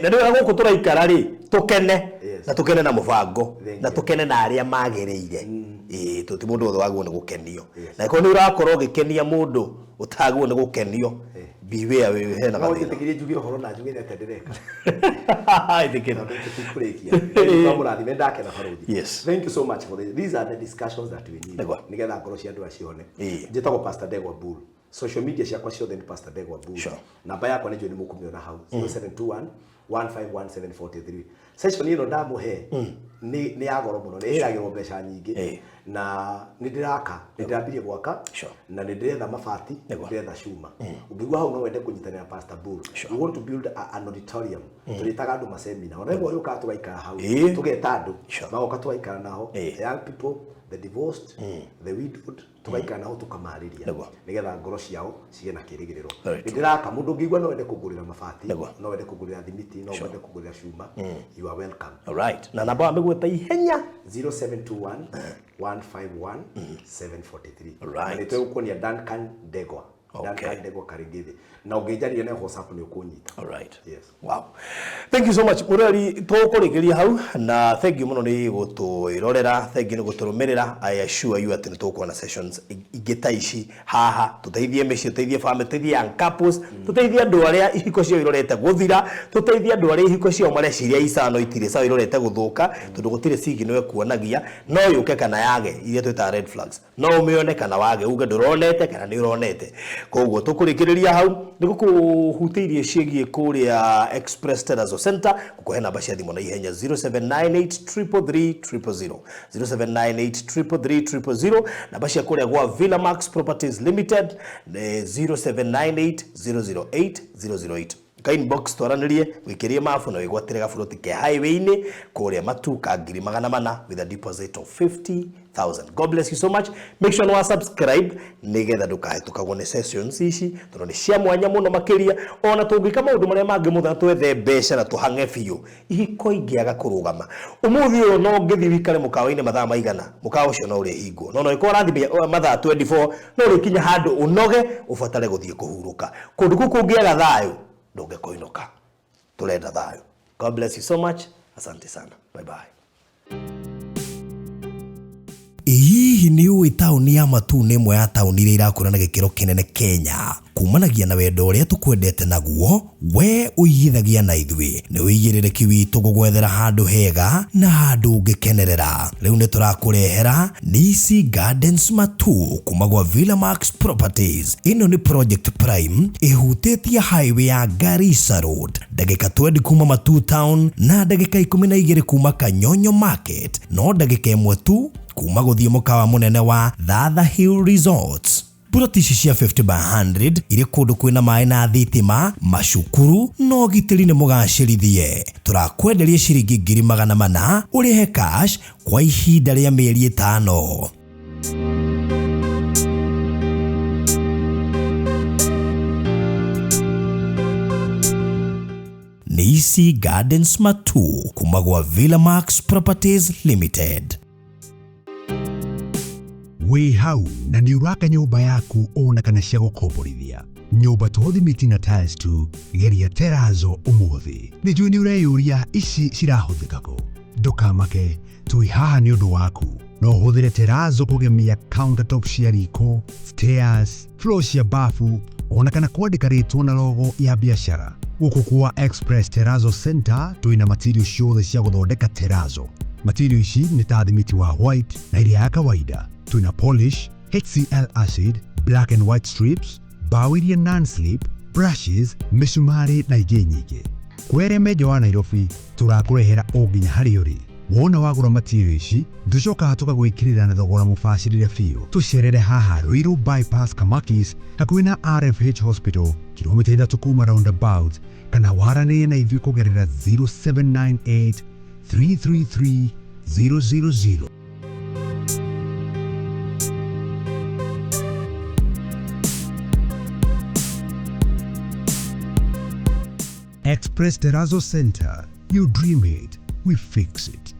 na nĩ wega gũkũ tũraikara rĩ, tũkene. Yes. Na tũkene na mũbango. Thank Na you. tũkene na arĩa magĩrĩire. Ĩĩ, tũti mũndũ wothe wagĩrĩirwo nĩ gũkenio. Yes. Na ĩkorwo nĩ ũrakorwo ũgĩkenia mũndũ ũtagĩrĩirwo nĩ gũkenio, beware wĩ hena No gathĩna. njĩtĩkĩrie njuge ũhoro na njuge nĩ atĩa ndĩreka. Ĩtĩkĩra. Tondũ tũtikũrĩkia. Mũrathime ndakena barũthi. Yes. Thank you so much for this. These are the discussions that we need. Nĩguo. Nĩgetha ngoro cia andũ acione. Ĩĩ. Njĩtagwo Pastor Ndegwa Bull. Social media ciakwa ciothe nĩ Pastor Ndegwa Bull. Sure. Namba yakwa nĩ njũĩ nĩ mũkũmĩona hau. 0721 151743. Session ĩno ndamũhe nĩ ya goro mũno. Nĩ ĩhĩragĩrwo mbeca nyingĩ. Ĩĩ. Na nĩ ndĩraka, nĩ ndĩrambirie gwaka Sure. na nĩ ndĩretha mabati, nĩ Nĩguo. ndĩretha cuma. Ũngĩigua hau no wende kũnyitanĩra Pastor Bull. Sure. We want to build an auditorium. Tũrĩtaga andũ masemina. Ona rĩmwe ũrĩũkaga tũgaikara hau. Ĩĩ. Tũgeta andũ. Sure. Magoka tũgaikara nao. Ĩĩ. The young people, the divorced, the widowed, tũgaikara nao tũkamarĩria. Nĩguo. Nĩgetha ngoro ciao cigĩe na kĩĩrĩgĩrĩro. Very Nĩ true. ndĩraka mũndũ ũngĩigua no wende kũngũrĩra mabati, Nĩguo. no wende kũngũrĩra thimiti, no wende kũngũrĩra cuma. You are welcome. Alright. Na namba wamĩgweta ihenya. 0721 151 743. Right. Na nĩ tũgũkuonia Duncan Ndegwa. Okay. Duncan Ndegwa Karingithi. Na ũngĩnjarĩria na WhatsApp nĩ ũkũnyita. All right. Yes. Wow. Thank you so much. Murari tũkũrĩkĩria hau na thank you mũno nĩ gũtwĩrorera, thank you nĩ gũtũrũmĩrĩra. I assure you atĩ nĩ tũgũkorwo na sessions ingĩ ta ici haha, tũteithie mĩciĩ, tũteithie family, tũteithie young couples, tũteithie andũ arĩa ihiko ciao irorete gũthira, tũteithie andũ arĩa ihiko ciao mareciria icano itirĩ sawa irorete gũthũka, tondũ gũtirĩ signal ĩkuonagia, no yũke kana yage, iria twĩtaga red flags. No ũmĩone kana wage, uge ndũronete kana nĩ ũronete. Koguo tũkũrĩkĩrĩria hau nĩ gũkũhutĩirie ciĩgiĩ kũrĩa Express Terrazzo Center, gũkũhe namba cia thimũ na ihenya 0798 333 000, 0798 333 000, namba cia kũrĩa gwa Villa Max Properties Limited nĩ 0798 008 008. Ka inbox twaranĩrie, wĩkĩrie mabu na wĩgwatĩre gaburoti ke highway-inĩ kũrĩa Matuka 400,000 with a deposit of 50,000. God bless you so much. Make sure nĩ wa subscribe nĩgetha ndũkahĩtũkagwo nĩ sessions ici tondũ nĩ cia mwanya mũno makĩria. Ona tũngĩka maũndũ marĩa mangĩ mothe na twethe mbeca na tũhang'e biũ, ihiko ingĩaga kũrũgama ũmũthĩ ũyũ, no ngĩthiĩ wikare mũkawa-inĩ mathaa maigana, mũkawa ũcio no ũrĩhingwo, no no ĩkorwo ũrathiĩ mathaa 24, no ũrĩkinya handũ ũnoge ũbatare gũthiĩ kũhurũka. Kũndũ kũu kũngĩaga thayũ, ndũngĩkoinũka. Tũrenda thayũ. God bless you so much. Asante sana. Bye bye. Hihi nĩ ũĩ taũni ya Matuu nĩ ĩmwe ya taũni iria irakũra na gĩkĩro kĩnene Kenya, kumanagia na wendo ũrĩa tũkwendete naguo, we ũigithagia na ithuĩ. Nĩ ũigĩrĩrĩki witũ gũgwethera handũ hega na handũ ũngĩkenerera. Rĩu nĩ tũrakũrehera Nisi Gardens Matuu kuma gwa Villa Max Properties. Ĩno nĩ project prime ĩhutĩtie highway ya Garissa Road, ndagĩka 20 kuma Matuu town na ndagĩka 12 kuma Kanyonyo Market, no ndagĩka 1 tu kuma gũthiĩ mũkawa mũnene wa Thatha Hill Resorts. Buroti ici cia 50 by 100 irĩ kũndũ kwĩna maĩ na thitima, macukuru na ũgitĩri nĩ mũgacĩrithie. Tũrakwenderia ciringi 400,000 ũrĩhe cash kwa ihinda rĩa mĩeri 5. Nisi Gardens Matuu kuma gwa Villa Max Properties Limited. Wĩ hau na nĩ ũraka nyũmba yaku ona kana cia gũkomborithia, nyũmba to thimiti na tiles tu, geria Terrazzo ũmũthĩ. Nĩ njũĩ nĩ ũreyũria ici cirahũthĩka kũ. Ndũkamake, twĩ haha nĩ ũndũ waku. No ũhũthĩre Terrazzo kũgemia countertop cia riko, stairs, floor cia bafu, ona kana kwandĩka rĩtwa na logo ya biacara. Gũkũ kwa Express Terrazzo Center twĩna material ciothe cia gũthondeka terrazzo. Material ici nĩ ta thimiti wa white na iria ya kawaida. Twĩna polish, HCl acid, black and white strips, mbaũ iria non-slip, brushes, mĩcumarĩ na ingĩ nyingĩ. Kwĩ arĩa me nja wa Nairobi, tũrakũrehera o nginya harĩa ũrĩ. Wona wagũra material ici, tũcokaga tũgagwĩkĩrĩra na thogora mũbacĩrĩre biũ. Tũcerere haha Ruiru Bypass Kamakis, hakuhĩ na RFH Hospital, kilomita 3 kuma roundabout, kana waranĩrie na ithuĩ kũgerera 0798 333 000. Express Terrazzo Center. You dream it, we fix it.